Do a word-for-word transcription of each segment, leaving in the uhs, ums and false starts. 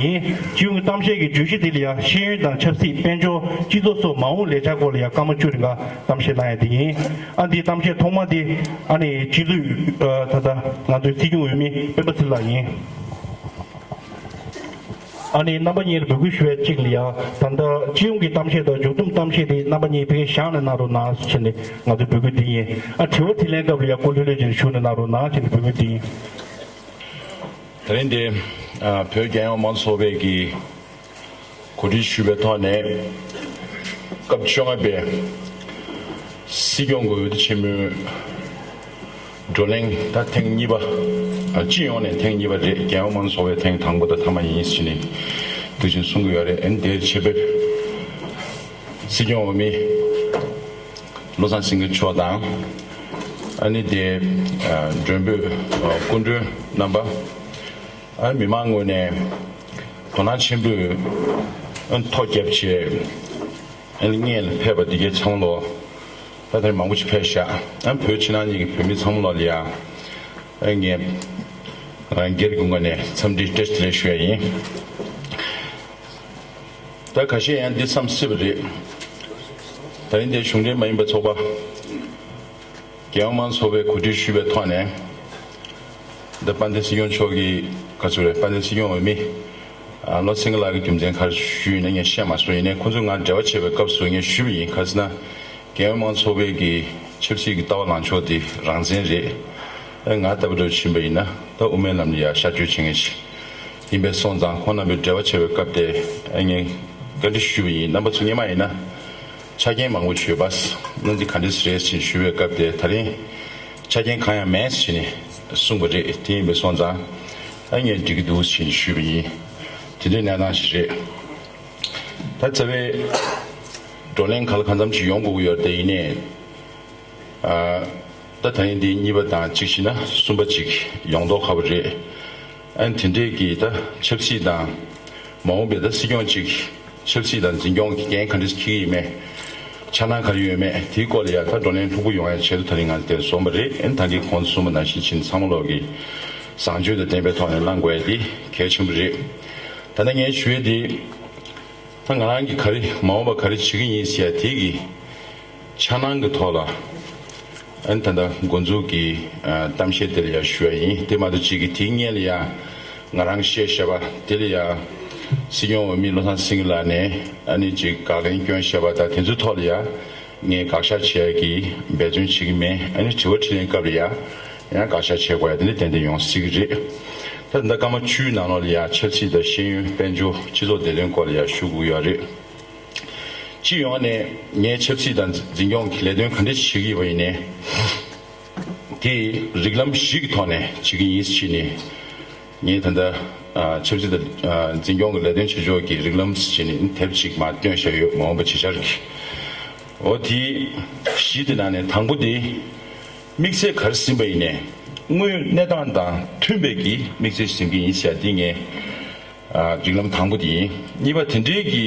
ཡིན། སྤྱི་ཡོངས་ཀྱི་གཏམ་བཤད་ཀྱི་བརྗོད་གཞི་དེ་ལ་ཡང་ཤེས་ཡོན་དང་ཆབ་སྲིད། དཔལ་འབྱོར། སྤྱི་ཚོགས་སོགས་མ་འོངས་ལས་འཆར་སྐོར་ལ་ཡང་སྐར་མ་བཅུ་རིང་ག་གཏམ་བཤད་གནང་ཡ་དེ་ཡིན། ཨ་འདིའི་གཏམ་བཤད་ཐོག་མ་དེ་ཨ་ནི་སྤྱི་འཐུས་ད་ལྟ་ང་ཚོའི་སྲིད་སྐྱོང་འོས་མི་སྤེན་པ་ཚེ་རིང་ལགས་ཡིན། ཨ་ནི་རྣམ་པ་གཉིས་ལ་འབོད་སྐུལ་ཞུ་བའི་གཅིག་ལ་ཡང་ད་ལྟ་སྤྱི་ཡོངས་ཀྱི་གཏམ་བཤད་དང་མཇུག་བསྡོམས་གཏམ་བཤད་དེ་རྣམ་པ་གཉིས་ཕ་གིར་བཞག་ནས་གནང་རོགས་གནང་ཞེས་ནས་ང་ཚོའི་འབོད་སྐུལ་དེ་ཡིན། ཨ་དྲི་བ་དྲིས་ལན་སྐབས་ལ་ཡང་སྐུ་མདུན་ལྷན་རྒྱས་བཞུགས་ནས་གནང་རོགས་གནང་ཞེས་ནས་འབོད་སྐུལ་དེ་ཡིན། ད་རིང་འདི་ཨ་བོད་རྒྱལ་ཡོངས་མང་གཙོ་ཚོགས་པའི་གི་གོ་སྒྲིག་ཞུས་པའི་ཐོག་ནས་སྐབས་བཅོ་ལྔ་པའི་སྲིད་སྐྱོང་གི་འོས་བསྡུ་ཆེན་མོའི་བགྲོ་གླེང་ད་ཐེངས་གཉིས་པ། ཨ་སྤྱི་ཡོངས་ནས་ཐེངས་གཉིས་པ་རེད། རྒྱལ་ཡོངས་མང་གཙོ་ཚོགས་པའི་ཐེངས་དང་པོ་དང་མཐའ་མ་ཡིན་ཞེས་ནས་དུས་ཆེན་གསུང་གི་ཡོད་རེད། ཨ་ནི་དེར་ཆེད་ཕེབས་སྲིད་སྐྱོང་འོས་མི་བློ་བཟང་སེང་གེ་མཆོག་དང་། ཨ་ནི་དེ་ཨ་མགྲོན་འབོད་ཨ་སྐུ་མགྲོན་རྣམ་པ། ཨ་མི་མང་ངོས་ནས་དོ་སྣང་ཆེན་པོས་ཨ་ཐོ་བརྒྱབ་བྱས་ཨ་ནི་སྔོན་ལ་ཕེབས་པ་འདི་གའི་ཚང་མ་ལོ་ད་ལྟ་མང་པོ་ཅིག་ཕེབས་ཤག་ཨ་བོད་ཕྱི་ནང་གཉིས་ཀྱི་བོད་མི་ཚང་མ་ལོ་ལ་ཡ་ཨ་ངས་ཨ་སྒེར་གྱི་ངོས་ནས་འཚམས་འདྲི་བཀྲ་ཤིས་བདེ་ལེགས་ཞུ་ཡ་ཡིན། ད་ཁ་ཤས་ཡང་འདི་བསམ་སྲིད་པ་རེད། ད་རིང་འདིར་གཞུང་འབྲེལ་མ་ཡིན་པའི་ཚོགས་པ་རྒྱལ་ཡོངས་མང་གཙོ་ཚོགས་པས་གོ་སྒྲིག་ཞུས་པའི་ཐོག་ནས། འདི་དཔལ་ལྡན་སྲིད་སྐྱོང་མཆོག་གིས་ག་ཚོད་རེད། དཔལ་ལྡན་སྲིད་སྐྱོང་འོས་མི་ཨ་བློ་སེང་གེ་ལགས་ཀྱི་རྒྱུ་མཚན་ག་རེ་ཞུས་ཡིན་ན་ངས་བཤད་མ་སོང་། ཡིན་ནའི་ཁོང་ཚོས་ང་འབྲེལ་བ་བྱས་པའི་སྐབས་སུ་ངས་ཞུས་པ་ཡིན། ག་རེ་ཟེར་ན། རྒྱལ་ཡོངས་མང་གཙོ་ཚོགས་པའི་གི་ཆབ་སྲིད་ཀྱི་ལྟ་བ་ལངས་ཕྱོགས་དེ་རང་བཙན་རེད། ཨ་ང་ལྟ་བུ་འདྲ་ཕྱིན་པ་ཡིན་ན་ད་དབུ་མའི་ལམ་ལ་ཡ་ཤར་བསྐྱོད་བྱེད་མཁན་ཞིག་ཡིན་པས་སོང་ཙང་། ཁོང་རྣམ་པས་འབྲེལ་བ་བྱས་པའི་སྐབས་དེ་ཨ་ངས་བཀའ་འདྲི་ཞུས་པ་ཡིན། རྣམ་པ་ཚོ་སྔོན་མ་ཡིན་ན་ཆ་རྐྱེན་མང་པོ་ཡོད་པ་ནི་འདི་ག་འདྲ་རེད་ཅེས་ཞུས་པའི་སྐབས་དེ། ད་རིང་ཆ་རྐྱེན་གང་ཡང་མེད་ཅེས་ནས་གསུངས་པ་རེད། དེ་ཡིན་པས་སོང་ཙང་ཨ་ངས་འགྲིག་གི་འདུག་ཅེས་ཞུས་པ་ཡིན། དེ་འདྲའི་གནས་སྟངས་ཤིག་རེད། ད་རྩ་བའི་བགྲོ་གླེང་ག་ལ་གང་འཚམ་ཅིག་ཡོང་དགོས་ཀྱི་ཡོད་རེད། དེ་ཡིན་ནའི་ཨ་ད་ད་ཡིན་འདི་གཉིས་པ་དང་གཅིག་བྱས་ན་གསུམ་པ་ཅིག་ཡོང་མདོག་ཁ་པོ་རེད། ཨ་ནི་དེ་འདྲས་ཀྱི་ད་ཆབ་སྲིད་དང་མ་འོངས་པའི་ད་སྲིད་སྐྱོང་ཅིག་ཆབ་སྲིད་དང་འཛིན་སྐྱོང་གི་འགན་ག་འདྲས་འཁྱེར་གྱི་ཡིན་མེད། འཆར་སྣང་ག་རེ་ཡོད་མེད་དེའི་སྐོར་ལ་ཡ་ད་བགྲོ་གླེང་ལྷུག་པོ་ཡོང་ཡ་ཆེད་དུ་ད་རིང་ང་ཚོ་དེར་འཛོམས་པ་རེད། ཨ་ནི་ད་གིན་གོང་དུ་གསུངས་པ་ནང་བཞིན་ཕྱིན་ཚང་མ་ལོག་གི་བཟང་སྤྱོད་དང་ལྡན་པའི་ཐོག་ནས་གནང་དགོས་ཡ་དེ་གལ་ཆེན་པོ་རེད། ད་ལྟ་ངས་ཞུ་ཡ་དེ། ད་ང་རང་གིས་ག་རེ་མ་འོངས་པ་ག་རེ་བྱེད་ཀྱི་ཡིན་ཟེར་ཡ་དེ་གི་འཆར་སྣང་གི་ཐོག་ལ། ཨ་ནི་ད་ལྟ་འགོ་འཛུགས་ཀྱི་ཨ་གཏམ་བཤད་དེ་ལ་ཡ་ཞུ་ཡ་ཡིན། དེ་མ་གཏོགས་གཅིག་གི་དེའི་སྔོན་ལ་ཡ་ང་རང་བཤད་བཞག་པ་དེ་ལ་ཡ་སྲིད་སྐྱོང་འོས་མི་བློ་བཟང་སེང་གེ་ལགས་ནས་ཨ་ནི་ཅིག་དགག་ལན་བསྐྱོན་བཞག་པ་དང་དེ་ཚོའི་ཐོག་ལ་ཡ་ངས་དགག་བཞག་བྱེད་ཡ་གི་འབད་བརྩོན་བྱེད་ཀྱི་མེད། ཨ་ནི་དྲི་བ་དྲིས་ལན་སྐབས་ལ་ཡ་ཡང་དགག་བཞག་བྱེད་དགོས་ཡ་དེ་འདྲ་ཏན་ཏན་ཡོང་སྲིད་ཀྱི་རེད། ད་ད་ལྟ་སྐར་མ་བཅུའི་ནང་ལོགས་ལ་ཡ་ཆབ་སྲིད་དང་ཤེས་ཡོན། དཔལ་འབྱོར། སྤྱི་ཚོགས་བདེ་དོན་སྐོར་ལ་ཡ་ཞུ་དགོས་ཡོད་རེད། སྤྱི་ཡོངས་ནས་ངས་ཆབ་སྲིད་དང་འཛིན་སྐྱོང་གི་ལས་དོན་ག་འདྲ་བྱེད་ཀྱི་ཡོད་པ་ཡིན་ནའི། དེ་རིགས་ལམ་བཞི་གི་ཐོག་ནས་བྱེད་ཀྱི་ཡིན་ཟེར་ནས། ངས་ད་ལྟ་ཨ་ཆབ་སྲིད་དང་ཨ་འཛིན་སྐྱོང་གི་ལས་དོན་བྱེད་ཕྱོགས་ཀྱི་རིགས་ལམ་ཟེར་ནས་དེབ་ཅིག་མར་བཏོན་བཞག་ཡོད། མ་འོངས་པ་བྱེད་འཆར་གྱི། འོ་དེ་བཞི་དེ་ནང་ནས་དང་པོ་དེ་དམིགས་བསལ་ག་རེ་ཟིན་པ་ཡིན་ནའི་དངོས་ཡོད་གནས་སྟངས་དང་མཐུན་པའི་གི་དམིགས་བསལ་ཟིན་གྱི་ཡིན་ཟེར་ཡ་དེ་ངས། ཨ་རིགས་ལམ་དང་པོ་དེ་ཡིན། གཉིས་པ་དེ་འདྲའི་གི་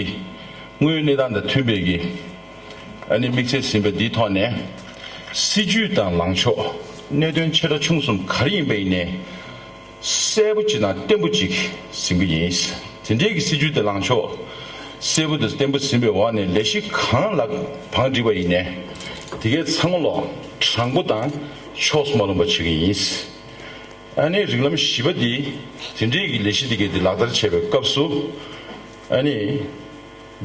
དངོས་ཡོད་གནས་སྟངས་དང་མཐུན་པའི་གི་ཨ་ནི་དམིགས་བསལ་ཟིན་པ་འདིའི་ཐོག་ནས་སྲིད་ཇུས་དང་ལངས་ཕྱོགས། གནད་དོན་ཆེ་ཕྲ་ཆུང་གསུམ་ག་རེ་ཡིན་པ་ཡིན་ནའི་གསལ་པོ་ཅིག་དང་བརྟན་པོ་ཅིག་ཟིན་གི་ཡིན། དེ་འདྲའི་གི་སྲིད་ཇུས་དང་ལངས་ཕྱོགས་གསལ་པོ་དང་བརྟན་པོ་ཟིན་པའི་འོག་ནས་ལས་གཞི་གང་ལ་བང་བསྒྲིགས་པ་ཡིན་ནའི་དེ་གའི་ཚང་མ་ལོ་དྲང་པོ་དང་ཕྱོགས་སུ་མ་ལྷུང་པ་བྱེད་ཀྱི་ཡིན། ཨ་ནི་རིགས་ལམ་བཞི་པ་འདི་དེ་འདྲའི་གི་ལས་གཞི་དེ་གའི་དེ་ལག་བསྟར་བྱེད་པའི་སྐབས་སུ་ཨ་ནི་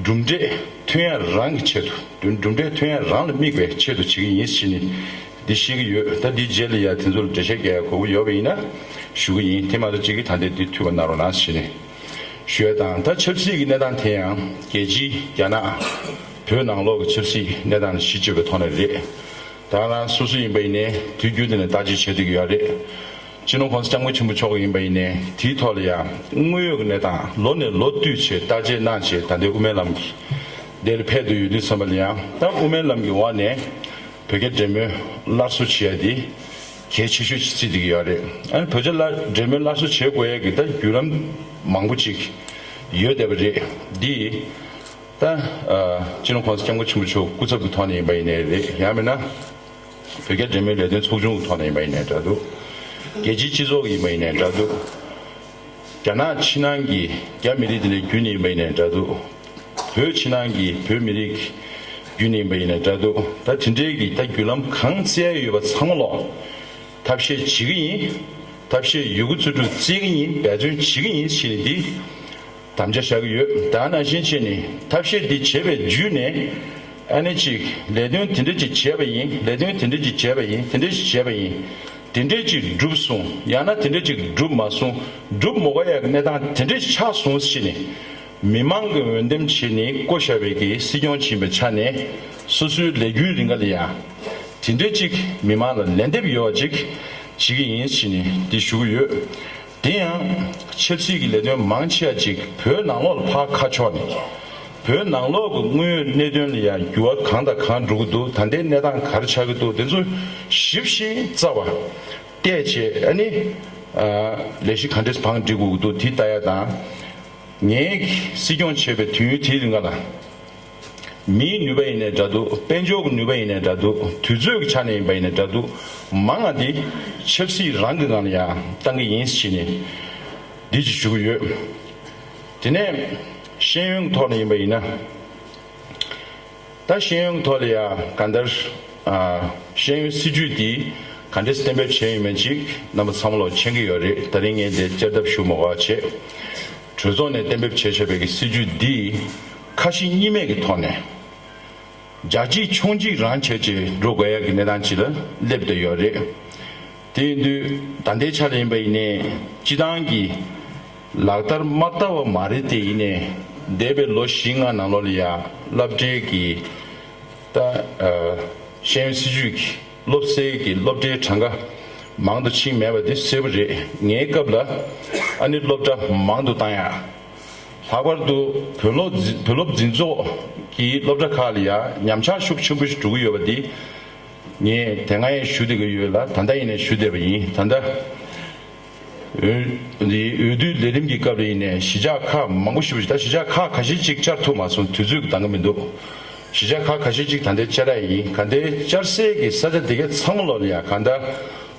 གྲུབ་འབྲས་ཐོན་ཡ་རང་གི་ཆེད་དུ། གྲུབ་འབྲས་ཐོན་ཡ་རང་ལ་དམིགས་པའི་ཆེད་དུ་བྱེད་ཀྱི་ཡིན་ཟེར་ནས་འདི་བཤད་ཀྱི་ཡོད། ད་འདིའི་རྗེས་ལ་ཡ་དེ་ཚོ་ལ་འགྲེལ་བཤད་རྒྱག་ཡ་གོ་སྐབས་ཡོད་པ་ཡིན་ན་ཞུ་གི་ཡིན། དེ་མ་གཏོགས་གཅིག་གིས་ད་ལྟའི་འདི་ཐུགས་ཁུར་གནང་རོགས་གནང་ཟེར་ནས་ཞུ་ཡ་དང་། ད་ཆབ་སྲིད་ཀྱི་གནས་སྟངས་དེ་ཡང་རྒྱལ་སྤྱི་རྒྱ་ནག་བོད་ནང་ལོགས་ཀྱི་ཆབ་སྲིད་གནས་སྟངས་ལ་གཞི་བཅོལ་བའི་ཐོག་ནས་རེད། ད་ང་རང་སོ་སོ་ཡིན་པ་ཡིན་ནའི་དུས་རྒྱུན་དུ་ནས་བརྟག་དཔྱད་བྱེད་བསྡད་ཀྱི་ཡོད་རེད། སྤྱི་ནོར་༸གོང་ས་༸སྐྱབས་མགོན་ཆེན་པོ་མཆོག་ཡིན་པ་ཡིན་ནའི་དེའི་ཐོག་ལ་ཡང་དངོས་ཡོད་ཀྱི་གནས་སྟངས་ལོ་ནས་ལོ་བསྟུད་བྱས་བརྟག་དཔྱད་གནང་བྱས་ད་ལྟའི་དབུ་མའི་ལམ་གྱི་དེ་ལ་ཕེབས་བསྡད་ཡོད་དུས་ཙམ་པ་ལ་ཡང་། ད་དབུ་མའི་ལམ་གྱི་འོག་ནས་བོད་རྒྱ་འབྲེལ་མོལ་སླར་གསོ་བྱེད་ཡ་དེ་གལ་ཆེ་ཤོས་ཅིག་བརྩིས་བསྡད་ཀྱི་ཡོད་རེད། ཨ་ནི་བོད་རྒྱ་ལ་འབྲེལ་མོལ་སླར་གསོ་བྱེད་དགོས་ཡ་གི་ད་བརྒྱུད་ལམ་མང་པོ་ཅིག་ཡོད་བསྡད་པ་རེད། འདི་ད་ཨ་སྤྱི་ནོར་༸གོང་ས་༸སྐྱབས་མགོན་ཆེན་པོ་མཆོག་སྐུ་ཚབ་ཀྱི་ཐོག་ནས་ཡིན་པ་ཡིན་ནའི་རེད། ཡང་མིན་ན་བོད་རྒྱ་འབྲེལ་མོལ་ལས་དོན་ཚོགས་ཆུང་གི་ཐོག་ནས་ཡིན་པ་ཡིན་ནའི་འདྲ་འདུག་རྒྱལ་སྤྱིའི་སྤྱི་ཚོགས་ཀྱི་ཡིན་པ་ཡིན་ནའི་འདྲ་འདུག་རྒྱ་ནག་ཕྱི་ནང་གི་རྒྱ་མི་རིགས་དེ་འདྲའི་བརྒྱུད་ནས་ཡིན་པ་ཡིན་ནའི་འདྲ་འདུག་བོད་ཕྱི་ནང་གི་བོད་མི་རིགས་བརྒྱུད་ནས་ཡིན་པ་ཡིན་ནའི་འདྲ་འདུག་ད་དེ་འདྲའི་གི་ད་བརྒྱུད་ལམ་གང་བཙལ་ཡོད་པ་ཚང་མ་ལོག་ཐབས་ཤེས་བྱེད་ཀྱི་ཡིན། ཐབས་ཤེས་ཡོད་རྒུ་རྩིས་སྤྲོད་བཙལ་གྱི་ཡིན། འབད་བརྩོན་བྱེད་ཀྱི་ཡིན་ཞེས་ནས་འདི་དམ་བཅའ་བཞག་གི་ཡོད། ད་ནང་བཞིན་བྱས་ནས་ཐབས་ཤེས་འདི་བྱས་པའི་བརྒྱུད་ནས་ཨ་ནི་ཅིག་ལས་དོན་དེ་འདྲ་ཅིག་བྱས་པ་ཡིན། ལས་དོན་དེ་འདྲ་ཅིག་བྱས་པ་ཡིན། དེ་འདྲ་ཅིག་བྱས་པ་ཡིན། དེ་འདྲ་ཅིག་འགྲུབ་སོང་། ཡང་ན་དེ་འདྲ་ཅིག་འགྲུབ་མ་སོང་། འགྲུབ་མ་དགོས་ཡག་གནས་སྟངས་དེ་འདྲ་ཅིག་ཆགས་སོང་ཞེས་ནས་མི་མང་གི་འོས་འདེམས་བྱས་ནས་བསྐོ་བཞག་པའི་གི་སྲིད་སྐྱོང་ཅིག་ཡིན་པའི་ཆ་ནས་སོ་སོའི་ལས་འགུལ་རིང་ག་ལ་ཡང་དེ་འདྲ་ཅིག་མི་མང་ལ་ལན་འདེབས་ཡོད་པ་ཅིག་བྱེད་ཀྱི་ཡིན་ཞེས་ནས་འདི་ཞུ་གི་ཡོད། དེ་ཡང་ཆབ་སྲིད་ཀྱི་ལས་དོན་མང་ཆེ་བ་ཅིག་བོད་ནང་ལོགས་ལ་ཕར་ཁ་ཕྱོགས་ནས་བོད་ནང་ལོགས་ཀྱི་དངོས་ཡོད་གནད་དོན་ལ་ཡང་འགྱུར་བ་གང་དང་གང་འགྲོ་གི་འདུག་ད་ལྟའི་གནས་སྟངས་ག་རེ་ཆགས་ཀྱི་འདུག་དེ་ཚོ་ཞིབ་ཅིང་རྩ་བ་བལྟས་བྱས་ཨ་ནི་ལས་གཞི་ག་འདྲས་བང་སྒྲིག་དགོས་ཀྱི་འདུག་དེ་ལྟ་ཡ་དང་། ངས་སྲིད་སྐྱོང་བྱས་པའི་དུས་ཡུན་དེའི་རིང་ག་ལ། མིའི་ནུས་པ་ཡིན་ནའི་འདྲ་འདུག་དཔལ་འབྱོར་གྱི་ནུས་པ་ཡིན་ནའི་འདྲ་འདུག་དུས་ཚོད་ཀྱི་ཆ་ནས་ཡིན་པ་ཡིན་ནའི་འདྲ་འདུག་མང་ང་འདི་ཆབ་སྲིད་རང་གི་ངང་ལ་ཡང་བཏང་གི་ཡིན་ཞེས་ནས་འདི་ཅིག་ཞུ་གི་ཡོད། དེ་ནས་ཤེས་ཡོན་གྱི་ཐོག་ནས་ཡིན་པ་ཡིན་ན། ད་ཤེས་ཡོན་གྱི་ཐོག་ལ་ཡང་གང་ལྟར་ཤེས་ཡོན་སྲིད་ཇུས་འདི་ག་འདྲས་གཏན་འབེབས་བྱས་ཡོད་མེད་ཅིག་རྣམ་པ་ཚང་མ་ལོག་མཁྱེན་གྱི་ཡོད་རེད། ད་རིང་ངས་འདི་བསྐྱར་ལྡབ་ཞུ་མ་དགོས་པ་བྱས། གྲོས་ཚོགས་ནས་གཏན་འབེབས་བྱས་བྱས་པའི་གི་སྲིད་ཇུས་འདི་ཁ་ཞེ་གཉིས་མེད་ཀྱི་ཐོག་ནས་རྒྱ་གཅིག་མཆོང་གཅིག་རང་བྱས་བྱས་འགྲོ་དགོས་ཡ་གི་གནས་སྟངས་ཅིག་ལ་སླེབས་བསྡད་ཡོད་རེད། དེ་ཡིན་དུས་ད་ལྟའི་ཆ་ལ་ཡིན་པ་ཡིན་ནའི་སྤྱི་བཏང་གི་ལག་བསྟར་མ་བསྟར་བ་མ་རེད་དེ་ཡིན་ནའི་འདས་པའི་ལོ་བཞི་ལྔ་ནང་ལོགས་ལ་ཡ་སློབ་གྲྭའི་གི་ད་ཤེས་ཡོན་སྲིད་ཇུས་ཀྱི་སློབ་གསོའི་གི་སློབ་གྲྭའི་གྲངས་ཀ་མང་དུ་ཕྱིན་མེད་པ་དེ་གསལ་པོ་རེད། ངའི་སྐབས་ལ་ཨ་ནི་སློབ་གྲྭ་མང་དུ་བཏང་ཡ། ལྷག་པར་དུ་བོད་སློབ་འཛིན་བོད་སློབ་འཛིན་ཚོགས་ཀྱི་སློབ་གྲྭ་ཁག་ལ་ཡང་ཉམས་ཆག་ཤུགས་ཆེན་པོ་ཞིག་འགྲོ་གི་ཡོད་པ་འདི་ངས་དེ་སྔ་ཡང་ཞུ་བསྡད་ཀྱི་ཡོད་ལ་ད་ལྟ་ཡིན་ནའི་ཞུ་བསྡད་པ་ཡིན། ད་ལྟ་འོས་འདི་འོས་བསྡུ་ལས་རིམ་གྱི་སྐབས་ལ་ཡིན་ནའི་གཞིས་ཆགས་ཁག་མང་པོ་ཞེ་པོ་ཞིག་ད་གཞིས་ཆགས་ཁག་ཁ་ཤས་ཅིག་བཅར་ཐུབ་མ་སོང་། དུས་ཚོད་ཀྱི་འདང་གི་མི་འདུག་གཞིས་ཆགས་ཁག་ཁ་ཤས་ཅིག་ད་ལྟའི་བཅར་ཡ་ཡིན། ག་འདའི་བཅར་སའི་གི་ས་ཆ་དེ་གའི་ཚང་མ་ལོག་ལ་ཡང་ག་འདའ་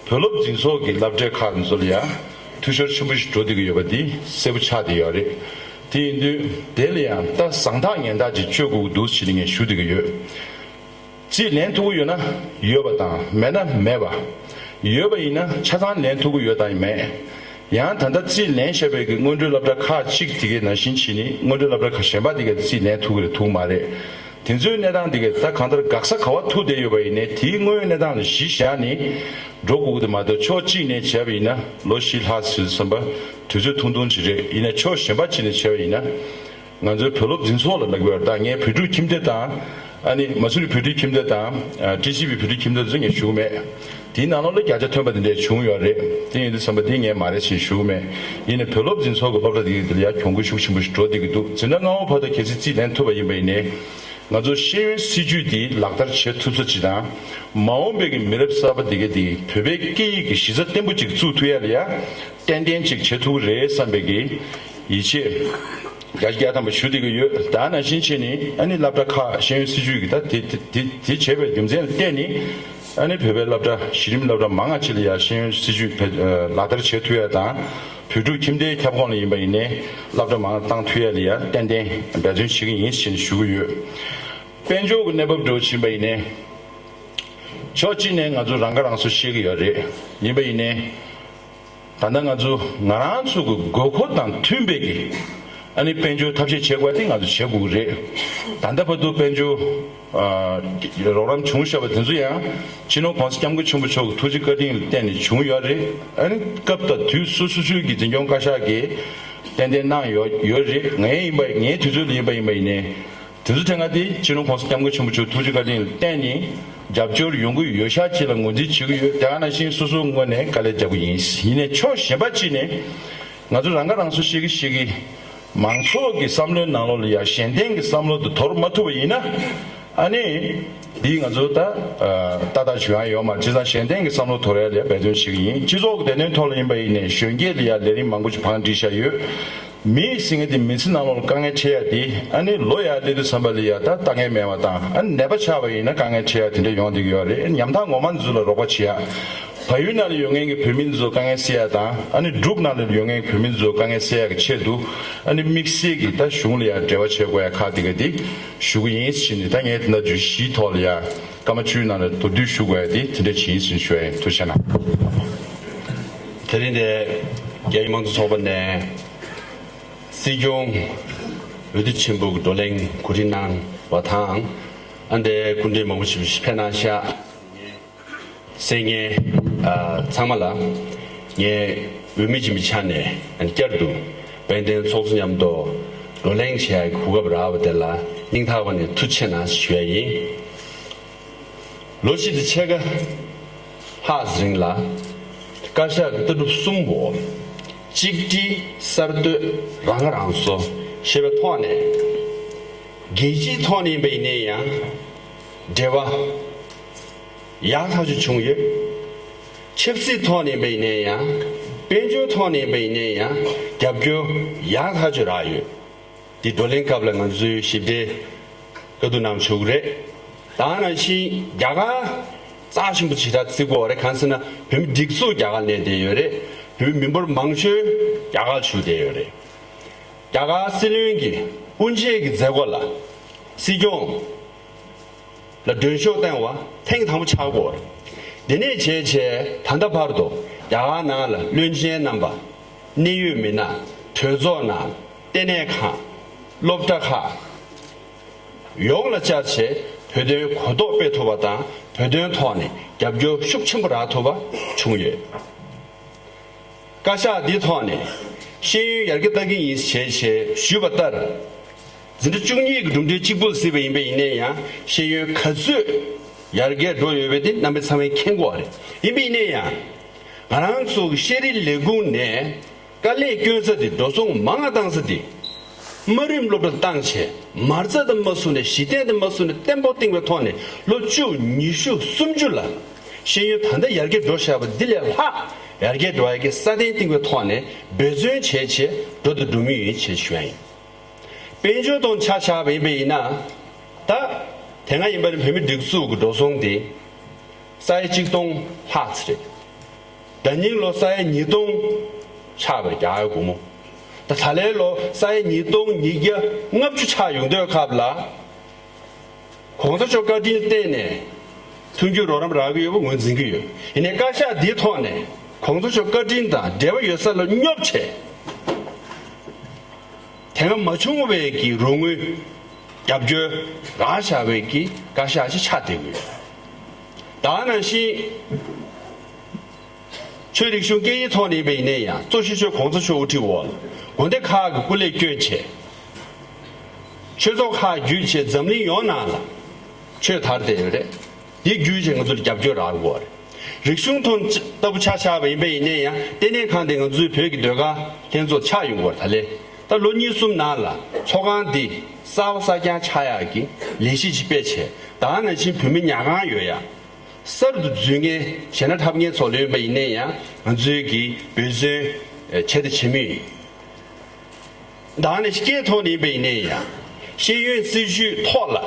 བོད་སློབ་འཛིན་ཚོགས་ཀྱི་སློབ་གྲྭའི་ཁག་ཚོ་ལ་ཡང་འཐུས་ཤོར་ཆེན་པོ་ཞིག་འགྲོ་བསྡད་ཀྱི་ཡོད་པ་འདི་གསལ་པོ་ཆགས་བསྡད་ཡོད་རེད། དེ་ཡིན་དུས་དེ་ལ་ཡང་ད་བཟང་ཐག་ངན་ཐག་ཅིག་གཅོད་དགོས་ཀྱི་འདུག་ཟེར་ནས་ངས་ཞུ་བསྡད་ཀྱི་ཡོད། རྩིས་ལེན་ཐུབ་ཀྱི་ཡོད་ན་ཡོད་པ་དང་མེད་ན་མེད་པ། ཡོད་པ་ཡིན་ན་ཆ་ཚང་ལེན་ཐུབ་ཀྱི་ཡོད་དང་མེད། ཡང་ད་ལྟ་རྩིས་ལེན་བཞག་པའི་གི་སྔོན་འགྲོའི་སློབ་གྲྭ་ཁག་ཅིག་དེ་གའི་ནང་བཞིན་བྱས་ནས་སྔོན་འགྲོའི་སློབ་གྲྭ་ཁག་གཞན་པ་དེ་གའི་རྩིས་ལེན་ཐུབ་ཀྱི་རེད་ཐུབ་ཀྱི་མ་རེད། དེ་ཚོའི་གནས་སྟངས་དེ་གའི་ད་གང་ལྟར་འགག་ས་ག་བ་ཐུག་བསྡད་ཡོད་པ་ཡིན་ནའི་དེའི་དངོས་ཡོད་གནས་སྟངས་ལ་གཞི་བཞག་ནས་འགྲོ་དགོས་ཀྱི་འདུག་མ་གཏོགས་ཕྱོགས་གཅིག་ནས་བྱས་པ་ཡིན་ན་ལོ་བཞི་ལྷག་ཟིན་བསམ་པ་དུས་ཚོད་ཐུང་ཐུང་ཅིག་རེད། ཡིན་ན་ཕྱོགས་གཞན་པ་ཅིག་ནས་བྱས་པ་ཡིན་ན། ང་ཚོའི་བོད་སློབ་འཛིན་ཚོགས་ལ་ལབ་ཀྱི་ཡོད་རེད། ད་ངས་བོད་ཕྲུག་ཁྱིམ་སྡེ་དང་ཨ་ནི་མ་སུ་རི་བོད་ཕྲུག་ཁྱིམ་སྡེ་དང་ཊི་སི་བི་བོད་ཕྲུག་ཁྱིམ་སྡེ་ཚོ་ངས་ཞུ་གི་མེད། དེའི་ནང་ལོགས་ལ་བརྒྱ་ཆ་ཐོན་པ་དེ་འདྲས་བྱུང་ཡོད་རེད། དེ་ཡིན་དུས་ཙམ་པ་དེ་ངས་མ་རེད་ཟེར་ཞུ་གི་མེད། ཡིན་ནའི་བོད་སློབ་འཛིན་ཚོགས་ཀྱི་སློབ་གྲྭ་དེ་གའི་དེ་ལ་ཡ་གྱོང་གུན་ཤུགས་ཆེན་པོ་ཞིག་འགྲོ་བསྡད་ཀྱི་འདུག་འཛིན་གྲྭ་ལྔ་པ་བར་དུ་གལ་སྲིད་རྩིས་ལེན་ཐུབ་པ་ཡིན་པ་ཡིན་ནའི། ང་ཚོ་ཤེས་ཡོན་སྲིད་བྱུས་འདི་ལག་བསྟར་བྱེད་ཐུབ་ས་ཅིག་དང་། མ་འོངས་པའི་གི་མི་རབས་གསར་པ་འདི་ག་འདི་བོད་པའི་སྐད་ཡིག་གི་གཞི་རྩ་བརྟན་པོ་ཅིག་བཙུགས་ཐུབ་ཡ་ལ་ཡ་ཏན་ཏན་ཅིག་བྱེད་ཐུབ་ཀྱི་རེད་བསམ་པའི་གི་ཡིད་ཆེས་བརྒྱ་ཆ་བརྒྱ་ཐམ་པ་ཞུ་བསྡད་ཀྱི་ཡོད། ད་ནང་བཞིན་བྱས་ནས་ཨ་ནི་སློབ་གྲྭ་ཁག་ཤེས་ཡོན་སྲིད་བྱུས་ཀྱི་ད་དེ་དེ་དེ་དེ་བྱས་པའི་རྒྱུ་མཚན་ལ་བརྟེན་ནས་ཨ་ནི་བོད་པའི་སློབ་གྲྭ་གཞི་རིམ་སློབ་གྲྭ་མང་ང་ཅིག་ལ་ཡ་ཤེས་ཡོན་སྲིད་བྱུས་བེད་ལག་བསྟར་བྱེད་ཐུབ་ཡ་དང་། བོད་ཕྲུག་ཁྱིམ་སྡེའི་ཁྱབ་ཁོངས་ལ་ཡིན་པ་ཡིན་ནའི་སློབ་གྲྭ་མང་བཏང་ཐུབ་ཡ་ལ་ཡ་ཏན་ཏན་འབད་བརྩོན་བྱེད་ཀྱི་ཡིན་ཞེས་ཞུ་གི་ཡོད། དཔལ་འབྱོར་གྱི་གནས་བབ་འགྲོ་ཕྱིན་པ་ཡིན་ནའི་ཕྱོགས་གཅིག་ནས་ང་ཚོ་རང་ཁ་རང་གསོ་ཤེས་ཀྱི་ཡོད་རེད། ཡིན་པ་ཡིན་ནའི་ད་ལྟ་ང་ཚོ་ང་རང་ཚོ་གི་དགོས་མཁོ་དང་མཐུན་པའི་གི་ཨ་ནི་དཔལ་འབྱོར་ཐབས་ཤེས་བྱེད་དགོས་དེ་ང་ཚོ་བྱེད་དགོས་ཀྱི་རེད། ད་ལྟ་བར་དུ་དཔལ་འབྱོར་རོགས་རམ་བྱུང་བཞག་པ་དེ་ཚོ་ཡང་སྤྱི་ནོར་༸གོང་ས་༸སྐྱབས་མགོན་ཆེན་པོ་མཆོག་གི་ཐུགས་རྗེ་བཀའ་དྲིན་ལ་བརྟེན་ནས་བྱུང་ཡོད་རེད། ཨ་ནི་སྐབས་དང་དུས་སོ་སོ་སོའི་གི་འཛིན་སྐྱོང་བཀའ་ཤག་གིས་ཏན་ཏན་གནང་ཡོད་ཡོད་རེད། ངའི་ཡིན་པ་ངའི་དུས་ཚོད་ལ་ཡིན་པ་ཡིན་པ་ཡིན་ནའི་དེ་ཚོ་དེ་སྔ་དེ་སྤྱི་ནོར་༸གོང་ས་༸སྐྱབས་མགོན་ཆེན་པོ་མཆོག་ཐུགས་རྗེ་བཀའ་དྲིན་ལ་བརྟེན་ནས་རྒྱབ་སྐྱོར་ཡོང་གི་ཡོད་ཤག་ཅིག་ལ་ངོས་འཛིན་བྱེད་ཀྱི་ཡོད། དེ་ག་ནང་བཞིན་སོ་སོའི་ངོས་ནས་དཀའ་ལས་རྒྱག་གི་ཡིན། ཡིན་ནའི་ཕྱོགས་གཞན་པ་གཅིག་ནས་ང་ཚོ་རང་ཁ་རང་གསོ་ཤེས་ཀྱི་ཤེས་ཀྱི་མང་ཚོགས་ཀྱི་བསམ་བློའི་ནང་ལོགས་ལ་ཡ་གཞན་བརྟེན་གྱི་བསམ་བློ་དེ་དོར་མ་ཐུབ་པ་ཡིན་ན་ཨ་ནི་འདི་ང་ཚོ་ད་ཏག་ཏག་བྱུང་ཡ་ཡོད་མ་རེད། བྱས་ཙང་གཞན་བརྟེན་གྱི་བསམ་བློ་དོར་ཡ་ལ་ཡ་འབད་བརྩོན་བྱེད་ཀྱི་ཡིན། སྤྱི་ཚོགས་ཀྱི་བདེ་དོན་ཐོག་ལ་ཡིན་པ་ཡིན་ནའི་གཞོན་སྐྱེས་ལ་ཡ་ལས་རིམ་མང་པོ་ཞིག་བང་སྒྲིག་བཞག་ཡོད། མི་ཟེར་མཁན་དེ་མི་ཚེ་ནང་ལོགས་ལ་དཀའ་ངལ་འཕྲད་ཡ་དེ་ཨ་ནི་ལོ་ཡར་སླེབས་དུས་ཙམ་པ་ལ་ཡ་ད་ལྟ་ངན་མེད་པ་དང་ཨ་ནི་ནད་པ་ཆགས་པ་ཡིན་ན་དཀའ་ངལ་འཕྲད་ཡ་དེ་འདྲ་ཡོང་བསྡད་ཀྱི་ཡོད་རེད། ཉམ་ཐག་ངོ་མ་འདི་ཚོ་ལ་རོགས་པ་བྱེད་ཡ། བལ་ཡུལ་ནང་ལ་ཡོད་མཁན་གྱི་བོད་མི་ཚོ་དཀའ་ངལ་སེལ་ཡ་དང་། ཨ་ནི་འབྲུག་ནང་ལ་ཡོད་མཁན་གྱི་བོད་མི་ཚོ་དཀའ་ངལ་སེལ་ཡ་གི་ཆེད་དུ། ཨ་ནི་དམིགས་བསལ་གྱི་ད་གཞུང་ལ་ཡང་འབྲེལ་བ་བྱེད་དགོས་ཡ་ཁག་དེ་ག་དེ་ཞུ་གི་ཡིན་ཟེར་ནས། ད་ངས་དེ་འདྲ་བརྗོད་གཞིའི་ཐོག་ལ་ཡ་སྐར་མ་བཅུའི་ནང་ལ་མདོར་བསྡུས་ཞུ་དགོས་ཡ་དེ་དེ་འདྲ་བྱས་ཡིན་ཟེར་ཞུ་ཡ་ཡིན། ཐུགས་རྗེ་གནང་། དེ་རིང་འདིར་རྒྱ་ཡིག་དམངས་གཙོ་ཚོགས་པ་ནས་སྲིད་སྐྱོང་འོས་བསྡུ་ཆེན་པོ་གི་བགྲོ་གླེང་གོ་སྒྲིག་གནང་བ་དང་། ཨ་འདིར་སྐུ་མགྲོན་མང་པོ་ཞིག་ཕེབས་གནང་ཤག་གསན་མཁན་ཚང་མ་ལ་ངས་འོས་མི་ཡིན་པའི་ཆ་ནས་བསྐྱར་དུ་དཔལ་ལྡན་ཚོགས་གཙོ་མཉམ་དུ་བགྲོ་གླེང་བྱེད་ཡག་གི་གོ་སྐབས་རག་པ་དེ་ལ་སྙིང་ཐག་པ་ནས་ཐུགས་རྗེ་ཆེ་གནང་ཞུ་ཡ་ཡིན། ལོ་གཅིག་དང་ཕྱེད་ཀ་ལྷག་ཙམ་རིང་ལ་བཀའ་ཤག་གི་ལྟ་གྲུབ་གསུམ་འོག་གཅིག་སྒྲིལ། གསར་གཏོད། རང་ཁ་རང་གསོ་ཞེས་པའི་ཐོག་ནས། རྒྱལ་སྤྱིའི་ཐོག་ནས་ཡིན་པ་ཡིན་ན་ཡང་འབྲེལ་བ་ཡག་ཐག་ཆོད་བྱུང་ཡོད། ཆབ་སྲིད་ཐོག་ནས་ཡིན་པ་ཡིན་ན་ཡང་། དཔལ་འབྱོར་ཐོག་ནས་ཡིན་པ་ཡིན་ན་ཡང་རྒྱབ་སྐྱོར་ཡག་ཐག་ཆོད་རག་ཡོད། འདི་བགྲོ་གླེང་སྐབས་ལ་ང་ཚོས་ཞིབ་ཕྲའི་བཀའ་བསྡུར་གནང་ཆོག་གི་རེད། ད་ནང་བཞིན་རྒྱ་གར་རྩ་ཆེན་པོ་ཞེ་དྲག་བརྩི་དགོས་རེད། གང་ཟེར་ན་བོད་མི་སྒྲིག་འཛུགས་རྒྱ་གར་གནས་བསྡད་ཡོད་རེད། བོད་མི་མི་འབོར་མང་ཤོས་རྒྱ་གར་བཞུགས་བསྡད་ཡོད་རེད། རྒྱ་གར་སྲིད་བློན་གྱི་དབུ་འབྱེད་ཀྱི་མཛད་སྒོ་ལ་སྲིད་སྐྱོང་ལ་མགྲོན་ཤོག་བཏང་བ་ཐེངས་དང་པོ་ཆགས་ཀྱི་ཡོད་རེད། དེ་ནས་བྱས་བྱས་ད་ལྟ་བར་དུ་རྒྱ་གར་ནང་ལ་བློན་ཆེན་རྣམ་པ། གནད་ཡོད་མི་སྣ། གྲོས་ཚོགས་ནང་། ལྟེ་གནས་ཁང་། སློབ་གྲྭ་ཁག་ཡོངས་ལ་བཅར་བྱས་བོད་དོན་གོ་རྟོགས་སྤེལ་ཐུབ་པ་དང་། བོད་དོན་ཐོག་ནས་རྒྱབ་སྐྱོར་ཤུགས་ཆེན་པོ་རག་ཐུབ་པ་བྱུང་ཡོད། བཀའ་ཤག་འདིའི་ཐོག་ནས་ཤེས་ཡོན་ཡར་རྒྱས་གཏང་གི་ཡིན་ཞེས་བྱས་ཞུས་པ་ལྟར། འཛིན་གྲྭ་བཅུ་གཉིས་ཀྱི་གྲུབ་འབྲས་གཅིག་པུ་ལ་གཟིགས་པ་ཡིན་པ་ཡིན་ན་ཡང་། ཤེས་ཡོན་ག་ཚོད་ཡར་རྒྱས་འགྲོ་ཡོད་པ་དེ་རྣམ་པ་ཚང་མས་མཁྱེན་གྱི་ཡོད་རེད། ཡིན་པ་ཡིན་ན་ཡང་། ང་རང་ཚོ་གི་ཤེས་རིག་ལས་ཁུངས་ནས་དཀའ་ལས་སྐྱོན་ས་དེ། འགྲོ་སོང་མང་ང་བཏང་ས་དེ། དམའ་རིམ་སློབ་གྲྭ་བཏང་བྱས། མ་རྩ་དེ་མ་བཟོས་ནས། གཞི་རྟེན་དེ་མ་བཟོས་ནས། བརྟན་པོ་བཏིང་བའི་ཐོག་ནས་ལོ་བཅུ། ཉི་ཤུ། སུམ་ཅུ་ལ་ཤེས་ཡོན་ད་ལྟ་ཡར་རྒྱས་འགྲོ་བཞག་པ་འདི་ལས་ལྷག་ཡར་རྒྱས་འགྲོ་ཡ་གི་སྲ་བརྟན་བཏིང་བའི་ཐོག་ནས་འབད་བརྩོན་བྱས་བྱས་འགྲོ་དང་འགྲོ་མུས་ཡིན་ཞེས་ཞུ་ཡ་ཡིན། དཔལ་འབྱོར་ཐོག་ཆ་བཞག་པ་ཡིན་པ་ཡིན་ན། ད་དེ་སྔ་ཡིན་པ་ནི་བོད་མི་སྒྲིག་འཛུགས་ཀྱི་འགྲོ་སོང་དེ་ས་ཡ་གཅིག་སྟོང་ལྷག་ཙམ་རེད། ཟླ་ཉིན་ལོ་ས་ཡ་ཉིས་སྟོང་ཆགས་པ་རེད། རྒྱ་གར་སྒོར་མོ། ད་ད་ལན་ལོ་ས་ཡ་ཉིས་སྟོང་ཉིས་བརྒྱ་ལྔ་བཅུ་ཆགས་ཡོང་དུས་སྐབས་ལ། གོང་ས་མཆོག་བཀའ་དྲིན་བརྟེན་ནས་མཐུན་འགྱུར་རོགས་རམ་རག་གི་ཡོད་པ་ངོས་འཛིན་གྱི་ཡོད། ཡིན་ནའི་བཀའ་ཤག་འདིའི་ཐོག་ནས་གོང་ས་མཆོག་བཀའ་དྲིན་དང་འབྲེལ་བ་ཡོད་ས་ལ་སྙོབ་བྱས། དེ་སྔ་མ་བྱུང་བའི་གི་རོགས་དངུལ་རྒྱབ་སྐྱོར་རག་བཞག་པའི་གི་བཀའ་ཤག་ཅིག་ཆགས་བསྡད་ཀྱི་ཡོད། ད་ནང་བཞིན་ཆོས་རིག་གཞུང་སྐད་ཡིག་ཐོག་ནས་ཡིན་པ་ཡིན་ན་ཡང་། གཙོ་ཆེ་ཤོས་གོང་ས་མཆོག་དབུ་ཁྲིད་འོག་ལ་དགོན་སྡེ་ཁག་གི་སྐུ་ལས་བསྐྱོན་བྱས། ཆོས་ཚོགས་ཁག་བརྒྱུད་བྱས་འཛམ་གླིང་ཡོངས་ནང་ལ་ཆོས་དར་བསྡད་ཡོད་རེད། དེ་བརྒྱུད་བྱས་ང་ཚོ་ལ་རྒྱབ་སྐྱོར་རག་གི་ཡོད་རེད། རིག་གཞུང་ཐོག་ལྟ་བུ་ཆ་བཞག་པ་ཡིན་པ་ཡིན་ན་ཡང་། ལྟེ་གནས་ཁང་དེ་ང་ཚོའི་བོད་ཀྱི་ཟློས་གར་ལྷན་ཚོགས་ཆགས་ཡོང་གི་ཡོད་རེད། ད་ལས། ད་ལོ་གཉིས་གསུམ་ནང་ལ་ཚོགས་ཁང་འདི་གསར་པ་གསར་རྐྱང་ཆགས་ཡག་གི་ལས་གཞི་ཅིག་སྤེལ་བྱས། ད་ནང་བཞིན་བོད་མི་ཉག་གང་ཡོད་ཡ། གསར་དུ་འཛུལ་མཁན། གཞས་སྣ་འཁྲབ་མཁན་ཚོ་ལ་ཡིན་པ་ཡིན་ན་ཡང་ང་ཚོའི་གི་འབད་བརྩོན་བྱས་དང་བྱེད་མུས་ཡིན། ད་ནི་སྐད་ཐོག་ནས་ཡིན་པ་ཡིན་ན་ཡང་། ཤེས་ཡོན་སྲིད་བྱུས་ཐོག་ལ་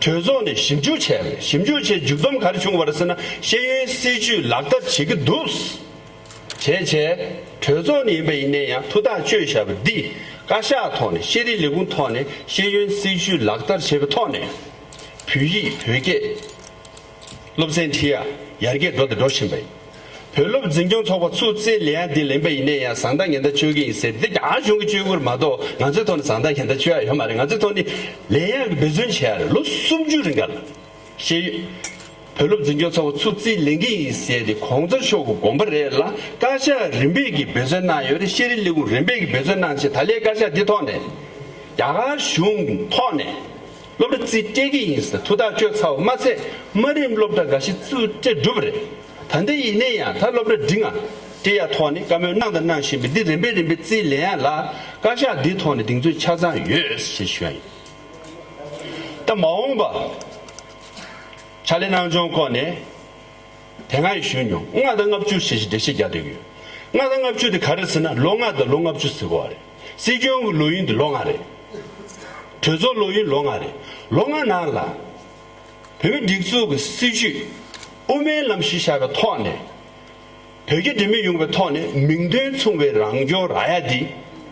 གྲོས་ཚོགས་ནས་ཞིབ་འཇུག་བྱས་པ་རེད། ཞིབ་འཇུག་བྱས་མཇུག་བསྡོམས་ག་རེ་བྱུང་བ་རེད་ཟེར་ན། ཤེས་ཡོན་སྲིད་བྱུས་ལག་བསྟར་བྱེད་ཀྱི་འདུག་བྱས་བྱས། གྲོས་ཚོགས་ནས་ཡིན་པ་ཡིན་ན་ཡང་ཐུགས་ཐག་གཅོད་བཞག་པ་འདི། བཀའ་ཤག་ཐོག་ནས། ཤེས་རིག་ལས་ཁུངས་ཐོག་ནས་ཤེས་ཡོན་སྲིད་བྱུས་ལག་བསྟར་བྱས་པའི་ཐོག་ནས། བོད་ཡིག་བོད་སྐད་སློབ་ཚན་ཁྲིད་ཡག་ཡར་རྒྱས་འགྲོ་དང་འགྲོ་བཞིན་པ་ཡིན། བོད་སློབ་འཛིན་སྐྱོང་ཚོགས་པ་ཚུར་རྩིས་ལེན་ཡག་འདི་ལེན་པ་ཡིན་ན་ཡང་བཟང་ཐག་ཉེས་ཐག་གཅོད་ཀྱི་ཡིན་ཟེར། འདི་རྒྱ་གཞུང་གིས་གཅོད་ཀྱི་རེད་མ་གཏོགས། ང་ཚོའི་ཐོག་ནས་བཟང་ཐག་ཉེས་ཐག་གཅོད་ཡག་ཡོད་མ་རེད། ང་ཚོའི་ཐོག་ནས་ལེན་ཡག་གི་འབད་བརྩོན་བྱས་ཡག་རེད། ལོ་སུམ་ཅུ་རིང་ག་ལ་ཤེས་ཡོན། བོད་སློབ་འཛིན་སྐྱོང་ཚོགས་པ་ཚུར་རྩིས་ལེན་གྱི་ཡིན་ཟེར་དེ་གོང་ས་མཆོག་གི་དགོངས་པ་རེད་ལ། བཀའ་ཤག་རིམ་པས་ཀྱིས་འབད་བརྩོན་གནང་ཡོད་རེད། ཤེས་རིག་ལས་ཁུངས་རིམ་པས་ཀྱིས་འབད་བརྩོན་གནང་བྱས། ད་ལན་བཀའ་ཤག་འདི་ཐོག་ནས་རྒྱ་གར་གཞུང་ཐོག་ནས་སློབ་གྲྭ་རྩིས་སྤྲད་ཀྱི་ཡིན་ཟེར་ཐུགས་ཐག་གཅོད་ཚར་བ་མ་ཚད། དམའ་རིམ་སློབ་གྲྭ་འགའ་ཞིག་རྩིས་སྤྲད་གྲུབ་པ་རེད། ད་ལྟ་ཡིན་ན་ཡང་ད་སློབ་གྲྭ་འབྲིང་ང་སྤྲད་ཡག་ཐོག་ནས་བཀའ་མོལ་གནང་དང་གནང་བཞིན་པ་འདི་རིམ་པས་རིམ་པས་རྩིས་ལེན་ཡག་ལ་བཀའ་ཤག་འདིའི་ཐོག་ནས་གདེང་ཚོད་ཆ་ཚང་ཡོད་ཞེས་ཞུ་ཡ་ཡིན། ད་མ་འོངས་པ་ཕྱག་ལས་གནང་སྦྱོང་སྐོར་ནས་དེ་སྔ་ཡང་ཞུས་མྱོང་། ལྔ་དང་ལྔ་བཅུ་ཞེས་ཞེས་འགྲེལ་བཤད་རྒྱག་བསྡད་ཀྱི་ཡོད། ལྔ་དང་ལྔ་བཅུ་དེ་ག་རེ་ཟེར་ན། ལོ་ལྔ་དང་ལོ་ལྔ་བཅུ་ཟེར་གྱི་ཡོད་རེད། སྲིད་སྐྱོང་གི་ལོ་ཡུན་དེ་ལོ་ལྔ་རེད། གྲོས་ཚོགས་ལོ་ཡུན་ལོ་ལྔ་རེད། ལོ་ལྔ་ནང་ལ་བོད་མིའི་སྒྲིག་འཛུགས་ཀྱི་སྲིད་བྱུས་དབུ་མའི་ལམ་གཞི་བཞག་པའི་ཐོག་ནས། བོད་རྒྱ་འབྲེལ་མོལ་ཡོང་བའི་ཐོག་ནས་མིང་དོན་མཚུངས་པའི་རང་སྐྱོང་རག་ཡ་འདི་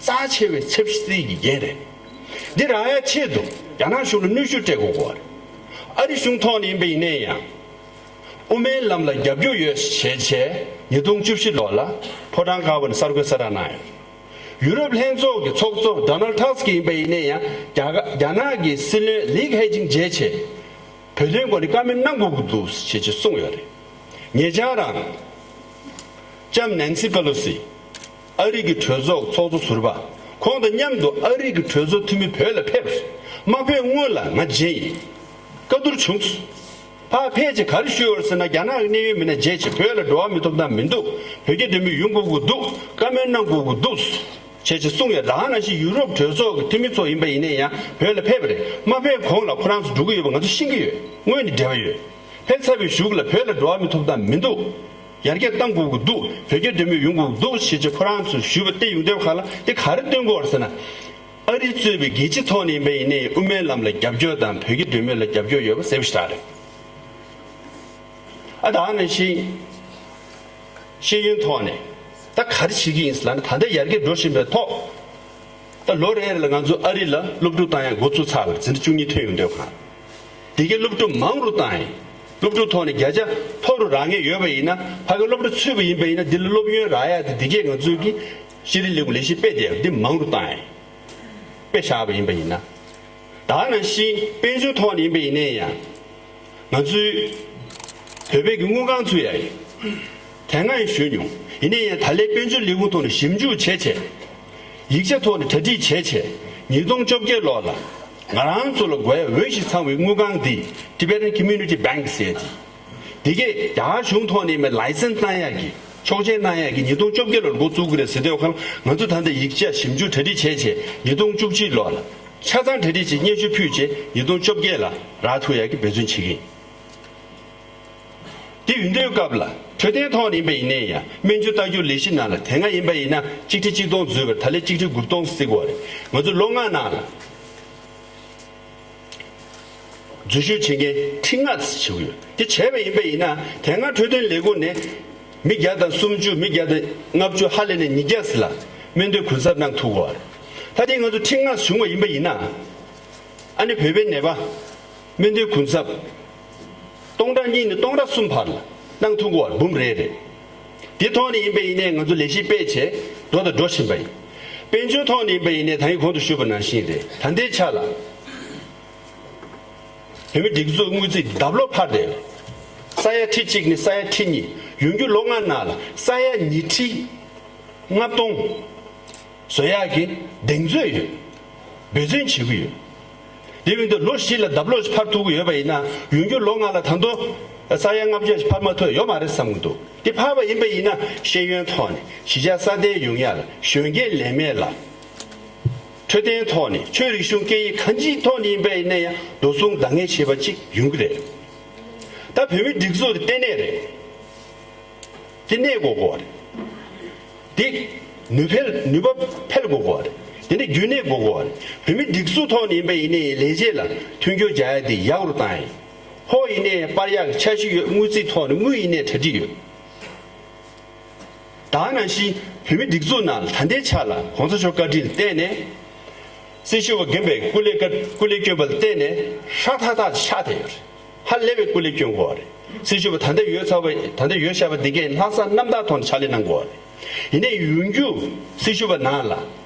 རྩ་ཆེ་བའི་ཆབ་སྲིད་ཀྱི་འགན་རེད། འདི་རག་ཡ་ཆེད་དུ་རྒྱ་ནག་གཞུང་ལ་གནོན་ཤུགས་སྤྲད་དགོས་ཀྱི་རེད། ཨ་རི་གཞུང་ཐོག་ནས་ཡིན་པ་ཡིན་ནའི་ཡང་། དབུ་མའི་ལམ་ལ་རྒྱབ་སྐྱོར་ཡོད་ཞེས་བྱས་ཉིས་སྟོང་བཅུ་བཞི་ལོ་ལ་ཕོ་བྲང་དཀར་པོ་ནས་གསར་འགོད་གསལ་བསྒྲགས་གནང་ཡོད། ཡུ་རོབ་ལྷན་ཚོགས་ཀྱི་ཚོགས་གཙོ་ཌོ་ནལ་ཊ་སི་ཀི་ཡིན་པ་ཡིན་ནའི་ཡང་རྒྱ་ག་རྒྱ་ནག་གི་སྲིད་བློན་ལི་ཁེ་ཆིང་མཇལ་བྱས། བོད་དོན་སྐོར་ནས་བཀའ་མོལ་གནང་དགོས་ཀྱི་འདུག་ཞེས་ཅིག་གསུངས་ཡོད་རེད། ཉེ་ཆར་རང་ལྕམ་ནན་སི་པེ་ལོ་སི། ཨ་རི་གི་གྲོས་ཚོགས་ཚོགས་གཙོ་ཟུར་པ། ཁོང་དང་མཉམ་དུ་ཨ་རི་གི་གྲོས་ཚོགས་འཐུས་མི་བོད་ལ་ཕེབས། མ་ཕེབས་སྔོན་ལ་ང་མཇལ་ཡིན། བཀའ་བསྡུར་བྱུང་། ཕར་ཕེབས་རྗེས་ག་རེ་ཞུས་ཡོད་ཟེར་ན། རྒྱ་ནག་གི་གནད་ཡོད་མི་སྣ་མཇལ་བྱས་བོད་ལ་འགྲོ་བ་མི་ཐོབ་ཐང་མི་འདུག་བོད་རྒྱ་འབྲེལ་མོལ་ཡོང་དགོས་ཀྱི་འདུག་བཀའ་མོལ་གནང་དགོས་ཀྱི་འདུག་ཅེས་ཅིག་གསུངས་ཡོད། ད་ག་ནང་བཞིན་ཡུ་རོབ་གྲོས་ཚོགས་ཀྱི་འཐུས་མི་ཚོ་ཡིན་པ་ཡིན་ན་ཡང་བོད་ལ་ཕེབས་པ་རེད། མ་ཕེབས་གོང་ལ་ཁོ་རང་ཚོ་འགྲོ་གི་ཡོད་པ་ང་ཚོ་ཤེས་ཀྱི་ཡོད། སྔོན་ནས་འབྲེལ་བ་ཡོད། ཕེབས་ཚར་བའི་གཞུག་ལ་བོད་ལ་འགྲོ་བ་མི་ཐོབ་ཐང་མི་འདུག་ཡར་རྒྱས་གཏང་དགོས་ཀྱི་འདུག་བོད་རྒྱ་འབྲེལ་མོལ་ཡོང་དགོས་ཀྱི་འདུག་ཞེས་ཅིག་ཁོ་རང་ཚོས་ཞུས་པ་དེ་ཡོང་དུས་ཁ་ལ་དེ་ག་རེ་སྟོན་དགོས་རེད་ཟེར་ན། ཨ་རི་གཙོས་པའི་རྒྱལ་སྤྱི་ཐོག་ནས་ཡིན་པ་ཡིན་ནའི་དབུ་མའི་ལམ་ལ་རྒྱབ་སྐྱོར་དང་བོད་རྒྱ་འབྲེལ་མོལ་ལ་རྒྱབ་སྐྱོར་ཡོད་པ་གསལ་པོ་ཞེ་དྲག་རེད། ཨ་ད་ནང་བཞིན་ཤེས་ཡོན་ཐོག་ནས་ད་ག་རེ་བྱེད་ཀྱི་ཡིན་ཟེར་ན། ད་ལྟ་ཡར་རྒྱས་འགྲོ་བཞིན་པའི་ཐོག་ད་ལོ་རེ་རེ་ལ་ང་ཚོ་ཨ་རི་ལ་སློབ་ཕྲུག་བཏང་ཡ་འགོ་བཙུགས་ཚར་བ་རེད། འཛིན་གྲྭ་བཅུ་གཉིས་ཐོན་ཡོང་དུས་ཁ། དེ་གའི་སློབ་ཕྲུག་མང་རུ་བཏང་ཡིན། སློབ་ཕྲུག་ཐོག་ནས་བརྒྱ་ཆ་མཐོ་རུ་རག་མཁན་ཡོད་པ་ཡིན་ན། ཕ་གི་སློབ་གྲྭ་ཚུད་པ་ཡིན་པ་ཡིན་ན། འདི་ལ་སློབ་ཡོན་རག་ཡ་དེ་འདི་གས་ང་ཚོའི་གི་ཤེས་རིག་ལས་ཁུངས་ལས་གཞི་སྤེལ་བསྡད་ཡ་འདི་མང་རུ་བཏང་ཡིན། དཔེ་བཞག་པ་ཡིན་པ་ཡིན་ན། ད་ནང་བཞིན་དཔལ་འབྱོར་ཐོག་ནས་ཡིན་པ་ཡིན་ནའི་ཡང་། ང་ཚོའི་བོད་པའི་གི་དངུལ་ཁང་ཚུད་ཡ་ཡིན། དེ་སྔ་ཡང་ཞུས་མྱོང་། ཡིན་ནའི་ཡང་ད་ལན་དཔལ་འབྱོར་ལས་ཁུངས་ཐོག་ནས་ཞིབ་འཇུག་བྱས་བྱས། ཡིག་ཆ་ཐོག་ནས་གྲ་སྒྲིག་བྱས་བྱས། ཉིས་སྟོང་བཅོ་བརྒྱད་ལོ་ལ་ང་རང་ཚོ་ལ་དགོས་ཡ་འོས་ཤིང་འཚམ་པའི་དངུལ་ཁང་འདི་Tibetan Community Bank ཟེར་ཡ་དེ། དེ་གས་རྒྱ་གར་གཞུང་ཐོག་ནས་མའི་ལའི་སེན་སི་བཏང་ཡག་གི་ཆོག་མཆན་གནང་ཡག་གི་ཉིས་སྟོང་བཅོ་བརྒྱད་ལོར་འགོ་བཙུགས་ཀྱི་རེད་ཟེར་དུས་ཁར། ང་ཚོ་ད་ལྟ་ཡིག་ཆ་ཞིབ་འཇུག་གྲ་སྒྲིག་བྱས་བྱས་ཉིས་སྟོང་བཅུ་གཅིག་ལོ་ལ་ཆ་ཚང་གྲ་སྒྲིག་བྱས་སྙན་ཞུ་ཕུལ་བྱས་ཉིས་སྟོང་བཅོ་བརྒྱད་ལ་རག་ཐུབ་ཡག་གི་འབད་བརྩོན་བྱེད་ཀྱི་ཡིན། དེ་ཡིན་དུས་སྐབས་ལ་འཕྲོད་བསྟེན་ཐོག་ནས་ཡིན་པ་ཡིན་ནའི་ཡང་སྨན་བཅོས་ལྟ་སྐྱོང་ལས་གཞི་ནང་ལ་དེ་སྔ་ཡིན་པ་ཡིན་ན་གཅིག་ཁྲི་གཅིག་སྟོང་བཟོས་པར་ད་ལན་གཅིག་ཁྲི་དགུ་སྟོང་བརྩི་དགོས་རེད། ང་ཚོ་ལོ་ལྔ་ནང་ལ། འཛུལ་ཞུགས་བྱེད་མཁན་ཁྲི་ལྔ་ཙམ་བྱེད་ཀྱི་ཡོད། དེ་བྱས་པ་ཡིན་པ་ཡིན་ན་དེ་སྔ་འཕྲོད་བསྟེན་ལས་ཁུངས་ནས་མི་བརྒྱ་དང་སུམ་ཅུ། མི་བརྒྱ་དང་ལྔ་བཅུ། ཧ་ལས་ནས་ཉིས་བརྒྱ་ཙམ་ལ་སྨན་དོན་གུན་གསབ་གནང་ཐུབ་ཀྱི་ཡོད་རེད། ད་དེ་ང་ཚོ་ཁྲི་ལྔ་བྱུང་བ་ཡིན་པ་ཡིན་ན། ཨ་ནི་བོད་པའི་ནད་པ་སྨན་དོན་གུན་གསབ་སྟོང་ཕྲག་གཉིས་ནས་སྟོང་ཕྲག་གསུམ་བར་ལ་གནང་ཐུབ་ཀྱི་ཡོད་རེད། འབུམ་རེ་རེ། དེ་ཐོག་ནས་ཡིན་པ་ཡིན་ནའི་ང་ཚོ་ལས་གཞི་སྤེལ་བྱས་འགྲོ་དང་འགྲོ་བཞིན་པ་ཡིན། དཔལ་འབྱོར་ཐོག་ནས་ཡིན་པ་ཡིན་ནའི་ད་ཡིན་གོང་དུ་ཞུས་པ་ནང་བཞིན་རེད། ད་ལྟའི་ཆ་ལ། བོད་མིའི་སྒྲིག་འཛུགས་དངུལ་རྩིས་ལྡབ་ལོག་འཕར་བསྡད་ཡོད། ས་ཡ་ཁྲི་གཅིག་ནས་ས་ཡ་ཁྲི་གཉིས། ཡོང་རྒྱུ་ལོ་ལྔ་ནང་ལ་ས་ཡ་ཉིས་ཁྲི་ལྔ་སྟོང་བཟོ་ཡག་གི་གདེང་ཚོད་ཡོད། འབད་བརྩོན་བྱེད་ཀྱི་ཡོད། དེ་ཡིན་དུས་ལོ་བཞི་ལ་ལྡབ་ལོག་ཅིག་འཕར་ཐུབ་ཀྱི་ཡོད་པ་ཡིན་ན། ཡོང་རྒྱུ་ལོ་ལྔ་ལ་ད་དུང་ས་ཡ་ལྔ་བརྒྱ་ཅིག་འཕར་མ་ཐུབ་ཡོད་མ་རེད་བསམ་གྱི་འདུག་དེ་འཕར་བ་ཡིན་པ་ཡིན་ན་ཤེས་ཡོན་ཐོག་ནས་གཞིས་ཆགས་སྲ་བརྟན་ཡོང་ཡག་ལ། གཞོན་སྐྱེས་ལས་མེད་ལ། འཕྲོད་བསྟེན་ཐོག་ནས། ཆོས་རིག་གཞུང་སྐད་ཡིག་གང་ཅིའི་ཐོག་ནས་ཡིན་པ་ཡིན་ན་ཡང་འགྲོ་སོང་འདང་ངེས་བྱེད་པ་ཅིག་ཡོང་གི་རེད། ད་བོད་མིའི་སྒྲིག་འཛུགས་དེ་ལྟེ་གནས་རེད། དེ་གནས་དགོས་དགོས་རེད། དེ་ནུས་འཕེལ་ནུས་པ་འཕེལ་དགོས་དགོས་རེད། དེ་ནས་རྒྱུན་གནས་དགོས་དགོས་རེད། བོད་མིའི་སྒྲིག་འཛུགས་ཐོག་ནས་ཡིན་པ་ཡིན་ནའི་ལས་བྱེད་ལ་མཐུན་འགྱུར་རྒྱག་ཡ་དེ་ཡག་རུ་བཏང་ཡིན། ཧོ་ཡིན་ནའི་སྤར་ཡག་གི་འཆར་གཞི་ཡོད། དངུལ་རྩིས་ཐོག་ནས་དངུལ་ཡིན་ནའི་གྲ་སྒྲིག་ཡོད། ད་ནང་བཞིན་བོད་མིའི་སྒྲིག་འཛུགས་ནང་ལ་ད་ལྟའི་ཆ་ལ་གོང་ས་མཆོག་བཀའ་དྲིན་ལ་བརྟེན་ནས། སྲི་ཞུ་བ་རྒན་པའི་སྐུ་ལས་བཀའ་སྐུ་ལས་བསྐྱོན་པ་ལ་བརྟེན་ནས་ཧྲག་ཐག་ཐག་ཆགས་བསྡད་ཡོད་རེད། ཧ་ལས་པའི་སྐུ་ལས་བསྐྱོན་དགོས་པ་རེད། སྲི་ཞུ་བ་ད་ལྟ་ཡོད་ཚར་བ། ད་ལྟ་ཡོད་བཞག་པ་འདི་གས་ལྷག་བསམ་རྣམ་དག་ཐོག་ནས་ཕྱག་ལས་གནང་དགོས་པ་རེད། ཡིན་ནའི་ཡོང་རྒྱུ་སྲི་ཞུ་བ་ནང་ལ་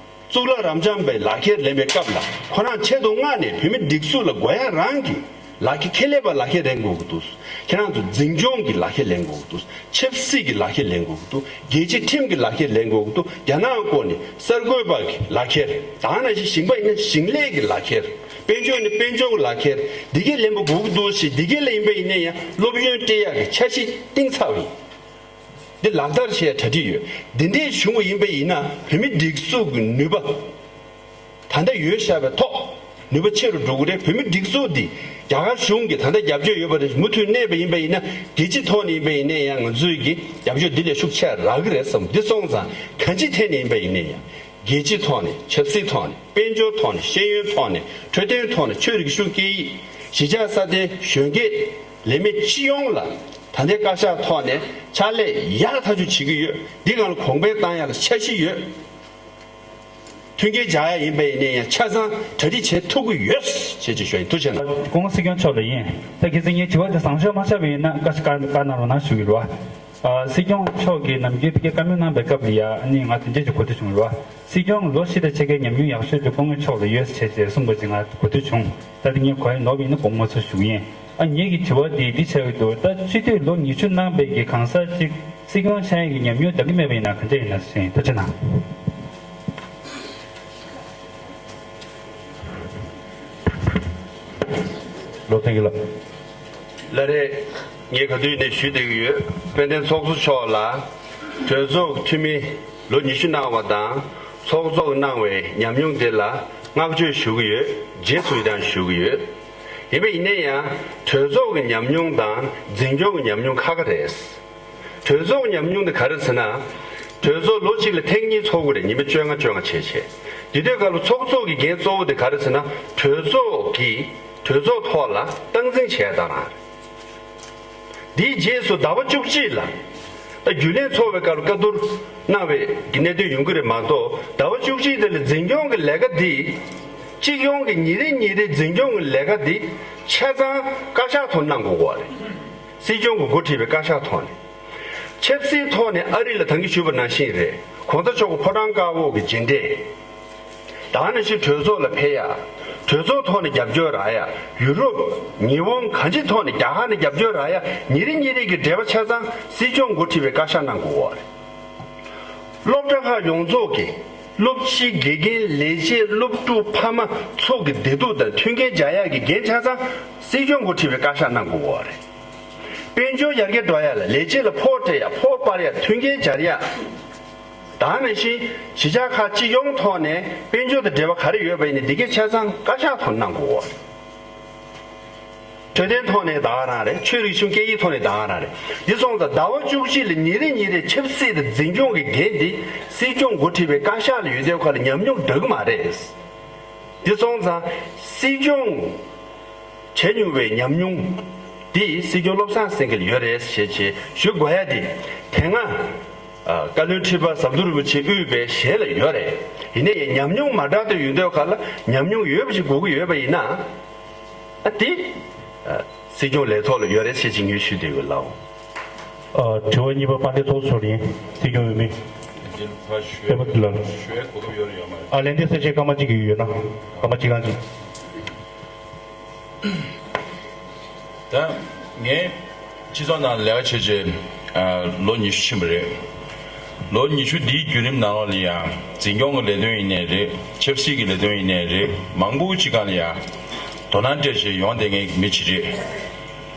གཙུག་ལག་རབ་འབྱམས་པའི་ལག་ཁྱེར་ལེན་པའི་སྐབས་ལ་ཁོ་རང་ཆེད་དུ་མངགས་ནས་བོད་མི་སྒྲིག་འཛུགས་ལ་དགོས་ཡ་རང་གི་ལག་ཁྱེར། ཁེ་ལས་པ་ལག་ཁྱེར་ལེན་དགོས་ཀྱི་འདུག་ཁྱེད་རང་ཚོ་འཛིན་སྐྱོང་གི་ལག་ཁྱེར་ལེན་དགོས་ཀྱི་འདུག་ཆབ་སྲིད་ཀྱི་ལག་ཁྱེར་ལེན་དགོས་ཀྱི་འདུག་རྒྱལ་སྤྱིའི་ཁྲིམས་ཀྱི་ལག་ཁྱེར་ལེན་དགོས་ཀྱི་འདུག་རྒྱ་ནག་སྐོར་ནས་གསར་འགོད་པ་གི་ལག་ཁྱེར། ད་ནང་བཞིན་ཞིང་པ་ཡིན་ན་ཞིང་ལས་ཀྱི་ལག་ཁྱེར། དཔལ་འབྱོར་ནི་དཔལ་འབྱོར་གྱི་ལག་ཁྱེར། འདི་གས་ལེན་པ་དགོས་ཀྱི་འདུག་ཞེས། འདི་གས་ལ་ཡིན་པ་ཡིན་ན་ཡང་སློབ་ཡོན་སྤྲད་ཡག་གི་འཆར་གཞི་བཏིང་ཚར་བ་ཡིན། འདི་ལག་བསྟར་བྱེད་ཡ་གྲ་སྒྲིག་ཡོད། འདི་འདྲས་བྱུང་བ་ཡིན་པ་ཡིན་ན་བོད་མི་སྒྲིག་འཛུགས་ཀྱི་ནུས་པ་ད་ལྟ་ཡོད་བཞག་པའི་ཐོག་ནུས་པ་ཆེ་རུ་འགྲོ་གི་རེད། བོད་མི་སྒྲིག་འཛུགས་འདི་རྒྱ་གར་གཞུང་གིས་ད་ལྟ་རྒྱབ་སྐྱོར་ཡོད་པ་རེད། མུ་མཐུད་གནས་པ་ཡིན་པ་ཡིན་ན། རྒྱལ་སྤྱི་ཐོག་ནས་ཡིན་པ་ཡིན་ན་ཡང་ང་ཚོས་ཀྱི་རྒྱབ་སྐྱོར་འདི་ལས་ཤུགས་ཆེ་རག་གི་རེད་བསམ། འདི་སོང་ཙང་གང་ཅིའི་ཐད་ནས་ཡིན་པ་ཡིན་ན་ཡང་རྒྱལ་སྤྱི་ཐོག་ནས། ཆབ་སྲིད་ཐོག་ནས། དཔལ་འབྱོར་ཐོག་ནས། ཤེས་ཡོན་ཐོག་ནས། འཕྲོད་བསྟེན་ཐོག་ནས། ཆོས་རིག་གཞུང་སྐད་ཡིག་གཞིས་ཆགས་སྲ་བརྟན། གཞོན་སྐྱེས། ལས་མེད་སྤྱི་ཡོངས་ལ་ ད་ལྟའི་བཀའ་ཤག་ཐོག་ནས་ཕྱག་ལས་ཡག་ཐག་ཆོད་བྱེད་ཀྱི་ཡོད། འདི་སྒང་ལ་གོང་འཕེལ་བཏང་ཡག་ལ་འཆར་གཞི་ཡོད། མཐུན་རྐྱེན་སྦྱར་ཡག་ཡིན་པ་ཡིན་ན་ཡང་ཆ་ཚང་གྲ་སྒྲིག་བྱེད་ཐུབ་ཀྱི་ཡོད་ཅེས་ཅིག་ཞུ་ཡིན། ཐུགས་རྗེ་གནང་། སྐུ་ངོ་སྲིད་སྐྱོང་མཆོག་ལ་ཡིན། ད་གལ་སྲིད་ངའི་དྲི་བ་དེ་བཟང་ཕྱོགས་མ་ཆགས་པ་ཡིན་ན་བཀའ་བཀའ་བཀའ་གནང་རོགས་གནང་ཞུ་གི་རེད་བ། ཨ། སྲིད་སྐྱོང་མཆོག་གིས་ནམ་རྒྱུན་དེ་གའི་བཀའ་མོལ་གནང་པའི་སྐབས་ལ་ཡ་ཨ་ནི་ང་དེ་འདྲས་ཅིག་གོ་ཐོས་བྱུང་རེད་བ། སྲིད་སྐྱོང་ལོ་བཞི་དང་ཕྱེད་ཀའི་ཉམས་མྱོང་ཡག་ཤོས་དེ་སྐུ་ངོ་མཆོག་ལ་ཡོད་ཟེར་བྱས་ཏེ་གསུངས་པ་ཅིག་ང་གོ་ཐོས་བྱུང་། ད་དེ་ངས་གོ་ཡ་ནོར་བ་ཡིན་ན་དགོངས་མ་ཚོམ་ཞུ་གི་ཡིན། ཨ། ངེད་ཀྱི་དྲི་བ་དེ་འདི་ཆགས་ཀྱི་འདུག། ད་སྤྱི་འཐུས་ལོ་ཉི་ཤུ་གནང་བའི་གི་གང་ཟག་ཅིག་སྲིད་སྐྱོང་ཆགས་ཡག་གི་ཉམས་མྱོང་འདང་གི་མེད་པ་ཡིན་ན་ག་འདྲས་ཡིན་ན་ཟེར། ཐུགས་རྗེ་གནང་། བློ་བརྟན་གྱིས་ལ། ལགས་རེད། ངས་ག་དུས་ནས་ཞུས་བསྡད་ཀྱི་ཡོད། དཔལ་ལྡན་ཚོགས་གཙོ་མཆོག་ལ་གྲོས་ཚོགས་འཐུས་མི་ལོ་ཉི་ཤུ་གནང་བ་དང་ཚོགས་གཙོ་གནང་བའི་ཉམས་མྱོང་དེ་ལ་བསྔགས་བརྗོད་ཞུ་གི་ཡོད། རྗེས་སུ་ཡི་རང་ཞུ་གི་ཡོད། ཡིན་པ་ཡིན་ན་ཡང་གྲོས་ཚོགས་ཀྱི་ཉམས་མྱོང་དང་འཛིན་སྐྱོང་གི་ཉམས་མྱོང་ཁ་ཁ་རེད། གྲོས་ཚོགས་ཉམས་མྱོང་དེ་ག་རེ་ཟེར་ན། གྲོས་ཚོགས་ལོ་གཅིག་ལ་ཐེངས་གཉིས་ཚོགས་ཀྱི་རེད། ཉི་མ་བཅོ་ལྔ་བཅོ་ལྔ་བྱས་བྱས། དེ་དུས་སྐབས་ལ་ཚོགས་གཙོ་གི་འགན་གཙོ་བོ་དེ་ག་རེ་ཟེར་ན། གྲོས་ཚོགས་ཀྱི་གྲོས་ཚོགས་ཐོག་ལ་སྟངས་འཛིན་བྱས་ཡག་དེ་རང་རེད། དེའི་རྗེས་སུ་ཟླ་བ་བཅུ་གཅིག་ལ་ད་རྒྱུན་ལས་འཚོགས་པའི་སྐབས་ལ་བཀའ་བསྡུར་གནང་བའི་གི་གནད་དོན་ཡོང་གི་རེད་མ་གཏོགས། ཟླ་བ་བཅུ་གཅིག་དེ་ལ་འཛིན་སྐྱོང་གི་ལས་ཀ་འདི། སྤྱི་ཡོངས་ཀྱི་ཉིན་རེ་ཉིན་རེའི་འཛིན་སྐྱོང་གི་ལས་ཀ་འདི་ཆ་ཚང་བཀའ་ཤག་ཐོག་གནང་དགོས་ཀྱི་རེད། སྲིད་སྐྱོང་གིས་འགོ་ཁྲིད་པའི་བཀའ་ཤག་ཐོག་ནས། ཆབ་སྲིད་ཐོག་ནས་ཨ་རི་ལ་ད་གིན་ཞུས་པ་ནང་བཞིན་རེད། གོང་ས་མཆོག་གི་ཕོ་བྲང་དཀར་པོ་གི་མཇལ་འཕྲད། ད་ནང་བཞིན་གྲོས་ཚོགས་ལ་ཕེབས་ཡག། གྲོས་ཚོགས་ཐོག་ནས་རྒྱབ་སྐྱོར་རག་ཡག། ཡུ་རོབ། ཉི་ཧོང་གང་ཅིའི་ཐོག་ནས། རྒྱ་གར་ནས་རྒྱབ་སྐྱོར་རག་ཡག། ཉིན་རེ་ཉིན་རེ་གི་འབྲེལ་བ་ཆ་ཚང་སྲིད་སྐྱོང་འགོ་ཁྲིད་པའི་བཀའ་ཤག་གནང་དགོས་ཀྱི་རེད། སློབ་གྲྭ་ཁག་ཡོངས་རྫོགས་ཀྱི་སློབ་སྤྱི། དགེ་རྒན། ལས་བྱེད། སློབ་ཕྲུག། ཕ་མ་ཚོ་གི་བདེ་སྡུག་དང་མཐུན་རྐྱེན་སྦྱར་ཡག་གི་འགན་ཆ་ཚང་སྲིད་སྐྱོང་འགོ་ཁྲིད་པའི་བཀའ་ཤག་གནང་དགོས་ཀྱི་རེད། དཔལ་འབྱོར་ཡར་རྒྱས་འགྲོ་ཡག་ལ། ལས་བྱེད་ལ་ཕོགས་སྤྲད་ཡག། ཕོགས་སྤར་ཡག། མཐུན་རྐྱེན་སྦྱར་ཡག། ད་ནང་བཞིན་གཞིས་ཆགས་ཁག་སྤྱི་ཡོངས་ཐོག་ནས་དཔལ་འབྱོར་དང་འབྲེལ་བ་ག་རེ་ཡོད་པ་ཡིན་ནའི་འདི་གའི་ཆ་ཚང་བཀའ་ཤག་ཐོག་གནང་དགོས་ཀྱི་རེད། འཕྲོད་བསྟེན་ཐོག་ནས་ད་ག་རང་རེད། ཆོས་རིག་གཞུང་སྐད་ཡིག་ཐོག་ནས་ད་ག་རང་རེད། འདི་སོང་ཙང་ཟླ་བ་བཅུ་གཅིག་ལ་ཉིན་རེ་ཉིན་རེ་ཆབ་སྲིད་དང་འཛིན་སྐྱོང་གི་འགན་འདི་སྲིད་སྐྱོང་འགོ་ཁྲིད་པའི་བཀའ་ཤག་ལ་ཡོད་དུས་ཁ་ལ་ཉམས་མྱོང་འདྲ་གི་མ་རེད། འདི་སོང་ཙང་སྲིད་སྐྱོང་བྱས་མྱོང་བའི་ཉམས་མྱོང་འདི་སྲིད་སྐྱོང་བློ་བཟང་སེང་གེ་ལ་ཡོད་རེད་ཞེས་བྱས་ཞུ་དགོས་ཡ་དེ། དེ་སྔ་ཨ། བཀའ་བློན་ཁྲི་པ་ཟམ་གདོང་རིན་པོ་ཆེ་དབུས་པའི་ཞལ་ལ་ཡོད་རེད། ཡིན་ནའི་ཉམས་མྱོང་མ་འདྲ་དེ་ཡོད་དུས་ཁ་ལ་ཉམས་མྱོང་ཡོད་པ་ཞིག་དགོས་ཀྱི་ཡོད་པ་ཡིན་ན། ཨ། དེ། ཨ། སྲིད་སྐྱོང་ལས་ཐོག་ལ་ཡོད་རེད་ཟེར་ཅིག་ངས་ཞུ་འདོད་ཡོད་ལགས། ཨ། དྲི་བ་གཉིས་པ་དཔལ་ལྡན་ཚོགས་གཙོ་ལགས་ཡིན། སྲིད་སྐྱོང་འོས་མི། སྤེན་པ་ལགས། ཞུ་ཡའི་གོ་སྐབས་ཡོད་རེད་ཡོད་མ་རེད། ཨ། ལན་འདེབས་ས་ཆ་སྐར་མ་གཅིག་གི་ཡོད་ན། སྐར་མ་གཅིག་གང་ཅིག། ད་ངས་སྤྱི་ཚོགས་ནང་ལས་ཀ་བྱས་བྱས། ཨ། ལོ་ཉི་ཤུ་ཕྱིན་པ་རེད། ལོ་ཉི་ཤུ་འདིའི་བརྒྱུད་རིམ་ནང་ལོགས་ལ་ཡང་འཛིན་སྐྱོང་གི་ལས་དོན་ཡིན་ནའི་རེད། ཆབ་སྲིད་ཀྱི་ལས་དོན་ཡིན་ནའི་རེད། མང་པོ་ཅིག་སྒང་ལ་ཡང་དོ་སྣང་སྤྲད་བྱས་ཡོང་བསྡད་མཁན་གྱི་མི་ཅིག་རེད།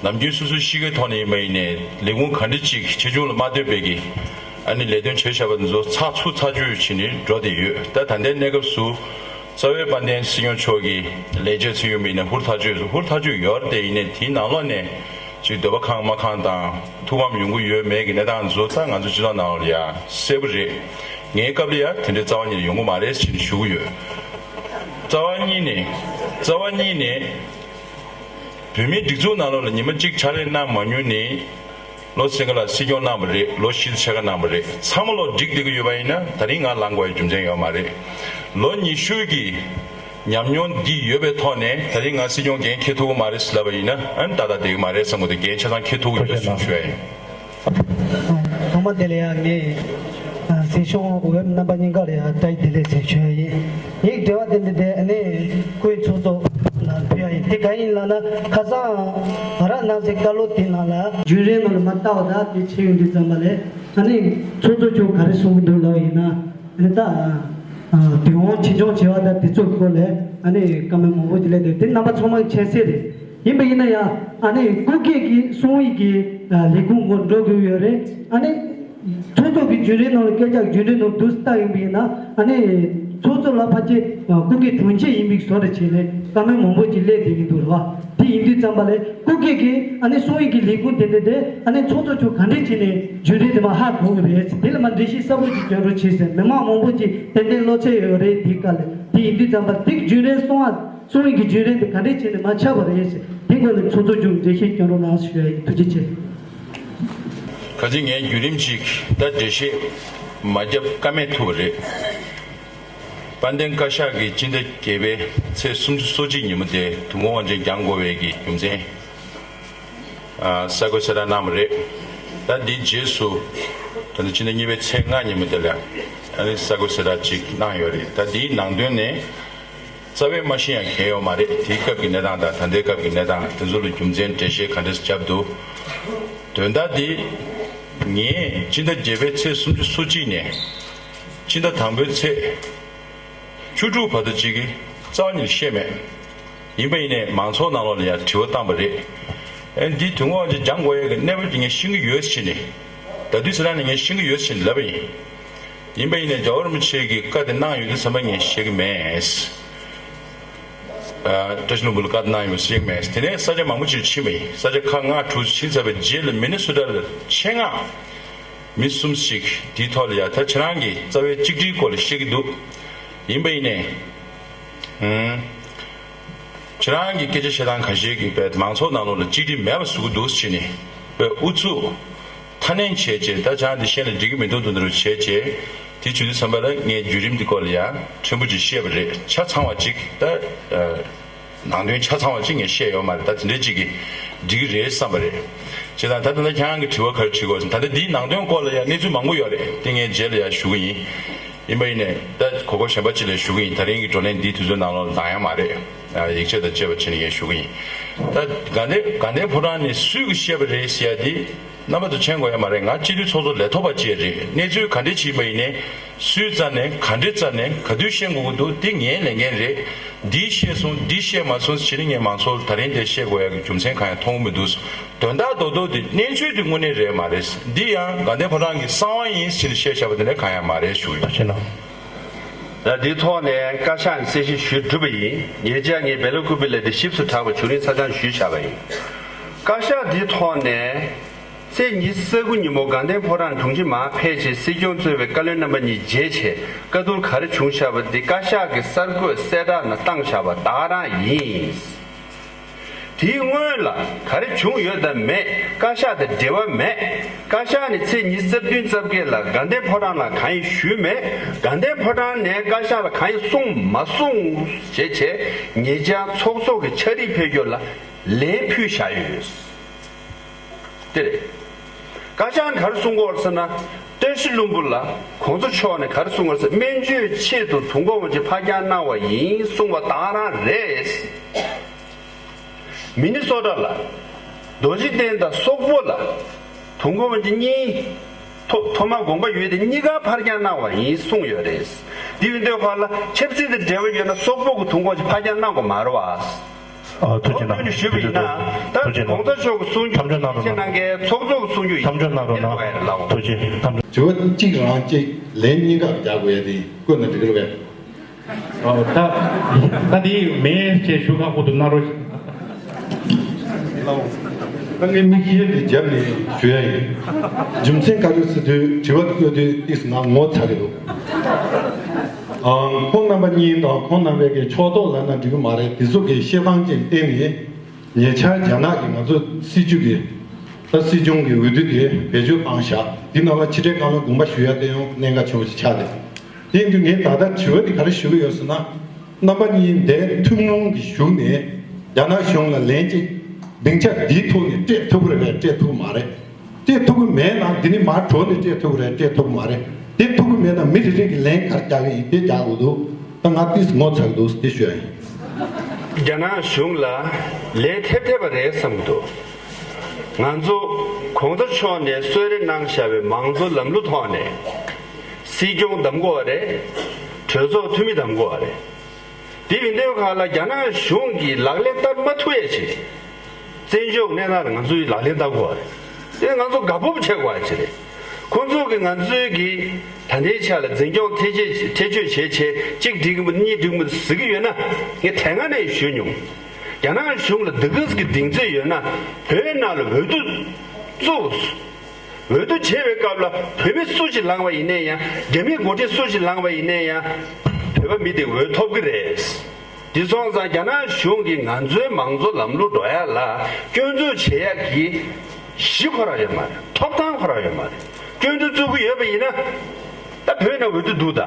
ནམ་རྒྱུན་སོ་སོའི་གཤིས་ཀའི་ཐོག་ནས་ཡིན་པ་ཡིན་ནའི་ལས་ཁུངས་ག་འདྲ་ཅིག་ཆེ་ཆུང་ལ་མ་ལྟོས་པའི་གི། ཨ་ནི་ལས་དོན་བྱས་བཞག་པ་འདི་ཚོ་ཚགས་ཚུད་ཚགས་ཚུད་བྱས་ནས་འགྲོ་བསྡད་ཡོད། ད་ད་ལྟའི་གནས་སྐབས་སུ་རྩ་བའི་དཔལ་ལྡན་སྲིད་སྐྱོང་མཆོག་གི་ལས་བྱེད་ཚུད་ཡོད་མིན་ནས་ཧུར་ཐག་ཆོད་ཧུར་ཐག་ཆོད་ཡོད་རེད། དེ་ཡིན་ནའི་དེའི་ནང་ལོགས་ནས་ཅིག་འདོད་པ་ཁེངས་མ་ཁེངས་དང་ཐུགས་ཕམ་ཡོང་གི་ཡོད་མེད་ཀྱི་གནས་སྟངས་ཚོ་ད་ང་ཚོ་སྤྱི་ཚོགས་ནང་ལ་ཡ་གསལ་པོ་རེད། ངའི་སྐབས་ལ་ཡ་དེ་འདྲའི་རྩ་བ་ཉིད་ནས་ཡོང་གི་མ་རེད་ཅེས་ཞུ་གི་ཡོད། རྩ་བ་ཉིད་ནས་རྩ་བ་ཉིད་ནས་བོད་མིའི་སྒྲིག་འཛུགས་ནང་ལོགས་ལ་ཉི་མ་གཅིག་ཕྱག་ལས་གནང་མ་མྱོང་ནི། བློ་སེང་གེ་ལགས་སྲིད་སྐྱོང་གནང་བ་རེད། ལོ་བཞི་ཕྱེད་ཀ་གནང་བ་རེད། ཚང་མ་ལོ་འགྲིག་བསྡད་ཀྱི་ཡོད་པ་ཡིན་ན་ད་རིང་ང་ལངས་དགོས་ཡ་རྒྱུ་མཚན་ཡོད་མ་རེད། ལོ་ཉི་ཤུ་གི་ཉམས་མྱོང་འདི་ཡོད་པའི་ཐོག་ནས་ད་རིང་ང་སྲིད་སྐྱོང་འགན་འཁྱེར་ཐུབ་ཀྱི་མ་རེད་ཟེར་ལབ་པ་ཡིན་ན་ཨ་ནི་ཏག་ཏག་བསྡད་ཀྱི་མ་རེད་བསམ་གྱི་འདུག་འགན་ཆ་ཚང་འཁྱེར་ཐུབ་ཀྱི་ཡོད་ཟེར་ཞུ་ཡ་ཡིན། ཐོག་མ་དེ་ལ་ཡང་ངས་སྲིད་སྐྱོང་འོས་མི་རྣམ་པ་གཉིས་ཀ་ལ་ཡང་བཀྲ་ཤིས་བདེ་ལེགས་ཟེར་ཞུ་ཡ་ཡིན། ངའི་དྲི་བ་དེ་འདི་དེ་ཨ་ནི་སྐུའི་ཚོགས་གཙོ་ལ་ཕུལ་ཡ་ཡིན། དེ་ག་ཡིན་ལབ་ན་ཁ་སང་ང་རང་གནང་སའི་བཀའ་སློབ་དེ་ནང་ལ་རྒྱུན་རིང་ནང་ལ་མ་ལྟ་བ་ད་དེ་བྱས་ཡོང་དུས་ཙམ་པ་ལས་ཨ་ནི་ཚོགས་གཙོ་མཆོག་ག་རེ་གསུང་གི་འདུག་ལབ་པ་ཡིན་ན་ཨ་ནི་ད་དུས་དབང་ཆེད་སྦྱོང་བྱས་པ་ད་དེ་ཚོའི་སྐོར་ལ་ཨ་ནི་བཀའ་མོལ་མང་པོ་ཅིག་སླེབས་འདུག་དེ་རྣམ་པ་ཚང་མ་མཁྱེན་གསལ་རེད། ཡིན་པ་ཡིན་ན་ཡང་ཨ་ནི་སྐུ་སྒེར་གྱི་གསུང་ཡིག་གི་ལས་ཁུངས་སྐོར་འགྲོ་དགོས་ཡོད་རེད། ཨ་ནི་ཚོགས་གཙོ་གི་རྒྱུན་རིང་ནང་ལ་སྐད་ཆ་རྒྱུན་རིང་ནང་དུ་ལྟ་ཡིན་པ་ཡིན་ན་ཨ་ནི་ཚོགས་གཙོ་ལ་ཕལ་ཆེར་སྐུ་སྒེར་དྲུང་ཆེ་ཡིན་པའི་བཟོ་འདྲ་བྱས་ནས་བཀའ་མོལ་མང་པོ་ཅིག་སླེབས་བསྡད་ཀྱི་འདུག་རེད་བ། དེ་ཡིན་དུས་ཙམ་པ་ལས་སྐུ་སྒེར་གྱི་ཨ་ནི་གསུང་ཡིག་གི་ལས་ཁུངས་དེ་འདྲ་དེ་ཨ་ནི་ཚོགས་གཙོ་མཆོག་ག་འདྲས་བྱས་ནས་རྒྱུན་རིང་དེ་མ་ཧ་གོ་གི་རེད། དེ་ལ་མ་འགྲེལ་བཤད་གསལ་པོ་ཅིག་སྐྱོན་རོགས་བྱས་ཟེར། མི་མང་མང་པོ་ཅིག་ཏན་ཏན་བློ་འཚབ་ཡོད་རེད། དེའི་སྐབས་ལ་དེ་ཡིན་དུས་ཙམ་པ་དེ་རྒྱུན་རིང་གསུང་བ། གསུང་ཡིག་གི་རྒྱུན་རིང་དེ་ག་འདྲས་བྱས་ནས་མ་ཆག་པ་རེད་ཟེར། དེ་སྐོར་ལ་ཚོགས་གཙོ་མཆོག་འགྲེལ་བཤད་སྐྱོན་རོགས་གནང་ཞུ་ཡ་ཡིན། ཐུགས་རྗེ་ཆེ། ཁ་ཅིག་ངས་བརྒྱུད་རིམ་ཅིག་ད་འགྲེལ་བཤད་མ་བརྒྱབ་ཀ་མེད་ཐུབ་པ་རེད། དཔལ་ལྡན་བཀའ་ཤག་གིས་སྤྱི་ཟླ་བརྒྱད་པའི་ཚེས་སུམ་ཅུ་སོ་གཅིག་ཉིན་མོ་དེ་དུས་འཁོར་དབང་ཆེན་བསྐྱང་དགོས་པའི་གི་རྒྱུ་མཚན། ཨ། གསར་འགོད་གསལ་བསྒྲགས་གནང་བ་རེད། ད་འདིའི་རྗེས་སུ་ད་ནི་སྤྱི་ཟླ་གཉིས་པའི་ཚེས་ལྔ་ཉིན་མོ་དེ་ལ་ཨ་ནི་གསར་འགོད་གསལ་བསྒྲགས་ཅིག་གནང་ཡོད་རེད། ད་འདིའི་ནང་དོན་ནི་རྩ་བའི་མ་ཤེས་ཡང་གལ་ཡོད་མ་རེད། དེའི་སྐབས་ཀྱི་གནས་སྟངས་དང་ད་ལྟའི་སྐབས་ཀྱི་གནས་སྟངས་དེ་ཚོ་ལ་རྒྱུ་མཚན་འགྲེལ་བཤད་ག་འདྲས་བརྒྱབ་འདུག་དོན་དག་འདི་ངས་སྤྱི་ཟླ་བརྒྱད་པའི་ཚེས་སུམ་ཅུ་སོ་གཅིག་ནས་སྤྱི་ཟླ་དང་པོའི་ཚེས་བཅུ་དྲུག་བར་དུ་ཅིག་གི་རྩ་བ་ཉིད་ནས་བཤད་མེད། ཡིན་པ་ཡིན་ནའི་མང་ཚོགས་ནང་ལོགས་ལ་ཡང་དྲི་བ་བཏང་པ་རེད། ཨེ་འདི་དུས་འཁོར་དབང་ཆེན་སྦྱང་དགོས་ཡས་ཀྱི་གནས་བབ་དེ་ངས་ཤེས་ཀྱི་ཡོད་ཟེར་ནས། ད་དུས་ཚོད་ནང་ནས་ངས་ཤེས་ཀྱི་ཡོད་ཟེར་ནས་ལབ་པ་ཡིན། ཡིན་པ་ཡིན་ནའི་རྒྱལ་བ་རིན་པོ་ཆེ་གིས་བཀའ་དེ་གནང་ཡོད་དུས་ཙམ་པ་ངས་ཤེས་ཀྱི་མེད། ཨ། བཀྲ་ཤིས་ལྷུན་པོ་ལ་བཀའ་གནང་ཡོད་ཤེས་ཀྱི་མེད། དེ་ནས་ས་ཆ་མང་པོ་ཅིག་ཕྱིན་པ་ཡིན། ས་ཆ་ཁག་ལྔ་དྲུག་ཕྱིན་ཚར་བའི་རྗེས་ལ་མི་ནི་སོ་ཊ་ལ་ཆེད་མངགས་མི་གསུམ་ཞིག་དེའི་ཐོག་ལ་ཡ་ད་ཁྱེད་རང་གིས་རྩ་བའི་གཅིག་སྒྲིལ་སྐོར་ལ་བཤད་ཀྱི་འདུག་ཡིན་པ་ཡིན་ནའི། ཨུམ། ཁྱེད་རང་གི་སྐད་ཆ་བཤད་སྟངས་ཁ་ཤས་ཀྱིས་དཔེ་མང་ཚོགས་ནང་ལོགས་ལ་གཅིག་སྒྲིལ་མེད་པ་བཟོ་གི་འདུག་ཟེར་ནས་དཔེ་ཨུ་ཚུགས་མཐའ་ནན་བྱས་རྗེས། ད་ཆང་འདི་བཤད་ན་འགྲིག་གི་མི་འདུག་འདུག་འདུག་བྱས་རྗེས། དེ་བྱུང་དུས་ཙམ་པ་ལ་ངས་བརྒྱུད་རིམ་འདི་སྐོར་ལ་ཡང་ཕྲན་བུ་ཅིག་བཤད་པ་རེད། ཆ་ཚང་བ་ཅིག་ད་ཨ། ནང་དོན་ཆ་ཚང་བ་ཅིག་ངས་བཤད་ཡོད་མ་རེད། ད་དེ་འདྲའི་ཅིག་གིས་འགྲིག་གི་རེད་བསམ་པ་རེད། བྱས་ཙང་ད་ད་ལྟ་ཁྱེད་རང་གི་དྲི་བ་ག་རེ་དྲིས་དགོས་ཟེར། ད་ལྟ་འདིའི་ནང་དོན་སྐོར་ལ་ཡང་གནས་ཚུལ་མང་པོ་ཡོད་རེད། དེ་ངས་རྗེས་ལ་ཡང་ཞུ་གི་ཡིན། ཡིན་པ་ཡིན་ནའི་ད་གོ་སྐབས་གཞན་པ་ཅིག་ལ་ཞུ་གི་ཡིན། དེ་རིང་གི་བགྲོ་གླེང་འདིའི་དུས་ཚོད་ནང་ལོགས་ལ་འདང་ཡང་མ་རེད། ཡིག་ཆ་དང་བཅས་པ་བྱས་ནས་ངས་ཞུ་གི་ཡིན། ད་དགའ་ལྡན་དགའ་ལྡན་ཕོ་བྲང་ནས་སུས་ཀྱིས་བཤད་པ་རེད་ཟེར་ཡ་འདི་རྣམ་པ་ཚོ་མཁྱེན་དགོས་ཡ་མ་རེད། ང་སྤྱི་འཐུས་ཚོགས་གཙོ་ལས་ཐོག་པ་ཅིག་རེད། གནས་ཚུལ་ག་འདྲས་ཅིག་ཡིན་པ་ཡིན་ནའི་སུའི་རྩ་ནས་ག་འདྲའི་རྩ་ནས་ག་དུས་བཤད་དགོས་ཀྱི་འདུག་འདི་ངའི་ལས་འགན་རེད། འདིས་བཤད་སོང་། འདིས་བཤད་མ་སོང་ཟེར་ནས་ངས་མང་ཚོགས་ལ་ད་རིང་འདིར་བཤད་དགོས་ཡ་གི་རྒྱུ་མཚན་གང་ཡང་མཐོང་གི་མི་འདུག་དོན་དག་རྡོག་རྡོག་དེ་གནས་ཚུལ་དེ་དངོས་གནས་རེད་མ་རེད། འདི་ཡང་དགའ་ལྡན་ཕོ་བྲང་གི་གསང་བ་ཡིན་ཟེར་ནས་བཤད་བཞག་པ་དེ་འདྲ་གང་ཡང་མ་རེད་ཞུ་གི་ཡོད། ཐུགས་རྗེ་གནང་། ད་འདིའི་ཐོག་ནས་བཀའ་ཤག་ནས་གསལ་བཤད་ཞུས་གྲུབ་པ་ཡིན། ཉེ་ཆར་ངས་བེ་ལ་ཀུ་པི་ལ་འདི་ཞིབ་ཏུ་དྲགས་པ་བྱུང་རིང་ཚ་གྱང་ཞུས་བཞག་པ་ཡིན། བཀའ་ཤག་འདིའི་ཐོག་ནས་ཚེས་ཉི་ཤུ་རྩ་དགུ་ཉིན་མོ་དགའ་ལྡན་ཕོ་བྲང་དྲུང་ཆེ་མར་ཕེབས་རྗེས་སྲིད་སྐྱོང་གཙོས་པའི་བཀའ་བློན་རྣམ་པ་གཉིས་མཇལ་བྱས་བཀའ་བསྡུར་ག་རེ་བྱུང་བཞག་པ་འདི་བཀའ་ཤག་གིས་གསར་འགོད་གསལ་བསྒྲགས་ནང་བཏང་བཞག་པ་ད་ག་རང་ཡིན། དེའི་སྔོན་ལ་ག་རེ་བྱུང་ཡོད་དམ་མེད་བཀའ་ཤག་དང་འབྲེལ་བ་མེད། བཀའ་ཤག་ནས་ཚེས་ཉི་ཤུ་རྩ་བདུན་རྩ་བརྒྱད་ལ་དགའ་ལྡན་ཕོ་བྲང་ལ་གང་ཡང་ཞུས་མེད། དགའ་ལྡན་ཕོ་བྲང་ནས་བཀའ་ཤག་ལ་གང་ཡང་གསུངས་མ་གསུངས་བྱས་བྱས་ཉེ་ཆར་ཚོགས་གཙོ་གི་ཕྱག་བྲིས་ཕེབས་རྒྱུ་ལ་ལན་ཕུལ་བཞག་ཡོད། དེ་རེད། བཀའ་ཤག་ནས་ག་རེ་གསུང་གི་ཡོད་ཟེར་ན། བཀྲ་ཤིས་ལྷུན་པོ་ལ་གོང་ས་མཆོག་ནས་ག་རེ་གསུང་གི་ཡོད་ཟེར། སྨན་བཅོས་ཆེད་དུ་དུས་འཁོར་དབང་ཆེན་ཕར་འགྱངས་གནང་བ་ཡིན་གསུངས་པ་ད་ག་རང་རེད། མི་ནི་སོ་ཊ་ལ་རྡོ་རྗེ་གདན་དང་སོག་པོ་ལ་དུས་འཁོར་དབང་ཆེན་གཉིས་ཐོ་ཐོག་མར་དགོངས་པ་ཡོད་དེ་གཉིས་ཀ་ཕར་འགྱངས་གནང་བ་ཡིན་གསུངས་ཡོད་རེད། དེ་ཡིན་དུས་ཁ་ལ་ཆབ་སྲིད་དང་འབྲེལ་བ་ཡོད་ན་སོག་པོ་གི་དུས་འཁོར་དབང་ཆེན་ཕར་འགྱངས་གནང་དགོས་མ་རེད་བ། ཨ། ཐུགས་རྗེ་གནང་། ཞུས་པ་ཡིན་ན། ད་ཐུགས་རྗེ་གནང་། གོང་ས་མཆོག་གི་གསུང་རྒྱུ་མཐའ་འཁྱོངས་གནང་རོགས་གནང་། ཁྱེད་རྣམ་པས་ཚོགས་གཙོ་གི་གསུང་རྒྱུ་ཡིན། མཐའ་འཁྱོངས་གནང་རོགས་གནང་། ཐུགས་རྗེ། མཐའ་འཁྱོངས། དྲི་བ་གཅིག་རང་གཅིག་ལན་གཉིས་ཀ་རྒྱག་དགོས་ཡ་དེ་བཀོད་ན་འགྲིག་གི་རེད་པས། ཨོ། ད་ད་དེ་མེད་ཅེས་ཞུ་ཁག་པོ་འདུག་ན་རོ། ད་ངས་མིག་ཤེལ་དེ་རྒྱབ་ནས་ཞུ་ཡ་ཡིན། རྒྱུ་མཚན་ག་རེ་ཟེར་དུས་དྲི་བ་བཀོད་དུས་ཏིས་ང་ངོ་ཚ་གི་འདུག་ཨང་། ཁོང་རྣམ་པ་གཉིས་དང་ཁོང་རྣམ་པའི་གི་ཕྱོགས་གཏོགས་ལབ་ན་འགྲིག་གི་མ་རེད། དེ་ཚོ་གི་བཤད་སྟངས་ཅིག་བསྟན་ནས་ཉེ་ཆར་རྒྱ་ནག་གི་ང་ཚོ་སྲིད་བྱུས་ཀྱི་ད་སྲིད་སྐྱོང་གི་འོས་བསྡུ་དེ་བེད་སྤྱོད་བཏང་བཞག་དེ་ནང་ལ་ཕྱི་དྲིལ་བཀའ་བློན་དགོངས་པ་ཞུ་ཡ་དེ་ཡང་གནད་འགག་ཆེན་པོ་ཞིག་ཆགས་ཏེ། དེ་ཡིན་དུས་ངས་ད་ལྟ་དྲི་བ་དེ་ག་རེ་ཞུ་གི་ཡོད་ཟེར་ན། རྣམ་པ་གཉིས་འདིར་ཐུགས་སྣང་གིས་བཞུགས་ནས་རྒྱ་ནག་གཞུང་ལ་ལན་གཅིག་སྡིངས་ཆ་འདིའི་ཐོག་ནས་སྤྲད་ཐུབ་ཀྱི་རེད་པས། སྤྲད་ཐུབ་ཀྱི་མ་རེད། སྤྲད་ཐུབ་ཀྱི་མེད་ན་འདི་ནས་མར་འགྲོ་ནས་སྤྲད་ཐུབ་ཀྱི་རེད། སྤྲད་ཐུབ་ཀྱི་མ་རེད། དེ་ཐུབ་ཀྱི་མེད་ན་མི་རེ་རེ་གིས་ལན་ག་རེ་རྒྱག་གི་ཡིན་དེ་རྒྱག་དགོས་འདུག་ད་ང་ཏིས་ངོ་ཚ་གི་འདུག་དེ་ཞུ་ཡ་ཡིན། རྒྱ་ནག་གཞུང་ལ་ལན་ཐེབས་ཐེབས་པ་རེད་བསམ་གི་འདུག་ང་ཚོ་གོང་ས་མཆོག་ནས་གསོལ་རས་གནང་བཞག་པའི་མང་གཙོ་ལམ་ལུགས་ཐོག་ནས། སྲིད་སྐྱོང་གདམ་དགོས་པ་རེད། གྲོས་ཚོགས་འཐུས་མི་གདམ་དགོས་པ་རེད། དེ་ཡིན་དུས་ཁ་ལ་རྒྱ་ནག་གཞུང་གིས་ལག་ལེན་བསྟར་མ་ཐུབ་ཡ་ཆེད། བཙན་བྱོལ་གནས་སྟངས་ལ་ང་ཚོས་ལག་ལེན་བསྟར་དགོས་པ་རེད། དེ་ང་ཚོ་དགའ་སྤོབས་བྱེད་དགོས་པ་ཆེད་རེད། ཁོང་ཚོ་གིས་ང་ཚོའི་གི་ད་ལྟའི་ཆ་ལ་འཛིན་སྐྱོང་ཐེ་བྱེད་ཐེ་བྱུས་བྱེད་ཆེད་གཅིག་འགྲིག་གི་མི་གཉིས་འགྲིག་གི་མི་ཟེར་གི་ཡོད་ན། ངས་དེ་སྔ་ནས་ཞུས་མྱོང་། རྒྱ་ནག་གཞུང་ལ་འདི་ག་ཟིག་གི་གདེང་ཚོད་ཡོད་ན་བོད་ནང་ལ་འོས་བསྡུ་བཙུགས། འོས་བསྡུ་བྱེད་པའི་སྐབས་ལ་བོད་མི་སུ་ཞིག་ལངས་པ་ཡིན་ནའི་ཡང་། རྒྱ་མིའི་འགོ་ཁྲིད་སུ་ཞིག་ལངས་པ་ཡིན་ནའི་ཡང་། བོད་པ་མི་དེ་འོས་ཐོབ་ཀྱི་རེད། དེ་སོང་ཙང་རྒྱ་ནག་གཞུང་གིས་ང་ཚོའི་མང་གཙོ་ལམ་ལུགས་འགྲོ་ཡ་ལ་སྐྱོན་འཛུགས་བྱེད་ཡ་གི་ གཞི་ཁོ་རང་ཡོད་མ་རེད། ཐོབ་ཐང་ཁོ་རང་ཡོད་མ་རེད། སྐྱོན་འདྲི་བཙུགས་ཀྱི་ཡོད་པ་ཡིན་ན། ད་བོད་ནང་འོས་བསྡུ་འདུག་ད།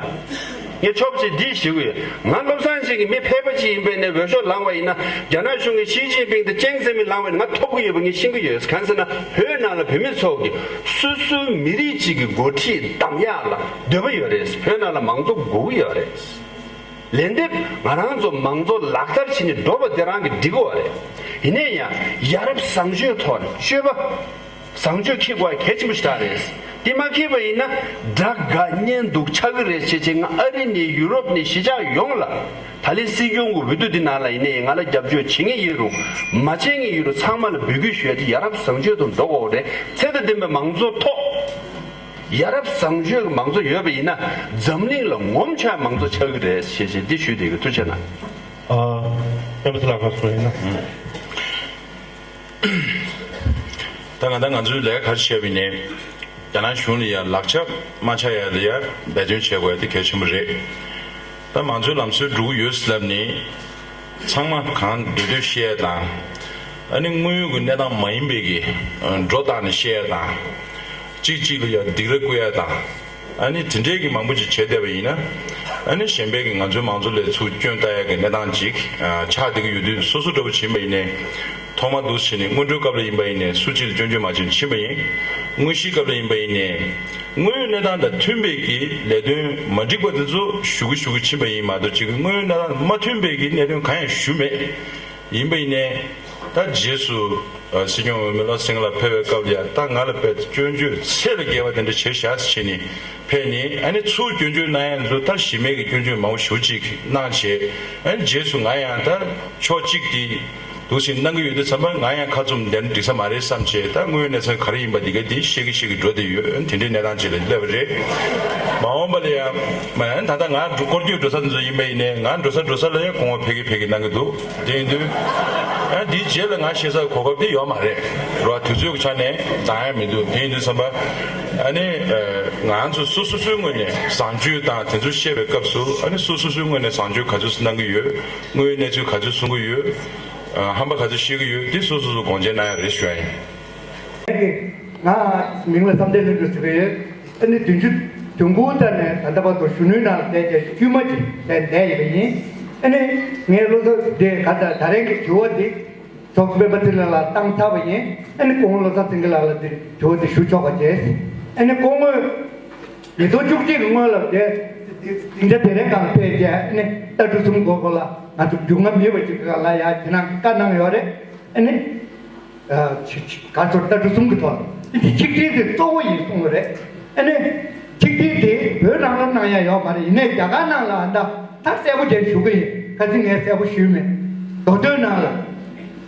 ངས་ཆོབ་ཅིག་འདི་ཞུ་གི་ཡོད། ང་བློ་བཟང་ཅིག་གི་མི་ཕལ་པ་ཅིག་ཡིན་པས་ནས་འོས་ཤོག་ལངས་པ་ཡིན་ན། རྒྱ་ནག་གཞུང་གི་ཞི་ཅིན་ཕིང་དང་ཅང་ཙེ་མིན་ལངས་པ་ཡིན་ན་ང་ཐོབ་ཀྱི་ཡོད་པ་ངས་ཤེས་ཀྱི་ཡོད། གང་ཟེར་ན་བོད་ནང་ལ་བོད་མི་ཚོ་གི་སོ་སོའི་མི་རིགས་ཅིག་གི་འགོ་ཁྲིད་གདམ་ཡག་ལ་འདོད་པ་ཡོད་རེད། བོད་ནང་ལ་མང་གཙོ་དགོས་ཀྱི་ཡོད་རེད། ལན་འདེབས་ང་རང་ཚོ་མང་གཙོ་ལག་བསྟར་བྱས་ནས་འགྲོ་བ་དེ་རང་གི་འགྲིག་གི་ཡོད་རེད། ཡིན་ནའི་ཡང་ཡ་རབས་བཟང་སྤྱོད་ཐོག་ནས་སྤྱོད་པ། བཟང་སྤྱོད་འཁྱེར་དགོས་གལ་ཆེན་པོ་ཞིག་རེད། དེ་མ་འཁྱེར་བ་ཡིན་ན་དགྲ་དགའ་གཉེན་སྡུག་ཆགས་ཀྱི་རེད། བྱས་བྱས་ང་ཨ་རི་ནས་ཡུ་རོབ་ནས་གཞིས་ཆགས་ཡོངས་ལ་ད་ལན་སྲིད་སྐྱོང་གི་འོས་བསྡུ་འདི་ནང་ལ་ཡིན་ནའི་ང་ལ་རྒྱབ་སྐྱོར་བྱེད་མཁན་ཡིན་རུང་མ་བྱེད་མཁན་ཡིན་རུང་ཚང་མ་ལ་འབོད་སྐུལ་ཞུ་ཡ་དེ་ཡ་རབས་བཟང་སྤྱོད་དུ་འགྲོ་དགོས་རེད། ཚད་དང་ལྡན་པའི་མང་གཙོ་ཐོག་ཡ་རབས་བཟང་སྤྱོད་ཀྱི་མང་གཙོ་ཡོད་པ་ཡིན་ན་འཛམ་གླིང་ལ་ངོམ་ཆགས་མང་གཙོ་ཆགས་ཀྱི་རེད་ཞེས་བྱས་འདི་ཞུས་བསྡད་ཀྱི། ཐུགས་རྗེ་གནང་། ཨ། སྤེན་པ་ཚེ་ལགས་ཁ་སོ་ཡིན་ན། ད་ང་ད་ང་ཚོའི་ལས་ཀ་ག་རེ་བྱས་པ་ཡིན་ནའི་རྒྱ་ནག་གཞུང་ལ་ཡ་ལག་ཆ་མ་ཆག་ཡ་ལ་ཡ་འབད་བརྩོན་བྱེད་དགོས་ཡ་དེ་གལ་ཆེན་པོ་རེད། ད་མང་གཙོའི་ལམ་སྲོལ་འགྲོ་གི་ཡོད་ཟེར་ལབ་ནས། ཚང་མ་གང་འདོད་འདོད་བཤད་ཡ་དང་། ཨ་ནི་དངོས་ཡོད་ཀྱི་གནས་སྟངས་མ་ཡིན་པའི་གི་སྒྲོ་བཏགས་ནས་བཤད་ཡ་དང་། གཅིག་གཅིག་ལ་ཡ་སྡིགས་ར་བསྐུལ་ཡ་དང་། ཨ་ནི་དེ་འདྲའི་གི་མང་པོ་ཅིག་བྱས་བསྡད་པ་ཡིན་ན། ཨ་ནི་གཞན་པའི་གི་ང་ཚོའི་མང་གཙོ་ལ་ཚུར་སྐྱོན་བཏགས་ཡ་གི་གནས་སྟངས་ཅིག་ཆགས་བསྡད་ཀྱི་ཡོད་དུས་སོ་སོ་འདྲ་པོ་ཕྱིན་པ་ཡིན་ནའི། ཐོག་མ་འདུག་བྱས་ནས་སྔོན་འགྲོའི་སྐབས་ལ་ཡིན་པ་ཡིན་ནའི་སུ་གཅིག་ལ་སྐྱོན་བརྗོད་མ་བྱས་ནས་ཕྱིན་པ་ཡིན། དངོས་གཞིའི་སྐབས་ལ་ཡིན་པ་ཡིན་ནའི། དངོས་ཡོད་གནས་སྟངས་དང་མཐུན་པའི་གི་ལས་དོན་མ་འགྲིག་པ་དེ་ཚོ་ཞུ་གི་ཞུ་གི་ཕྱིན་པ་ཡིན་མ་གཏོགས་གཅིག་གི་དངོས་ཡོད་གནས་སྟངས་མ་མཐུན་པའི་གི་གནད་དོན་གང་ཡང་ཞུ་མེད། ཡིན་པ་ཡིན་ནའི། ད་རྗེས་སུ་ཨ་སྲིད་སྐྱོང་འོས་མི་བློ་བཟང་སེང་གེ་ལགས་ཕེབས་པའི་སྐབས་ལ་ཡ་ད་ང་ལ་དཔེ་སྐྱོན་བརྗོད་ཚད་ལས་བརྒལ་བ་དེ་འདྲ་བྱས་བཞག་ཟེར་བྱས་ནས་ཕེབས་ནས། ཨ་ནི་ཚུར་སྐྱོན་བརྗོད་གནང་ཡ་ཚོ་ད་གཞི་མེད་ཀྱི་སྐྱོན་བརྗོད་མང་པོ་ཞེ་པོ་ཅིག་གནང་བྱས། ཨ་ནི་རྗེས་སུ་ང་ཡང་ད་ཕྱོགས་གཅིག་དེ་འདུག་སེ་གནང་གི་ཡོད་དུས་ཙམ་པ་ང་ཡང་ཁ་བཙུམ་བསྡད་ན་འགྲིག་ས་མ་རེད་བསམ་བྱས། ད་དངོས་ཡོད་གནས་ཚུལ་ག་རེ་ཡིན་པ་འདི་ག་དེ་བཤད་ཀྱི་བཤད་ཀྱི་འགྲོ་བསྡད་ཡོད། ཨ་ནི་དེ་འདྲའི་གནས་སྟངས་ཅིག་ལ་སླེབས་པ་རེད། མ་འོངས་པ་ལ་ཡང་མ་ཡང་ད་ལྟ་ང་སྐོར་སྐྱོད་འགྲོ་ས་དེ་ཚོ་ཡིན་པ་ཡིན་ནའི་ང་འགྲོ་ས་འགྲོ་ས་ལ་ཡང་སྐུ་ངོ་ཕེབས་ཀྱི་ཕེབས་ཀྱི་གནང་གི་འདུག་དེ་ཡིན་དུས། ཨ་འདིའི་རྗེས་ལ་ང་བཤད་སའི་གོ་སྐབས་དེ་ཡོད་མ་རེད། རོ་དུས་ཚོད་ཀྱི་ཆ་ནས་འདང་ཡང་མི་འདུག་དེ་ཡིན་དུས་ཙམ་པ། ཨ་ནི་ཨ་ང་ཚོ་སོ་སོ་སོའི་ངོས་ནས་བཟང་སྤྱོད་དང་དེ་ཚོ་བཤད་པའི་སྐབས་སུ། ཨ་ནི་སོ་སོ་སོའི་ངོས་ནས་བཟང་སྤྱོད་ག་ཚོད་གནང་གི་ཡོད། དངོས་ཡོད་གནས་ཚུལ་ག་ཚོད་གསུང་གི་ཡོད། ཨ་ཧམ་པ་ག་ཚོད་བཤད་ཀྱི་ཡོད། དེ་སོ་སོ་སོ་དགོངས་འཆར་གནང་ཡ་རེད་ཞུ་ཡ་ཡིན། ང་མིང་ལ་བསམ་གཏན་ལྷུན་གྲུབ་ཟེར་གྱི་ཡོད། ཨ་ནི་བདུན་ཅུ་དོན་དགུ་ཙམ་ནས་ད་ལྟ་བར་དུ་གཞོན་ནུའི་ནང་ལ་བསྡད་བྱས་དཀྱུས་མ་ཅིག་བསྡད་བསྡད་ཡོད་པ་ཡིན། ཨ་ནི་ངའི་བློ་འཚབ་དེ་ག་ད་ད་རེས་ཀྱི་དྲི་བ་འདི་ཚོགས་གཙོ་སྤེན་པ་ཚེ་རིང་ལགས་ལ་བཏང་ཚར་བ་ཡིན། ཨ་ནི་སྐུ་ངོ་བློ་བཟང་སེང་གེ་ལགས་ལ་འདི་དྲི་བ་འདི་ཞུ་ཆོག་པ་བྱས། ཨ་ནི་སྐུ་ངོས་ཉིས་སྟོང་བཅུ་གཅིག་གི་སྔོན་ལ་བསྡད་སྡིངས་ཆ་དེ་རིང་གང་ཕེབས་བྱས། ཨ་ནི་ལྟ་གྲུབ་གསུམ་སྐོར་སྐོར་ལ་ང་ཚོ་རྒྱུས་མངའ་མེད་པ་ཅིག་ག་ལ་ཡ་དེ་ནང་བཀའ་གནང་ཡོད་རེད། ཨ་ནི། ཨ་ཆ་ཆ་ག་ཚོད་ལྟ་གྲུབ་གསུམ་གྱི་ཐོག་ལ་ཆིག་སྒྲིལ་དེ་གཙོ་བོ་ཡིན་གསུངས་པ་རེད། ཨ་ནི་ཆིག་སྒྲིལ་དེ་བོད་ནང་ལ་གནང་ཡ་ཡོད་མ་རེད། ཡིན་ནའི་རྒྱ་གར་ནང་ལ་ཨ་ད་ད་གསལ་པོ་བྱས་ཞུ་གི་ཡིན། ཁ་སང་ངས་གསལ་པོ་ཞུས་མེད། མདོ་སྟོད་ནང་ལ་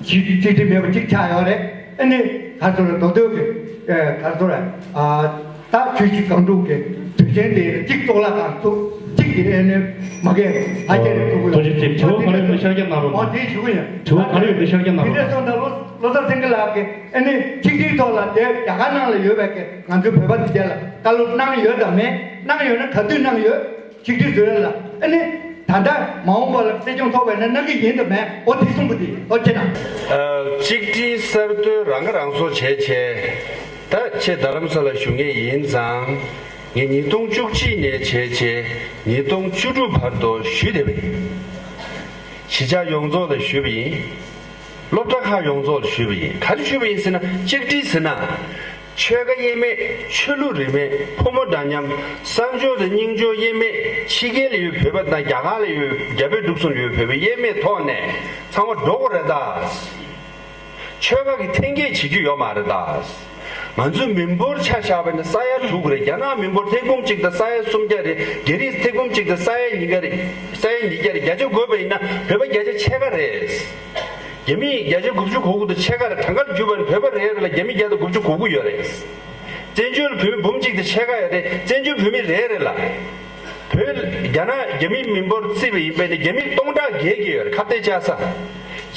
ཆིག་ཆིག་སྒྲིལ་མེད་པ་གཅིག་ཆགས་ཡོད་རེད། ཨ་ནི་ག་ཚོད་ལ་མདོ་སྟོད་ཀྱི་ཨ་ག་ཚོད་ལ་ཨ། ད་ཆོས་སྲིད་གང་དྲུག་གི་དུས་ཆེན་དེ་གཅིག་གཙུག་ལག་ཁང་བཙུགས། གཅིག་གི་ཨེ་ནི་མ་གས་ཨ་ཀྱེ་རེ་ཐུག་གི་ཡོད། ཐུགས་རྗེ་ཆེ། དྲི་བ་ག་རེ་ཡོད་ན་ཤར་རྒྱག་གནང་རོགས། འོ་དེ་ཞུ་གི་ཡིན། དྲི་བ་ག་རེ་ཡོད་ན་ཤར་རྒྱག་གནང་རོགས། དེ་འདྲ་སོང་ད་བློ་བློ་བཟང་སེང་གེ་ལགས་ཀྱིས་ཨེ་ནི་ཆིག་སྒྲིལ་ཐོག་ལ་དེ་རྒྱ་གར་ནང་ལ་ཡོད་པའི་གི་ང་ཚོའི་བོད་པ་དེ་དེ་ལ་བཀའ་སློབ་གནང་ཡོད་དམ་མེད། གནང་ཡོད་ན་ག་དུས་གནང་ཡོད། ཆིག་སྒྲིལ་བཟོ་ཡ་ལ་ཨ་ནི་ད་ལྟ་མ་འོངས་པ་ལ་སྲིད་སྐྱོང་ཐོབ་པ་ཡིན་ན་གནང་གི་ཡིན་དམ་མེད། འོ་དེ་གསུང་གི་དེ་ཐུགས་རྗེ་གནང་། ཨ་གཅིག་སྒྲིལ་གསར་གཏོད་རང་ཁ་རང་གསོ་བྱས་བྱས། ད་ཁྱེད་རྡ་རམ་ས་ལ་བཞུགས་མཁན་ཡིན་ཙང་། ངས་ཉིས་སྟོང་བཅུ་གཅིག་ནས་བྱས་བྱས་ཉིས་སྟོང་བཅུ་དྲུག་བར་དུ་ཞུས་བསྡད་པ་ཡིན། གཞིས་ཆགས་ཡོངས་རྫོགས་ལ་ཞུས་པ་ཡིན། སློབ་གྲྭ་ཁག་ཡོངས་རྫོགས་ལ་ཞུས་པ་ཡིན། ག་རེ་ཞུས་པ་ཡིན་ཟེར་ན་གཅིག་སྒྲིལ་ཟེར་ན། ཆོལ་ཁ་དབྱེར་མེད། ཆོས་ལུགས་རིས་མེད། ཕོ་མོ་འདྲ་མཉམ། གསར་འབྱོར་དང་རྙིང་འབྱོར་དབྱེར་མེད། ཕྱི་རྒྱལ་ལ་ཡོད་བོད་པ་དང་རྒྱ་གར་ལ་ཡོད་རྒྱ་བོད་འབྲུག་གསུམ་ལ་ཡོད་བོད་པ་དབྱེར་མེད་ཐོག་ནས་ཚང་མ་འགྲོ་དགོས་རེད་ད། ཆོལ་ཁ་གི་འཐེན་འཁྱེར་བྱེད་རྒྱུ་ཡོད་མ་རེད་ད། ང་ཚོའི་མི་འབོར་ཆ་བཞག་པ་ཡིན་ན་ས་ཡ་དྲུག་རེད། རྒྱ་ནག་མི་འབོར་ཐེར་འབུམ་གཅིག་དང་ས་ཡ་སུམ་བརྒྱ་རེད། རྒྱ་རིགས་ཐེར་འབུམ་གཅིག་དང་ས་ཡ་ཉིས་བརྒྱ་རེད། ས་ཡ་ཉིས་བརྒྱ་རེད། བརྒྱ་ཆ་བགོས་པ་ཡིན་ན་བོད་པ་བརྒྱ་ཆ་ཕྱེད་ཀ་རེད། རྒྱ་མི་བརྒྱ་ཆ་དགུ་བཅུ་གོ་དགུ་དང་ཕྱེད་ཀ་རེད། གྲངས་ཀ་བརྒྱུད་པ་ཡིན་ན་བོད་པ་རེ་རེ་ལ་རྒྱ་མི་བརྒྱ་དང་དགུ་བཅུ་གོ་དགུ་ཡོད་རེད། བཙན་བྱོལ་བོད་མི་འབུམ་གཅིག་དང་ཕྱེད་ཀ་ཡོད་རེད། བཙན་བྱོལ་བོད་མི་རེ་རེ་ལ། བོད་རྒྱ་ནག་རྒྱ་མིའི་མི་འབོར་བརྩིས་པ་ཡིན་པས་ནི་རྒྱ་མི་སྟོང་ཕྲག་བརྒལ་གྱི་ཡོད་རེད། ཁ་གཏད་བཅག་ས།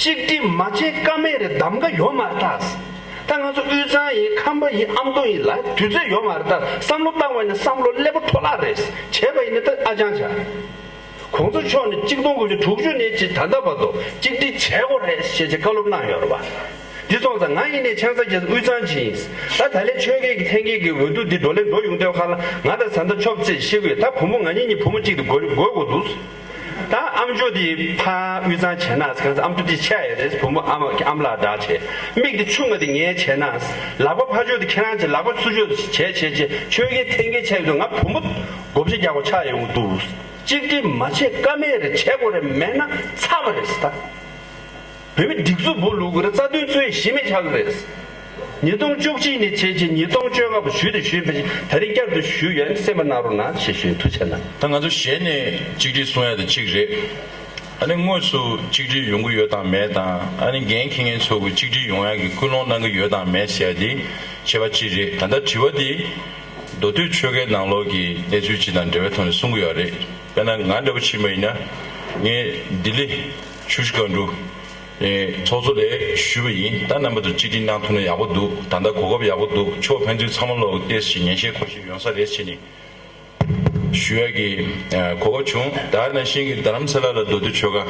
གཅིག་སྒྲིལ་མ་བྱེད་ཀ་མེད་རེད། གདམ་ག་ཡོད་མ་རེད་ད། ད་ང་ཚོ་དབུས་གཙང་ཡིན། ཁམས་པ་ཡིན། ཨ་མདོ་ཡིན་ལ་དུས་ཚོད་ཡོད་མ་རེད་ད། བསམ་བློ་བཏང་བ་ཡིན་ན་བསམ་བློ་སླེ་པོ་འཕྲོ་བརླག་རེད། བྱས་པ་ཡིན་ན་ད་ཨ་ཅང་བྱ། གོང་ས་མཆོག་ནས་གཅིག་སྟོང་དགུ་བརྒྱ་དྲུག་ཅུ་ནས་ཅིག་ད་ལྟ་བར་དུ་གཅིག་སྒྲིལ་བྱེད་དགོས་རེད་ཞེས་བྱས་བཀའ་སློབ་གནང་ཡོད་རེད་བ། འདི་སོང་ཙང་ང་ཡིན་ནའི་ཆང་ས་རྒྱས་དབུས་གཙང་ཅིག་ཡིན། ད་ད་ལན་ཆོལ་ཁའི་གི་འཐེན་འཁྱེར་གྱི་འོས་བསྡུ་འདི་བགྲོ་གླེང་འགྲོ་ཡོང་དུས་ཁ་ལ་ང་དང་བཟའ་ཟླ་ཆོབ་ཙེ་ཤི་དགོས། ད་བུ་མོ་ང་གཉིས་གཉིས་བུ་མོ་གཅིག་ཏུ་དགོས་དགོས་དགོས་འདུག་ད་ཨམ་ཅོག་དེ་ཕ་དབུས་གཙང་བྱས་ན་གང་ཟེར་ཨམ་ཅོག་དེ་ཆད་ཡོད་རེད། བུ་མོ་ཨ་མ་ཨམ་ལགས་འདྲ་བྱས། མིག་དེ་ཆུང་ང་དེ་ངས་བྱས་ན། ལག་པ་ཕར་ཕྱོགས་དེ་ཁྱེད་རང་བྱས། ལག་པ་ཚུར་ཕྱོགས་དེ་བྱས་བྱས་བྱས། ཆོལ་ཁའི་འཐེན་འཁྱེར་ཆགས་ཡོད་དུས་ང་བུ་མོ་བགོ་བཤའ་རྒྱག་དགོས་ཆགས་ཡོང་གི་འདུག་གཅིག་སྒྲིལ་མ་བྱེད་ཀ་མེད་རེད། བྱེད་དགོས་རེད། མེད་ན་ཚར་བ་རེད་ད། བོད་མི་སྒྲིག་འཛུགས་སྦུག་ལུག་གི་རྩ་དོན་ཚོས་གཞི་མེད་ཆགས་ཀྱི་རེད། ཉིས་སྟོང་བཅུ་གཅིག་ནས་བྱས་རྗེས་ཉིས་སྟོང་བཅོ་ལྔ་བར་ཞུས་དང་ཞུས་པ་བཞིན་ད་རིང་བསྐྱར་དུ་ཞུས་ཡོད། སེམས་པ་གནང་རོགས་གནང་ཞེས་ཞུ་ཡིན། ཐུགས་རྗེ་གནང་། ད་ང་ཚོ་ཞལ་ནས་གཅིག་སྒྲིལ་གསུང་ཡ་དེ་གཅིག་རེད། ཨ་ནི་དངོས་སུ་གཅིག་སྒྲིལ་ཡོང་གི་ཡོད་དང་མེད་དང་། ཨ་ནི་འགན་འཁྱེར་མཁན་ཚོ་གི་གཅིག་སྒྲིལ་ཡོང་ཡ་གི་སྐུལ་སློང་གནང་གི་ཡོད་དང་མེད་ཟེར་ཡ་དེ་ཁྱད་པར་གཅིག་རེད། ད་ལྟ་དྲི་བ་དེ་མདོ་སྟོད་ཆོལ་ཁའི་ནང་ལོགས་ཀྱི་གནས་ཚུལ་གཅིག་དང་འབྲེལ་བའི་ཐོག་ནས་གསུང་གི་ཡོད་རེད། དཔེར་ན་ང་འདྲ་པོ་ཕྱིན་པ་ཡིན་ན་ངས་ལྡི་ལི་ཆུ་བཞི་སྒང་དྲུག་ཨེ། ཚོགས་གཙོ་ལས་ཞུས་པ་ཡིན། ད་རྣམ་པ་ཚོ་གཅིག་སྒྲིལ་གནང་ཐུབ་ན་ཡག་པོ་འདུག་ད་ལྟ་གོ་སྐབས་ཡག་པོ་འདུག་ཕྱོགས་ཕན་ཚུན་ཚང་མ་ལོག་ཏོག་ཙམ་ཞིག་ངེས་ཤེས་འཁོར་ཤེས་ཡོང་ས་རེད་ཟེར་ནས་ཞུ་ཡ་གི་ཨ་གོ་སྐབས་བྱུང་། དེ་ནང་བཞིན་གྱི་རྡ་རམ་ས་ལ་ལ་མདོ་སྟོད་ཆོལ་ཁ་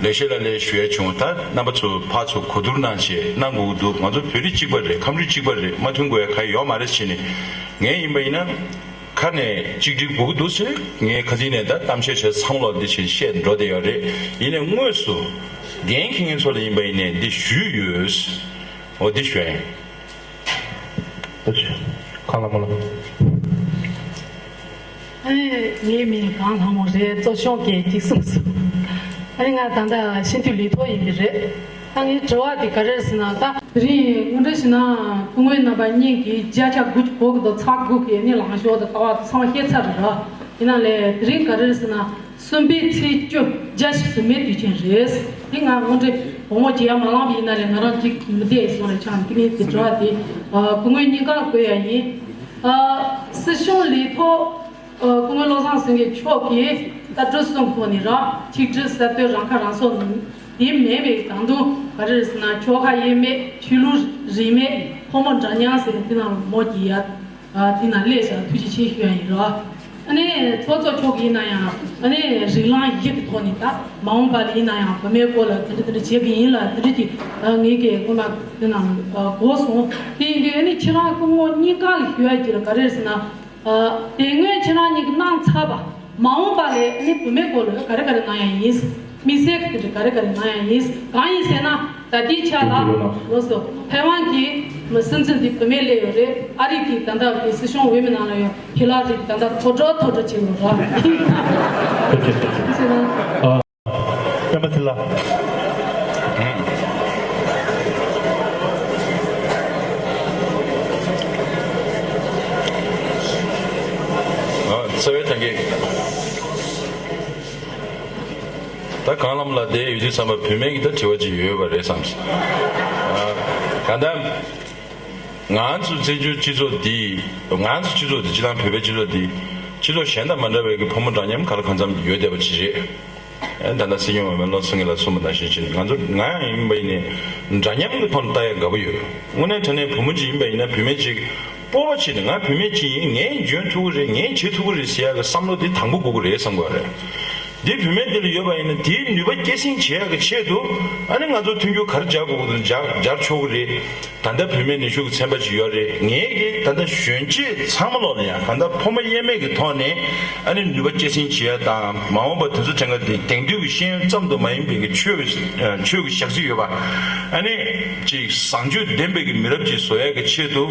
ལེགས་བཤད་ལ་ལས་ཞུ་ཡ་བྱུང་། ད་རྣམ་པ་ཚོ་ཕར་ཚུར་གོ་བསྡུར་གནང་བྱས་གནང་དགོས་ཀྱི་འདུག་ང་ཚོ་བོད་རིགས་གཅིག་པ་རེད། ཁམས་རིགས་གཅིག་པ་རེད། མ་མཐུན་དགོས་ཡ་ག་ཡོད་མ་རེད་ཟེར་ནས། ངས་ཡིན་པ་ཡིན་ན། ཁ་ནས་གཅིག་སྒྲིལ་དགོས་ཀྱི་འདུག་ཟེར་ངས་ཁ་སང་ནས་ད་གཏམ་བཤད་བྱས་ཚང་མ་ལོག་འདི་བཞིན་བཤད་འགྲོ་བསྡད་ཡོད་རེད། ཡིན་ནའི་དངོས་སུ་འགན་འཁྱེར་མཁན་ཚོ་ལ་ཡིན་པ་ཡིན་ནའི་འདི་ཞུས་ཡོད། འོ་འདི་ཞུ་ཡ་ཡིན། ཁ་ལ་མོ་ལ། ཨེ། ངའི་མིང་གངས་ལྷ་མོ་རེད། གཙོ་སྐྱོང་གི་གཅིག་གསུངས་སོང་། ཨེ། ང་ད་ལྟ་ཤིན་ཏུ་ལི་ཐོ་ཡིན་པ་རེད། ད་ངའི་དྲི་བ་དེ་ག་རེ་རེད་ཟེར་ན། ད་དེ་རིང་དངོས་འབྲེལ་བྱས་ན་སྐུ་ངོ་རྣམ་པ་གཉིས་ཀྱིས་བརྒྱ་ཆ་དགུ་གོ་གི་འདུག་ཚེག་དགུ་གི་ནི་ལངས་ཤོག་དང་ལྟ་བ་ཚང་མ་བཤད་ཚར་རེད། ཡིན་ན་ལས་དེ་རིང་ག་རེ་རེད་ཟེར་ན། གསུམ་པའི་ཚེས་བཅུ་བརྒྱ་ཞིག་བུད་མེད་དུས་ཆེན་རེད། དེ་ང་དངོས་འབྲེལ་བུ་མོ་བྱེད་ཡ་མ་ལངས་པ་ཡིན་ན་ལས་ང་རང་གཅིག་མི་བསྡད་སོང་རེད། ཆང་དེ་ནི་དེ་དྲི་བ་དེ་སྐུ་ངོ་གཉིས་ཀ་བཀོད་ཡ་ཡིན། སྲིད་སྐྱོང་ལི་ཐོ། སྐུ་ངོ་བློ་བཟང་སེང་གེ་མཆོག་གིས་ད་འགྲོ་སོང་གི་ཐོག་ནས་རང་ཆིག་སྒྲིལ་གསར་གཏོད་རང་ཁ་རང་གསོ་དེ་མེད་པའི་དང་དུ་ག་རེ་རེད་ཟེར་ན། ཆོལ་ཁ་དབྱེ་མེད། ཆོས་ལུགས་རིས་མེད། ཕོ་མོ་འདྲ་མཉམ་ཟེར་ནས་དེ་ནང་མོ་གྱི་ཡ་དེ་ནང་སླེབས་བཞག་ཐུགས་རྗེ་ཆེ་ཞུ་ཡ་ཡིན་རོགས། ཨ་ནི་ཚོགས་གཙོ་མཆོག་གིས་ཡིན་ན་ཡང་ཨ་ནི་རིགས་ལམ་བཞི་གི་ཐོག་ནས་ད་མ་འོངས་པ་ལ་ཡིན་ན་ཡང་བུད་མེད་སྐོར་ལ་དེ་འདྲ་དེ་འདྲ་བྱེད་ཀྱི་ཡིན་ལ་དེ་འདྲ་གྱི་ངེད་ཀྱི་སྔོན་མ་དེ་ནང་གོ་སོང་། དེ་ཡིན་དུས་ཨ་ནི་ཁྱེད་རང་སྐུ་ངོ་གཉིས་ཀ་ལ་ཞུ་ཡ་ཅིག་ལ་ག་རེ་རེད་ཟེར་ན། དེ་སྔོན་ཁྱེད་རང་གཉིས་ཀྱིས་གནང་ཚར་བ། མ་འོངས་པ་ལ་ཨ་ནི་བུད་མེད་སྐོར་ལ་ག་རེ་ག་རེ་གནང་ཡ་ཡིན། དམིགས་བསལ་གྱི་དེ་འདྲ་ག་རེ་ག་རེ་གནང་ཡ་ཡིན། གང་ཡིན་ཟེར་ན། ད་ལྟའི་ཆ་ལ་ལོ་སོ་ཐའེ་ཝན་གྱི་མི་སྲིད་འཛིན་དེ་བུད་མེད་སླེབས་ཡོད་རེད། ཨ་རི་གི་ད་ལྟ་གི་སྲིད་སྐྱོང་འོས་མི་ནང་ལ་ཡང་ཧི་ལ་རི་ད་ལྟ་མཐོ་གྲོགས་མཐོ་གྲོགས་བྱེད་ཡོད་ར། ཟེར་ན། སྤེན་པ་ཚེ་ལགས། རྩ་བའི་ཐང་གི། ད་གང་ལམ་ལ་བསྡད་ཡོད་དུས་ཙམ་པ་བུད་མེད་ཀྱི་ད་དྲི་བ་ཅིག་ཡོད་པ་རེད་བསམ་སོང་། གང་ལྟར་ང་ཚོ་བཙན་བྱོལ་སྤྱི་ཚོགས་འདི། ང་ཚོ་སྤྱི་ཚོགས་འདི་སྤྱི་བཏང་བོད་པའི་སྤྱི་ཚོགས་འདི་སྤྱི་ཚོགས་གཞན་དང་མ་འདྲ་བའི་གི་ཕོ་མོ་འདྲ་མཉམ་ག་ལ་གང་འཚམ་ཡོད་བསྡད་པ་ཅིག་རེད། ཨ་ནི་ད་ལྟ་སྲིད་སྐྱོང་འོས་མི་བློ་སེང་གེ་ལགས་གསུངས་པ་ནང་བཞིན་བྱས་ནས་ང་ཚོ་ང་ཡང་ཡིན་པ་ཡིན་ནའི་འདྲ་མཉམ་གི་ཐོག་ནས་ལྟ་ཡ་དགའ་པོ་ཡོད། དངོས་གནས་དྲང་གནས་བུ་མོ་ཅིག་ཡིན་པ་ཡིན་ན་བུད་མེད་ཅིག་སྤོབས་པ་བྱས་ནས་ང་བུད་མེད་ཅིག་ཡིན། ངས་འཇོན་ཐུབ་ཀྱི་རེད། ངས་བྱེད་ཐུབ་ཀྱི་རེད་ཟེར་ཡ་གི་བསམ་བློ་འདི་དང་པོ་དགོས་ཀྱི་རེད་བསམ་དགོས་པ་རེད། འདི་བུད་མེད་འདི་ལ་ཡོད་པ་ཡིན་ན་དེའི་ནུས་པ་སྐྱེད་སྲིང་བྱེད་ཡག་གི་ཆེད་དུ་ཨ་ནི་ང་ཚོ་མཐུན་འགྱུར་ག་རེ་སྦྱར་དགོས་ཀྱི་འདུག་སྦྱར་སྦྱར་ཆོག་གི་རེད། ད་ལྟ་བུད་མེད་ནུས་ཤུགས་ཀྱི་ཚན་པ་ཅིག་ཡོད་རེད། ངེད་ཀྱིས་ད་ལྟ་གཞོན་སྐྱེས་ཚང་མ་ལོག་ལ་ཡང་གང་ལྟར་ཕོ་མོ་དབྱེར་མེད་ཀྱི་ཐོག་ནས་ཨ་ནི་ནུས་པ་སྐྱེད་སྲིང་བྱེད་ཡ་དང་། མ་འོངས་པ་དེ་ཚོ་དྲན་ག་དེ་དེང་དུས་ཀྱི་ཤེས་ཡོན་ཙམ་དུ་མ་ཡིན་པའི་གི་ཆོས་ཀྱི་ཆོས་ཀྱི་ཞག་རྩི་ཡོད་པ། ཨ་ནི་ཅིག་བཟང་སྤྱོད་ལྡན་པའི་གི་མི་རབས་ཅིག་བཟོ་ཡ་གི་ཆེད་དུ་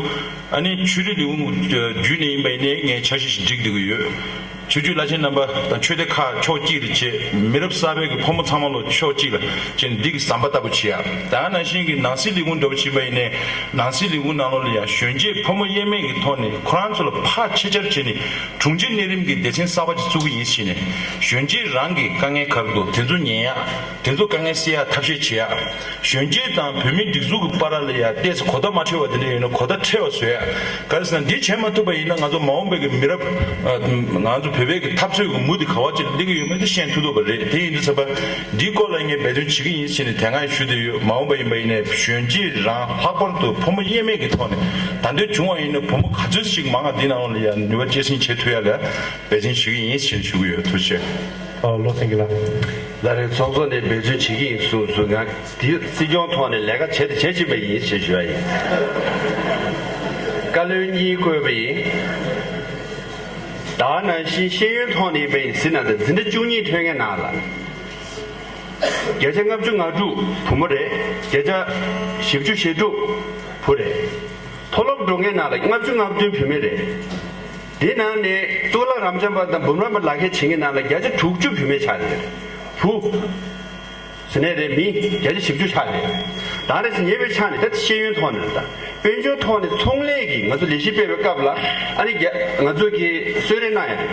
ཨ་ནི་ཆོས་རིག་ལས་ཁུངས་བརྒྱུད་ནས་ཡིན་པ་ཡིན་ནའི་ངས་འཆར་གཞི་ཞིག་སྒྲིག་བསྡད་ཀྱི་ཡོད། ཆོས་བརྒྱུད་བླ་ཆེན་རྣམ་པ་དང་ཆོས་སྡེ་ཁག་ཕྱོགས་གཅིག་ཏུ་བྱས། མི་རབས་གསར་པའི་གི་ཕོ་མོ་ཚང་མ་ལོ་ཕྱོགས་གཅིག་ལ་བྱས་ནས་འདི་གི་ཟམ་པ་ལྟ་བུ་བྱེད་ཡ། ད་ནང་བཞིན་གྱི་ནང་སྲིད་ལས་ཁུངས་འདྲ་བོ་ཕྱིན་པ་ཡིན་ནའི་ནང་སྲིད་ལས་ཁུངས་ནང་ལོགས་ལ་ཡང་གཞོན་སྐྱེས་ཕོ་མོ་དབྱེར་མེད་ཀྱི་ཐོག་ནས་ཁོ་རང་ཚོ་ལ་ཕར་ཆེ་ཆེར་བྱས་ནས་དྲུང་ཆེ་གནས་རིམ་གྱི་སྡེ་ཚན་གསར་པ་ཅིག་བཙུགས་ཀྱི་ཡིན་ཟེར་ནས། གཞོན་སྐྱེས་རང་གི་དཀའ་ངལ་ག་རེ་འདུག་དེ་ཚོ་ཉན་ཡ། དེ་ཚོ་དཀའ་ངལ་སེལ་ཡ་ཐབས་ཤེས་བྱེད་ཡ། གཞོན་སྐྱེས་དང་བོད་མིའི་སྒྲིག་འཛུགས་ཀྱི་བར་ལ་ཡ་ཏོག་ཙམ་གོ་བརྡ་མ་འཕྲོད་པ་དེ་འདྲ་ཡོད་ན་གོ་བརྡ་འཕྲོད་པ་བཟོ་ཡ། ག་རེ་ཟེར་ན་འདི་བྱེད་མ་ཐུབ་པ་ཡིན་ན་ང་ཚོ་མ་འོངས་པའི་གི་མི་རབས། ཨ། ང་ཚོ་བོད་པའི་གི་འཐབ་རྩོད་ཀྱི་མུ་དེ་ག་བ་ཅིག་སླེབས་ཀྱི་ཡོད་མེད་དེ་ཤེས་ཐུབ་ཐུབ་པ་རེད། དེ་ཡིན་དུས་ཙམ་པ་འདིའི་སྐོར་ལ་ངས་འབད་བརྩོན་བྱེད་ཀྱི་ཡིན་ཟེར་ནས་དེ་སྔ་ཡང་ཞུ་བསྡད་ཡོད། མ་འོངས་པ་ཡིན་པ་ཡིན་ནའི་གཞོན་སྐྱེས་རང་ལྷག་པར་དུ་ཕོ་མོ་དབྱེར་མེད་ཀྱི་ཐོག་ནས་ད་འདོད་བྱུང་བ་ཡིན་ན་བུ་མོ་ག་ཚོད་ཅིག་མང་བ་འདི་ནང་ལོགས་ལ་ཡ་ནུས་པ་སྐྱེད་སྲིང་བྱེད་ཐུབ་ཡ་ལ་འབད་བརྩོན་བྱེད་ཀྱི་ཡིན་ཟེར་ནས་ཞུ་གི་ཡོད། ཐུགས་རྗེ་ཆེ། ཨ། བློ་སེང་གེ་ལགས། ལ་རེ་ཚོགས་གཙོ་ནས་འབད་བརྩོན་བྱེད་ཀྱི་ཡིན་གསུངས་སོང་། ང་འདི་སྲིད་སྐྱོང་ཐོག་ནས་ལས་ཀ་བྱེད་དང་བྱེད་བཞིན་པ་ཡིན་ཞེས་ཞུ་བ་ཡིན། བཀའ་བློན་གཉིས་བསྐོས་པ་ཡིན། ད་ནང་བཞིན་ཤེས་ཡོན་ཐོག་ནས་ཡིན་པ་ཡིན་ཟེར་ན། ད་འཛིན་གྲྭ་བཅུ་གཉིས་ཐོན་མཁན་ནང་ལ་བརྒྱ་ཆ་ལྔ་བཅུ་ང་དྲུག་བུ་མོ་རེད། བརྒྱ་ཆ་བཞི་བཅུ་ཞེ་དྲུག་བུ་རེད། མཐོ་སློབ་འགྲོ་མཁན་ནང་ལ་ལྔ་བཅུ་ང་བདུན་བུད་མེད་རེད། དེ་ནང་ནས་གཙུག་ལག་རབ་འབྱམས་པ་དང་འབུམ་རམས་པ་ལག་ཁྱེར་བྱེད་མཁན་ནང་ལ་བརྒྱ་ཆ་དྲུག་ཅུ་བུད་མེད་ཆགས་ཡོད་རེད། བུ་ཟེར་ནའི་རེད། མི་བརྒྱ་ཆ་བཞི་བཅུ་ཆགས་རེད། ད་རེས་ཉེ་བའི་ཆ་ནས་ད་ཤེས་ཡོན་ཐོག་ནས་དང་དཔལ་འབྱོར་ཐོག་ནས་ཚོང་ལས་ཀྱི་ང་ཚོ་ལས་གཞི་སྤེལ་བའི་སྐབས་ལ། ཨ་ནི་རྒྱ་ང་ཚོ་གི་གསོལ་རས་གནང་ཡ་རེད།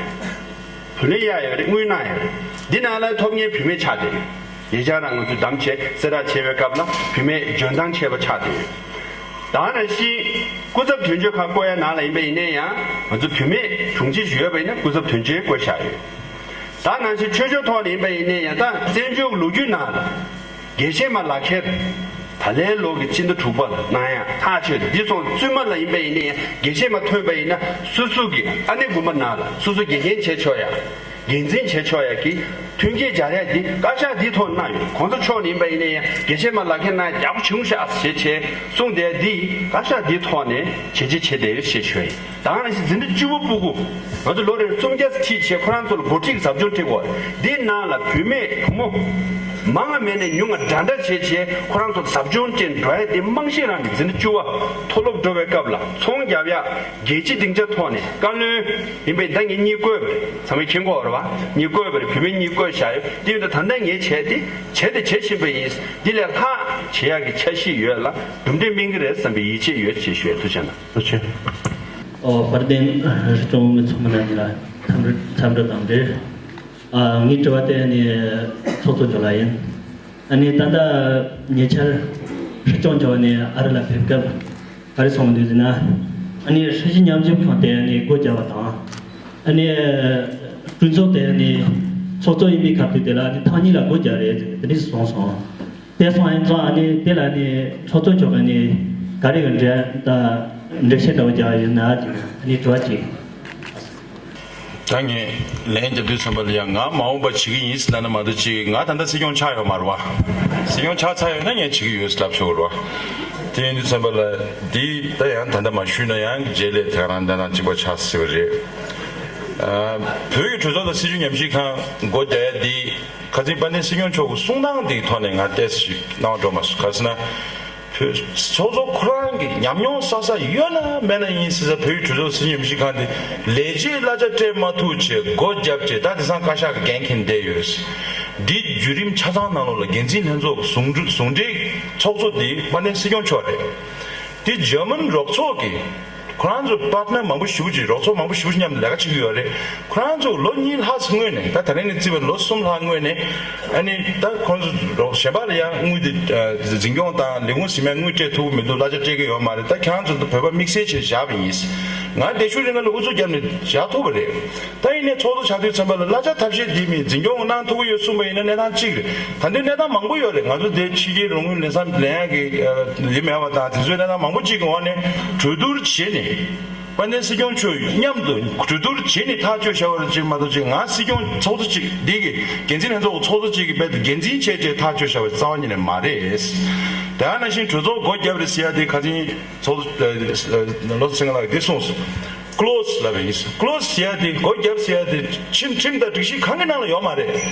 བུ་ལོན་གཡར་ཡོད་རེད། དངུལ་གནང་ཡོད་རེད། འདི་ནང་ལ་ཐོབ་མཁན་བུད་མེད་ཆགས་བསྡད་ཡོད། ཉེ་ཆར་རང་ང་ཚོས་གདམ་བྱས་གསལ་བསྒྲགས་བྱས་པའི་སྐབས་ལ་བུད་མེད་འཇོན་ཐང་ཆེ་བ་ཆགས་བསྡད་ཡོད། ད་ནང་བཞིན་སྐུ་ཚབ་དོན་གཅོད་ཁག་བསྐོ་ཡ་ནང་ལ་ཡིན་པ་ཡིན་ན་ཡང་། ང་ཚོ་བུད་མེད་དྲུང་ཆེ་ཞུ་ཡོད་པ་ཡིན་ན་སྐུ་ཚབ་དོན་གཅོད་བསྐོ་བཞག་ཡོད། ད་ནང་བཞིན་ཆོས་ཕྱོགས་ཐོག་ནས་ཡིན་པ་ཡིན་ན་ཡང་། ད་བཙན་བྱོལ་ལོ་རྒྱུས་ནང་ལ་དགེ་བཤེས་མ་ལག་ཁྱེར་ད་ལན་ལོ་གི་སྤྱི་ཟླ་དྲུག་པ་ལ་གནང་ཡ་ཐག་ཆོད། འདི་སོང་བཙུན་མ་ལ་ཡིན་པ་ཡིན་ན་ཡང་། དགེ་བཤེས་མ་ཐོན་པ་ཡིན་ན་སོ་སོ་གི་ཨ་ནེ་རྒན་པ་ནང་ལ་སོ་སོ་དགེ་རྒན་བྱེད་ཆོག་ཡ། འགན་འཛིན་བྱེད་ཆོག་ཡ་གི་མཐུན་རྐྱེན་སྦྱར་ཡ་འདི་བཀའ་ཤག་འདིའི་ཐོག་གནང་ཡོད། གོང་ས་མཆོག་ནས་ཡིན་པ་ཡིན་ན་ཡང་དགེ་བཤེས་མ་ལག་ཁྱེར་གནང་ཡ་ཡག་པོ་བྱུང་ཤག་ཟེར་བྱས་གསུངས་བསྡད་ཡ་འདི་བཀའ་ཤག་འདིའི་ཐོག་ནས་བྱས་རྗེས་བྱས་བསྡད་ཡོད་ཅེས་ཞུ་ཡ་ཡིན། ད་ག་ནང་བཞིན་འཛིན་གྲྭ་བཅུ་པ་སྤུ་གུ་ང་ཚོ་ལོ་རེར་སུམ་བརྒྱ་ཁྲིད་བྱས་ཁོ་རང་ཚོ་ལ་འགོ་ཁྲིད་ཀྱི་ཟབ་སྦྱོང་སྤྲད་དགོས། འདིའི་ནང་ལ་བུད་མེད་བུ་མོ་མང་ང་མེད་ནས་ཉུང་ང་འདྲ་འདྲ་བྱས་བྱས་ཁོ་རང་ཚོ་ལ་ཟབ་སྦྱོང་སྤྲད་འགྲོ་ཡ་དེ་རྨང་གཞི་རང་ནས་འཛིན་གྲྭ་བཅུ་པ་མཐོ་སློབ་འགྲོ་བའི་སྐབས་ལ་ཚོང་རྒྱབ་ཡ། རྒྱལ་སྤྱི་སྡིངས་ཆ་ཐོག་ནས་བཀའ་བློན་ཡིན་པའི་ད་ངེད་གཉིས་བསྐོས་པ་རེད། ཚང་མས་མཁྱེན་གྱི་ཡོད་རེད་བ། གཉིས་བསྐོས་པ་རེད། བུད་མེད་གཉིས་བསྐོས་བཞག་ཡོད། དེ་ཡིན་དུས་ད་ལྟ་ངས་བྱས་ཏེ་བྱས་ཏེ་བྱེད་བཞིན་པ་ཡིན། འདི་ལས་ལྷག་བྱེད་ཡག་གི་འཆར་གཞི་ཡོད་ལ་གྲུབ་འབྲས་སྨིན་གྱི་རེད་བསམ་པའི་ཡིད་ཆེས་ཡོད་ཅེས་ཞུ་ཡ། ཐུགས་རྗེ་གནང་། ཐུགས་རྗེ་ཆེ། ཨོ། དཔལ་ལྡན་སྲིད་སྐྱོང་མི་ཚང་མ་ལ་ཉིན་ལ་འཚམས་འདྲི་འཚམས་འདྲི་དང་འབྲེལ། ཨ། ངའི་དྲི་བ་དེ་ནི་ཚོགས་གཙོ་མཆོག་ལ་ཡིན། ཨ་ནི་ད་ལྟ་ཉེ་ཆར་སྲིད་སྐྱོང་མཆོག་ནས་ཨ་རི་ལ་ཕེབས་སྐབས། ག་རེ་གསུངས་འདུག་ཟེར་ན། ཨ་ནི་སྲིད་ཞི་མཉམ་ཞུགས་ཁང་དེ་ནི་སྒོ་བརྒྱབ་པ་དང་། ཨ་ནི་གྲོས་ཚོགས་དེ་ནི་ཚོགས་གཙོ་ཡིན་པའི་སྐབས་དེ་དེ་ལ་ཨ་ནི་ཐེངས་གཉིས་ལ་སྒོ་བརྒྱབ་རེད་དེ་འདྲ་གསུངས་སོང་། དེ་སོང་ཡིན་ཙང་ཨ་ནི་དེ་ལ་ནི་ཚོགས་གཙོ་མཆོག་གིས་ནི་ག་རེ་གི་འགྲེལ་ད་འགྲེལ་བཤད་འདྲ་བོ་རྒྱག་ཡོད་ན་ཅིག་ཨ་ནི་དྲི་བ་ཅིག་ད་ངས་ལན་རྒྱབ་དུས་ཙམ་པ་ལ་ཡང་ང་མ་འོངས་པ་བྱེད་ཀྱི་ཡིན་ཟེར་ལབ་ན་མ་གཏོགས་ཅིག་ང་ད་ལྟ་སྲིད་སྐྱོང་ཆགས་ཡོད་མ་རེད་བ། སྲིད་སྐྱོང་ཆགས་ཚར་ཡོད་ན་ངས་བྱེད་ཀྱི་ཡོད་ཟེར་ལབ་ཆོག་གི་རེད་བ། དེ་ཡིན་དུས་ཙམ་པ་ལ་འདི་ད་ཡང་ད་ལྟ་མ་ཞུས་ན་ཡང་རྗེས་ལས་དེ་ག་རང་གནས་སྟངས་གཅིག་པ་ཆགས་སྲིད་པ་རེད། ཨ། བོད་ཀྱི་གྲོས་ཚོགས་དང་སྲིད་བྱུས་ཉམས་ཞིབ་ཁང་སྒོ་རྒྱག་ཡ་འདི་ཁ་སང་དཔལ་ལྡན་སྲིད་སྐྱོང་མཆོག་གི་གསུང་སྟངས་འདིའི་ཐོག་ནས་ང་ཏོག་ཙམ་ཞིག་སྣང་བ་འགྲོ་མ་སོང་། ག་རེ་ཟེར་ན། བོད་ཚོགས་གཙོ་ཁོ་རང་གི་ཉམས་མྱོང་བསགས་ས་ཡོད་ན་མེད་ན་ཡིན་ཟེར་ས། བོད་ཀྱི་གྲོས་ཚོགས་སྲིད་བྱུས་ཉམས་ཞིབ་ཁང་དེ་ལས་བྱེད་གླ་ཆ་སྤྲད་མ་ཐུབ་བྱས་སྒོ་བརྒྱབ་བྱས་ད་དེང་སང་བཀའ་ཤག་གི་འགན་འཁྱེར་བསྡད་ཡོད། འདི་བརྒྱུད་རིམ་ཆ་ཚང་ནང་ལོགས་ལ་འགན་འཛིན་ལྷན་ཚོགས་ཀྱི་ཟུང་འབྲེལ་ཟུང་འབྲེལ་ཚོགས་གཙོ་དེ་དཔལ་ལྡན་སྲིད་སྐྱོང་མཆོག་རེད། དེ་འཇར་མན་རོགས་ཚོགས་ཀྱི་ཁོ་རང་ཚོ་པར་ཊི་ནར་མང་པོ་ཞེ་པོ་ཅིག་རོགས་ཚོགས་མང་པོ་ཞེ་པོ་ཅིག་མཉམ་དུ་ལས་ཀ་བྱེད་ཀྱི་ཡོད་རེད། ཁོ་རང་ཚོ་ལོ་གཉིས་ལྷག་ཙམ་སྔོན་ནས། ད་ད་རིང་ནས་བརྩིས་པ་ལོ་གསུམ་ལྷག་སྔོན་ནས། ཨ་ནི་ད་ཁོ་རང་ཚོ་རོགས་གཞན་པ་ལ་ཡང་དངུལ་དེ་ཨ་འཛིན་སྐྱོང་དང་ལས་ཁུངས་ཟིན་མའི་དངུལ་སྤྲད་ཐུབ་ཀྱི་མི་འདུག་གླ་ཆ་སྤྲད་ཀྱི་ཡོད་མ་རེད། ད་ཁྱེད་རང་ཚོ་ད་བོད་པ་དམིགས་བསལ་བྱས་བཞག་པ་ཡིན། ང་བརྟན་བཞུགས་རིང་ལ་ཨུ་ཚུགས་བརྒྱབ་ནས་བཞག་ཐུབ་པ་རེད། ད་ཡིན་ནའི་ཚོགས་གཙོ་ཆགས་དུས་ཙམ་པ་ལ་གླ་ཆ་ཐབས་ཤེས་འདི་མི་འཛིན་སྐྱོང་གནང་ཐུབ་ཀྱི་ཡོད་གསུངས་པ་ཡིན་ན་གནས་སྟངས་གཅིག་རེད། ད་ལྟའི་གནས་སྟངས་མང་པོ་ཡོད་རེད། ང་ཚོ་དེ་ཕྱི་རྒྱལ་རོགས་དངུལ་ལེན་ས་ལེན་ཡག་གི་ཨ་ཡོད་མེད་པ་དང་དེ་ཚོའི་གནས་སྟངས་མང་པོ་གཅིག་གི་འོག་ནས་གྲོས་བསྡུར་བྱས་ནས། དཔལ་ལྡན་སྲིད་སྐྱོང་མཆོག་མཉམ་དུ་གྲོས་བསྡུར་བྱས་ནས་ཐག་གཅོད་བྱ་བ་རེད་ཅིག་མ་གཏོགས་ཅིག་ང་སྲིད་སྐྱོང་ཚོགས་གཙོ་གཅིག་འདི་གི་འགན་འཛིན་ལྷན་ཚོགས་ཚོགས་གཙོ་གཅིག་གི་རྦད་དེ་འགན་འཛིན་བྱས་བྱས་ཐག་གཅོད་བྱ་བ་རྩ་བ་ཉིད་ནས་མ་རེད། དེ་ནང་བཞིན་གྲོས་ཚོགས་སྒོ་བརྒྱབ་རེད་ཟེར་ཡ་དེ་ཁ་སང་ཚོགས་གཙོ་ཨ་ཨ་བློ་བཟང་སེང་གེ་ལགས་ཀྱིས་འདི་གསུངས་སོང་། ཀློ་སི་ལབ་པ་ཡིན། ཀློ་སི་ཟེར་ཡ་དེ་སྒོ་བརྒྱབ་ཟེར་ཡ་དེ་ཁྲིམས་ཁྲིམས་དང་སྒྲིག་གཞི་གང་གི་ནང་ལ་ཡོད་མ་རེད། རེད་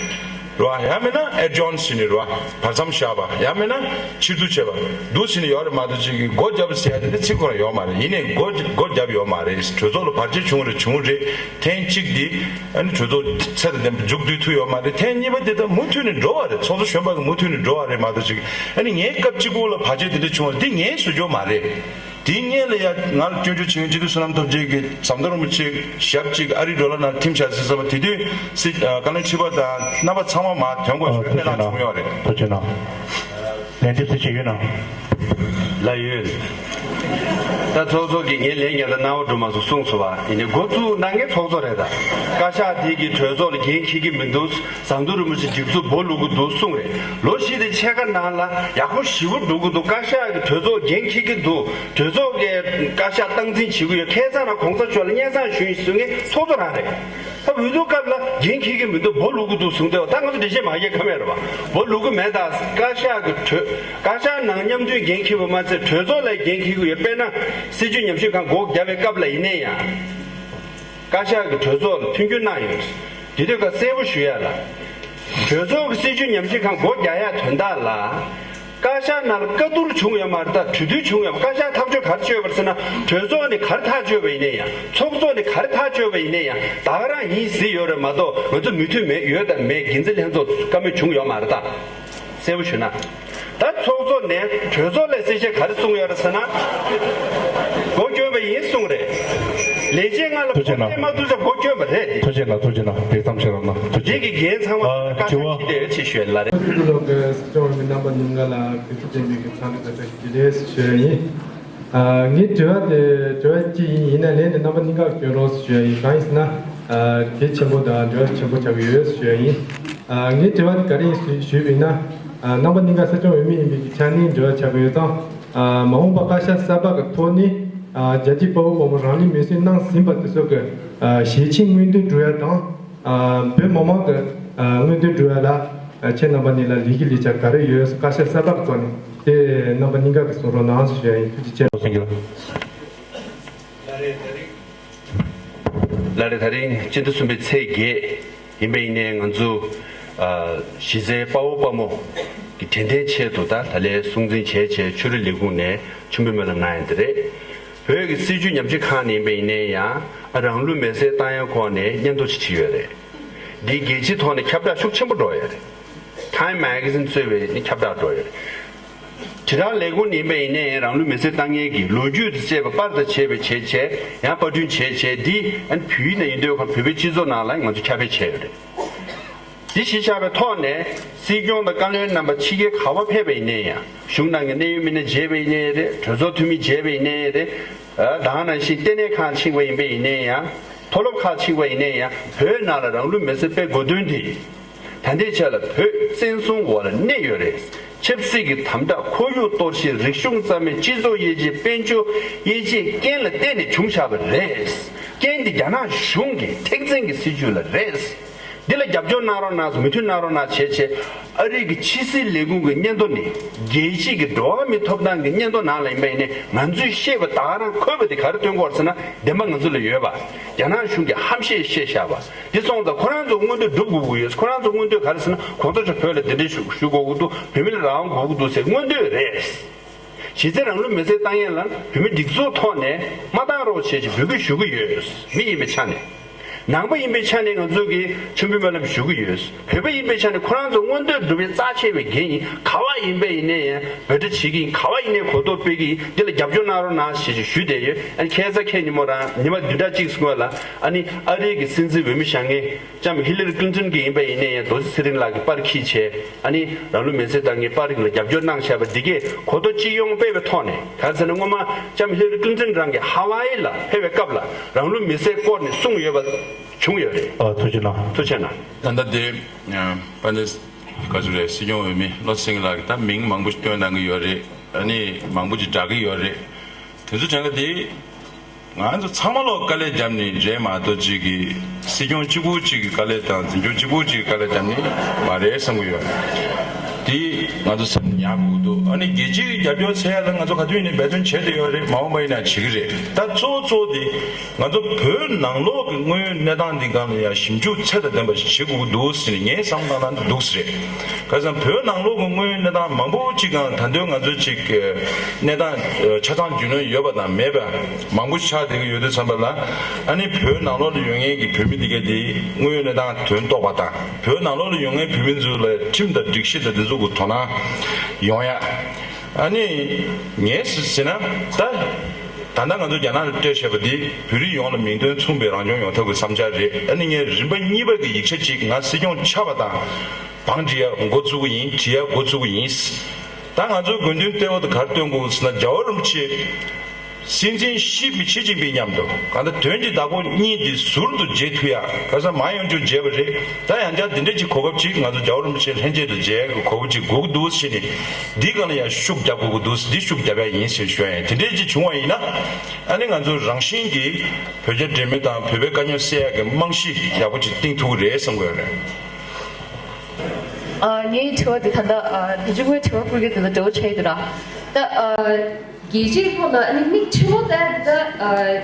བ། ཡང་མིན་ན་ཨེ་ཌི་ཇོན་ཟེར་ནས་རེད་བ། བར་མཚམས་བཞག་པ། ཡང་མིན་ན་ཕྱིར་བསྡུ་བྱས་པ། བསྡུ་ཟེར་ནས་ཡོད་རེད་མ་གཏོགས་ཅིག་གི་སྒོ་བརྒྱབ་ཟེར་ཡ་དེ་འདྲ་ཚིག་ཁོ་རང་ཡོད་མ་རེད། ཡིན་ནའི་སྒོ་སྒོ་བརྒྱབ་ཡོད་མ་རེད། གྲོས་ཚོགས་ལ་བར་ཆད་བྱུང་རེད་བྱུང་རེད། ཐེངས་གཅིག་འདི་ཨ་ནི་གྲོས་ཚོགས་ཚད་དང་ལྡན་པ་མཇུག་བསྡུ་ཐུབ་ཡོད་མ་རེད། ཐེངས་གཉིས་པ་འདི་ད་མུ་མཐུད་ནས་འགྲོ་བ་རེད། ཚོགས་གཙོ་གཞོན་པ་གི་མུ་མཐུད་ནས་འགྲོ་བ་རེད་མ་གཏོགས་ཅིག་ཨ་ནི་ངའི་སྐབས་གཅིག་པོ་ལ་བར་ཆད་འདི་འདྲ་བྱུང་བ་འདི་ངའི་བཟོ་བཅོས་མ་རེད། དེའི་སྔོན་ལ་ཡ་ང་ལ་སྐྱོན་བརྗོད་བྱེད་མཁན་སྤྱི་འཐུས་བསོད་ནམས་སྟོབས་རྒྱལ་གྱིས་ཟམ་གདོང་རིན་པོ་ཆེ་ཞབས་གཅིག་ཨ་རིའི་ཌོ་ལར་ནང་ཐིམ་བཞག་ཟེར་ཙམ་པ་དེ་དུས་སྲིད་ཨ་བཀའ་བློན་ཁྲི་པ་དང་རྣམ་པ་ཚང་མ་མར་ཐོན་དགོས་ཞེས་གནས་སྟངས་བྱུང་ཡོད་རེད། ཐུགས་རྗེ་གནང་། ལན་འདེབས་ཚུལ་ཅིག་ཡོད་ན། ལགས་ཡོད། ད་ཚོགས་གཙོ་གིས་ངས་ལན་རྒྱག་ད་རྣ་བ་འགྲོ་མ་སོང་གསུངས་སོང་བ། ཡིན་ནའི་འགོ་བཙུགས་གནང་མཁན་ཚོགས་གཙོ་རེད། ད་བཀའ་ཤག་དེ་གི་གྲོས་ཚོགས་ལ་འགན་འཁྱེར་གྱི་མི་འདུག་ཟམ་གདོང་རིན་པོ་ཆེ་སྒྲིག་འཛུགས་སྦོ་ལུག་གི་འདུག་གསུངས་རེད། ལོ་བཞི་དེ་ཕྱེད་ཀ་ནང་ལ་ཡག་པོ་ཞེ་པོ་འགྲོ་གི་འདུག་བཀའ་ཤག་གི་གྲོས་ཚོགས་འགན་འཁྱེར་གྱི་འདུག་གྲོས་ཚོགས་ཀྱི་བཀའ་ཤག་སྟངས་འཛིན་བྱེད་ཀྱི་ཡོད། ཁ་སང་ན་གོང་ས་མཆོག་ལ་སྙན་སེང་ཞུས་ཡིན་ཟེར་མཁན་ཚོགས་གཙོ་རང་རེད། ད་འོས་བསྡུ་སྐབས་ལ་འགན་འཁྱེར་གྱི་མི་འདུག་སྦོ་ལུག་གི་འདུག་གསུངས་དུས། ད་ང་ཚོ་འགྲེལ་བཤད་མ་རྒྱག་ཀ་མེད་རེད་བ། སྦོ་ལུག་གི་མེད། ད་བཀའ་ཤག་གི་གྲོས་བཀའ་ཤག་ནང་མཉམ་མཐུན་འགན་འཁྱེར་བ་མ་ཚད་གྲོས་ཚོགས་ལ་འགན་འཁྱེར་གྱི་ཡོད། དཔེར་ན་སྲིད་བྱུས་ཉམས་ཞིབ་ཁང་སྒོ་བརྒྱབ་པའི་སྐབས་ལ་ཡིན་ནའི་ཡང་། བཀའ་ཤག་གི་གྲོས་ཚོགས་ལ་མཐུན་འགྱུར་གནང་ཡོད། དེ་དུས་ཀ་གསལ་པོ་ཞུ་ཡ་ལ། གྲོས་ཚོགས་ཀྱི་སྲིད་བྱུས་ཉམས་ཞིབ་ཁང་སྒོ་རྒྱག་ཡ་དོན་དག་ལ། བཀའ་ཤག་ནང་ལ་བཀའ་བསྡུར་བྱུང་ཡོད་མ་རེད། ད་གྲོས་བསྡུར་བྱུང་ཡོད་མ། བཀའ་ཤག་ཐག་གཅོད་ག་རེ་བྱས་ཡོད་པ་རེད་ཟེར་ན། གྲོས་ཚོགས་ནས་ག་རེ་ཐག་གཅོད་པ་ཡིན་ནའི་ཡང་། ཚོགས་གཙོ་ནས་ག་རེ་ཐག་གཅོད་པ་ཡིན་ནའི་ཡང་ད་ག་རང་ཡིན་ཟེར་ཡོད་རེད་མ་གཏོགས། ང་ཚོ་མོས་མཐུན་མེད་ཡོད་དང་མེད་འགན་འཛིན་ལྷན་ཚོགས་བཀའ་མོལ་བྱུང་ཡོད་མ་རེད། ད་གསལ་པོ་ཞུ་ན། ད་ཚོགས་གཙོ་ནས་གྲོས་ཚོགས་ལ་གསལ་བཤད་ག་རེ་གསུངས་ཡོད་རེད་ཟེར་ན། སྒོ་སྐྱོན་པ་ཡིན་གསུངས་རེད། ལས་བྱེད་ལྔ་ལ་ཐུགས་རྗེ་གནང་། སྒོ་མ་བསྡུ་ས་སྒོ་སྐྱོན་པ་རེད་དེ། ཐུགས་རྗེ་གནང་། ཐུགས་རྗེ་གནང་། ལེགས་གཏམ་བཤད་རོགས་གནང་། ཐུགས་རྗེ། འདི་གི་འགན་ཚང་མ་ཨ་བཀའ་ཤག་གིས་དེ་ཆེ་ཤོས་ལ་རེད། ལོ་གི་སྲིད་སྐྱོང་འོས་མི་རྣམ་པ་གཉིས་ཀ་ལ་དགེ་ཚུལ་ལྡན་པའི་གི་འཚམས་འདྲི་དང་བཀྲ་ཤིས་བདེ་ལེགས་ཞུ་ཡ་ཡིན། ཨ་ངའི་དྲི་བ་དེ་དྲི་བ་གཅིག་ཡིན། ཡིན་ན་ལན་དེ་རྣམ་པ་གཉིས་ཀ་སྐྱོན་རོགས་ཞུ་ཡ་ཡིན། གང་ཡིན་ཟེར་ན། ཨ་གལ་ཆེན་པོ་དང་འབྲེལ་བ་ཆེན་པོ་ཆགས་ཀྱི་ཡོད་ཞུ་ཡ་ཡིན། ཨ་ངའི་དྲི་བ་དེ་ག་རེ་ཡིན་ཞུས་པ་ཡིན་ན། ཨ་རྣམ་པ་གཉིས་ཀ་སྲིད་སྐྱོང་འོས་མི་ཡིན་པའི་གི་ཆ་ནས་འབྲེལ་བ་ཆགས་ཀྱི་ཡོད་ཙང་། ཨ་མ་འོངས་པ་བཀའ་ཤག་གསར་པ་གི་ཐོག་ནས། ཨ་རྒྱལ་གཅེས་དཔའ་བོ་དཔའ་མོ་རང་ལུས་མེར་སྲེག་གནང་ཟིན་པ་དེ་ཚོ་གི་ཨ་ཞལ་ཆད་མངོན་འདོན་སྒྲུབ་ཡ་དང་། ཨ་བོད་མི་མང་གི་ཨ་མངོན་འདོན་སྒྲུབ་ཡ་ལ། ཨ་ཁྱེད་རྣམ་པ་གཉིས་ལ་ལས་ཀྱི་ལས་འཆར་ག་རེ་ཡོད། བཀའ་ཤག་གསར་པ་གི་ཐོག་ནས་དེ་རྣམ་པ་གཉིས་ཀ་གིས་གསུང་རོགས་གནང་ཞུ་ཡ་ཡིན། ཐུགས་རྗེ་ཆེ། ལགས་རེད། ད་རིང་སྤྱི་ཟླ་གསུམ་པའི་ཚེས་བརྒྱད་ཡིན་པ་ཡིན་ནའི། ང་ཚོ་ཨ་གཞི་རྩའི་དཔའ་བོ་དཔའ་མོ་གི་དྲན་རྟེན་ཆེད་དུ། ད་ད་ལན་སྲུང་བརྩི་བྱས་བྱས་ཕྱི་དྲིལ་ལས་ཁུངས་ནས་མཆོད་འབུལ་སྨོན་ལམ་གནང་ཡ་དེ་རེད། བོད་ཀྱི་སྲིད་བྱུས་ཉམས་ཞིབ་ཁང་ནས་ཡིན་པ་ཡིན་ནའི་ཡང་། ཨ་རང་ལུས་མེར་སྲེག་བཏང་ཡ་སྐོར་ནས་སྙན་ཐོ་ཞིག་ཕྱིན་ཡོད་རེད། འདི་རྒྱལ་སྤྱིའི་ཐོག་ནས་ཁྱབ་བསྒྲགས་ཤུགས་ཆེན་པོ་འགྲོ་ཡོད་རེད། Time Magazine གཙོས་པའི་ནི་ཁྱབ་བསྒྲགས་འགྲོ་ཡོད་རེད། དྲིལ་བསྒྲགས་ལས་ཁུངས་ནས་ཡིན་པ་ཡིན་ནའི་རང་ལུས་མེར་སྲེག་བཏང་མཁན་གྱི་ལོ་རྒྱུས་དང་བཅས་པ་པར་དང་བཅས་པའི་བྱས་བྱས་ཡང་པར་སྐྲུན་བྱས་བྱས། འདི་ཨ་ནི་བོད་ཡིག་ནང་ཡིན་དུས་ཁོ་བོད་པའི་སྤྱི་ཚོགས་ནང་ལ་ང་ཚོ་ཁྱབ་སྤེལ་བྱས་ཡོད་རེད། འདི་གཞི་བཞག་པའི་ཐོག་ནས་སྲིད་སྐྱོང་དང་བཀའ་བློན་རྣམ་པ་ཕྱི་རྒྱལ་ག་པར་ཕེབས་པ་ཡིན་ནའི་ཡང་། གཞུང་ནང་གི་གནད་ཡོད་མི་སྣ་མཇལ་བ་ཡིན་ནའི་རེད། གྲོས་ཚོགས་འཐུས་མི་མཇལ་བ་ཡིན་ནའི་རེད། ཨ་ད་ག་ནང་བཞིན་ལྟེ་གནས་ཁག་ཕྱིན་པ་ཡིན་པ་ཡིན་ནའི་ཡང་། མཐོ་སློབ་ཁག་ཕྱིན་པ་ཡིན་ནའི་ཡང་། བོད་ནང་ལ་རང་ལུས་མེར་སྲེག་སྤེལ་དགོས་དོན་དེ། ད་ལྟའི་ཆ་ལ་བོད་བཙན་བཟུང་འོག་ལ་གནས་ཡོད་རེད། ཆབ་སྲིད་ཀྱི་དམ་དྲག་ཁོར་ཡུག་གཏོར་བཤིག་རིག་གཞུང་རྩ་མེད་སྤྱི་ཚོགས་དབྱེ་འབྱེད་དཔལ་འབྱོར་དབྱེ་འབྱེད་རྐྱེན་ལ་བརྟེན་ནས་བྱུང་བཞག་པ་རེད། རྐྱེན་འདི་རྒྱ་ནག་གཞུང་གི་མཁྲེགས་འཛིན་གྱི་སྲིད་བྱུས་ལ་རེད། འདི་ལ་རྒྱབ་སྐྱོར་གནང་རོགས་གནང་། མོས་མཐུན་གནང་རོགས་གནང་བྱས་བྱས། ཨ་རི་གི་ཕྱི་སྲིད་ལས་ཁུངས་ཀྱི་སྙན་ཐོ་ནི་རྒྱལ་སྤྱི་གི་འགྲོ་བ་མིའི་ཐོབ་ཐང་གི་སྙན་ཐོ་ནང་ལ་ཡིན་པ་ཡིན་ནའི་ང་ཚོས་ཤེས་པ་ད་ག་རང་འཁོད་པ་དེ་ག་རེ་སྟོན་གྱི་ཡོད་ཟེར་ན། བདེན་པ་ང་ཚོ་ལ་ཡོད་པ། རྒྱ་ནག་གཞུང་གིས་ཧམ་བཤད་བཤད་བཞག་པ། འདི་སོང་ཙང་ཁོ་རང་ཚོ་མངོན་འདོད་སྒྲུབ་དགོས་ཀྱི་ཡོད། ཁོ་རང་ཚོ་མངོན་འདོད་ག་རེ་ཟེར་ན། གོང་ས་མཆོག་བོད་ལ་གདན་འདྲེན་ཞུ་ཞུ་དགོས་ཀྱི་འདུག་བོད་མི་ལ་རང་དབང་དགོས་ཀྱི་འདུག་ཟེར་མངོན་འདོད་རེད། གཞི་རྩའི་རང་ལུས་མེར་སྲེག་བཏང་ཡས་ལ་བོད་མི་སྒྲིག་འཛུགས་ཐོག་ནས་མ་བཏང་རོགས་བྱེད་ཅེས་འབོད་སྐུལ་ཞུ་གི་ཡོད། མི་ཡིན་པའི་ཆ་ནས། ནང་པ་ཡིན་པའི་ཆ་ནས་ང་ཚོ་གིས་མཆོད་འབུལ་སྨོན་ལམ་ཞུ་གི་ཡོད། བོད་པ་ཡིན་པའི་ཆ་ནས་ཁོ་རང་ཚོ་མངོན་འདོད་སྒྲུབ་པའི་རྩ་ཆེ་བའི་འགན་ཡིན། ག་པར་ཡིན་པ་ཡིན་ནའི་ཡང་འབོད་སྒྲ་བྱེད་ཀྱི་ཡིན། ག་པར་ཡིན་ནའི་གོ་རྟོགས་སྤེལ་གྱི་ཡིན། འདི་ལ་རྒྱབ་སྐྱོར་གནང་རོགས་གནང་ཞེས་ཞུས་བསྡད་ཡོད། ཨ་ནི་ཁ་སང་ཁ་ཉིན་མོ་རང་ཉི་མ་བདུན་ཕྲག་གཅིག་སྔོན་ལ། ཨ་ནི་ཨ་རིའི་གི་སྲིད་འཛིན་འོས་མི་བཞེངས་མཁན་ལྕམ་ཧི་ལ་རི་ཀླིན་ཏོན་གྱི་ཡིན་པ་ཡིན་ནའི་ཡང་རྡོ་རྗེ་ཚེ་རིང་ལགས་ཀྱིས་པར་འཁྱེར་བྱས། ཨ་ནི་རང་ལུས་མེར་སྲེག་བཏང་མཁན་པར་རིགས་ལ་རྒྱབ་སྐྱོར་གནང་བཞག་པ་འདི་གས་གོ་རྟོགས་སྤྱི་ཡོངས་སྤེལ་བའི་ཐོག་ནས། ག་རེ་ཟེར་ན། སྔོན་མ་ལྕམ་ཧི་ལ་རི་ཀླིན་ཏོན་རང་གིས་ཧ་ཝཱ་ཡི་ལ་ཕེབས་པའི་སྐབས་ལ་རང་ལུས་མེར་སྲེག་སྐོར་ནས་གསུངས་ཡོད་པ་བྱུང་ཡོད་རེད། ཨ་ཐུགས་རྗེ་གནང་། ཐུགས་རྗེ་གནང་། ད་ལྟ་དེ་ཨ་དཔལ་ལྡན་ག་ཚོད་རེད། སྲིད་སྐྱོང་འོས་མི་བློ་སེང་ལགས་ཀྱིས་ད་མིང་མང་པོ་ཞིག་བཏོན་གནང་གི་ཡོད་རེད། ཨ་ནི་མང་པོ་ཅིག་བསྒྲགས་ཀྱི་ཡོད་རེད། དེ་ཚོ་དྲན་ག་དེ། ང་ཚོ་ཚང་མ་ལོག་དཀའ་ལས་བརྒྱབ་ནས་རེད་མ་གཏོགས། གཅིག་གིས་སྲིད་སྐྱོང་གཅིག་པུ་གཅིག་གིས་དཀའ་ལས་དང་འཛིན་སྐྱོང་གཅིག་པུ་གཅིག་གིས་དཀའ་ལས་བརྒྱབ་ནས་མ་རེད་བསམ་གྱི་ཡོད། དེ་ང་ཚོ་སེམས་ཉར་དགོས་ཀྱི་འདུག་ཨ་ནི་རྒྱལ་སྤྱིའི་རྒྱབ་སྐྱོར་འཚོལ་ཡ་ལ་ང་ཚོ་ག་དུས་ཡིན་ནའི་འབད་བརྩོན་བྱས་བསྡད་ཡོད་རེད། མ་འོངས་པ་ཡིན་ན་བྱེད་ཀྱི་རེད། ད་གཙོ་བོ་གཙོ་བོ་དེ་ང་ཚོ་བོད་ནང་ལོགས་ཀྱི་དངོས་ཡོད་གནས་སྟངས་འདི་སྒང་ལ་ཡང་ཞིབ་འཇུག་ཚད་དང་ལྡན་པ་ཞིག་བྱེད་དགོས་ཀྱི་འདུག་ཟེར་ནས་ངས་བསམ་བློ་བཏང་ན་འདུག་ཟེར། ག་ཟེར་ན། བོད་ནང་ལོགས་ཀྱི་དངོས་ཡོད་གནས་སྟངས་མང་པོ་ཅིག་གང་ད་དུང་ང་ཚོ་ཅིག་གི་གནས་སྟངས་ཆ་ཚང་རྒྱུས་ལོན་ཡོད་པ་དང་མེད་པ་མང་པོ་ཆགས་བསྡད་ཀྱི་ཡོད་དུས་ཙམ་པ་ལ། ཨ་ནི་བོད་ནང་ལོགས་ལ་ཡོད་མཁན་གྱི་བོད་མི་འདི་གས་དེ་དངོས་ཡོད་གནས་སྟངས་དོན་རྟོགས་པ་དང་། བོད་ནང་ལོགས་ལ་ཡོད་མཁན་བོད་མི་ཚོ་ལ་ཁྲིམས་དང་སྒྲིག་གཞི་དང་འདི་ཚོ་གི་དོ་སྣང་ཡོང་ཡ། ཨ་ནི་ངས་ཟེར་ན། ད་ད་ལྟ་ང་ཚོ་རྒྱ་ནག་ལ་སྤྲད་བཞག་པ་འདི་བོད་རིགས་ཡོངས་ལ་མིང་དོན་མཚུངས་པའི་རང་སྐྱོང་ཡོང་ཐབས་ཀྱི་བསམ་འཆར་རེད། ཨ་ནི་ངས་རིམ་པ་གཉིས་པ་གི་ཡིག་ཆ་གཅིག་ང་སྲིད་སྐྱོང་ཆགས་པ་དང་བང་སྒྲིག་ཡ་འགོ་བཙུགས་ཀྱི་ཡིན། བྲིས་ཡ་འགོ་བཙུགས་ཀྱི་ཡིན། ད་ང་ཚོའི་དགོས་འདུན་ལྟེ་བ་དུ་ག་རེ་བཏོན་དགོས་ཟེར་ན། རྒྱལ་བ་རིན་པོ་ཆེ་སྲིད་འཛིན་ཞི་ཞི་ཅིན་ཕིང་མཉམ་དུ་གང་ལྟར་དོན་གྱི་བདག་པོ་གཉིས་འདི་ཟུར་དུ་མཇལ་ཐུབ་ཡ། ཁ་སང་མ་ཡོང་རྒྱུ་མཇལ་བ་རེད། ད་ཡང་བསྐྱར་འདི་འདྲ་ཅིག་གོ་སྐབས་ཅིག་ང་ཚོ་རྒྱལ་བ་རིན་པོ་ཆེ་ལྷན་རྒྱས་དུ་མཇལ་གྱི་གོ་སྐབས་ཅིག་དགོས་ཀྱི་འདུག་ཟེར་ནས། འདི་སྒང་ལ་ཡང་ཤུགས་རྒྱབ་དགོས་ཀྱི་འདུག་ཟེར། འདི་ཤུགས་རྒྱབ་ཡ་ཡིན་ཟེར་ཞུ་ཡ་ཡིན། དེ་འདྲ་ཅིག་བྱུང་བ་ཡིན་ན། ཨ་ནི་ང་ཚོ་རང་བཞིན་གྱིས་བོད་རྒྱ་འབྲེལ་མོལ་དང་བོད་པའི་དཀའ་རྙོག་སེལ་ཡ་གི་རྨང་གཞི་ཡག་པོ་ཅིག་བཏིང་ཐུབ་ཀྱི་རེད་བསམ་གྱི་ཡོད་རེད། ཨ། ངའི་དྲི་བ་འདི་ད་ལྟ། ཨ། ད་ཅི་སྔོན་དྲི་བ་བསྐུར་མཁན་དེ་ལ་འབྲེལ་བ་ཆགས་ཡོད་དུ་ར། ད། ཨ། རྒྱལ་སྤྱིའི་ཐོག་ལ་ཨ་ནི་མིག་ཕྱི་ལོགས་ལྟ་ཡ་འདི་ད། ཨ།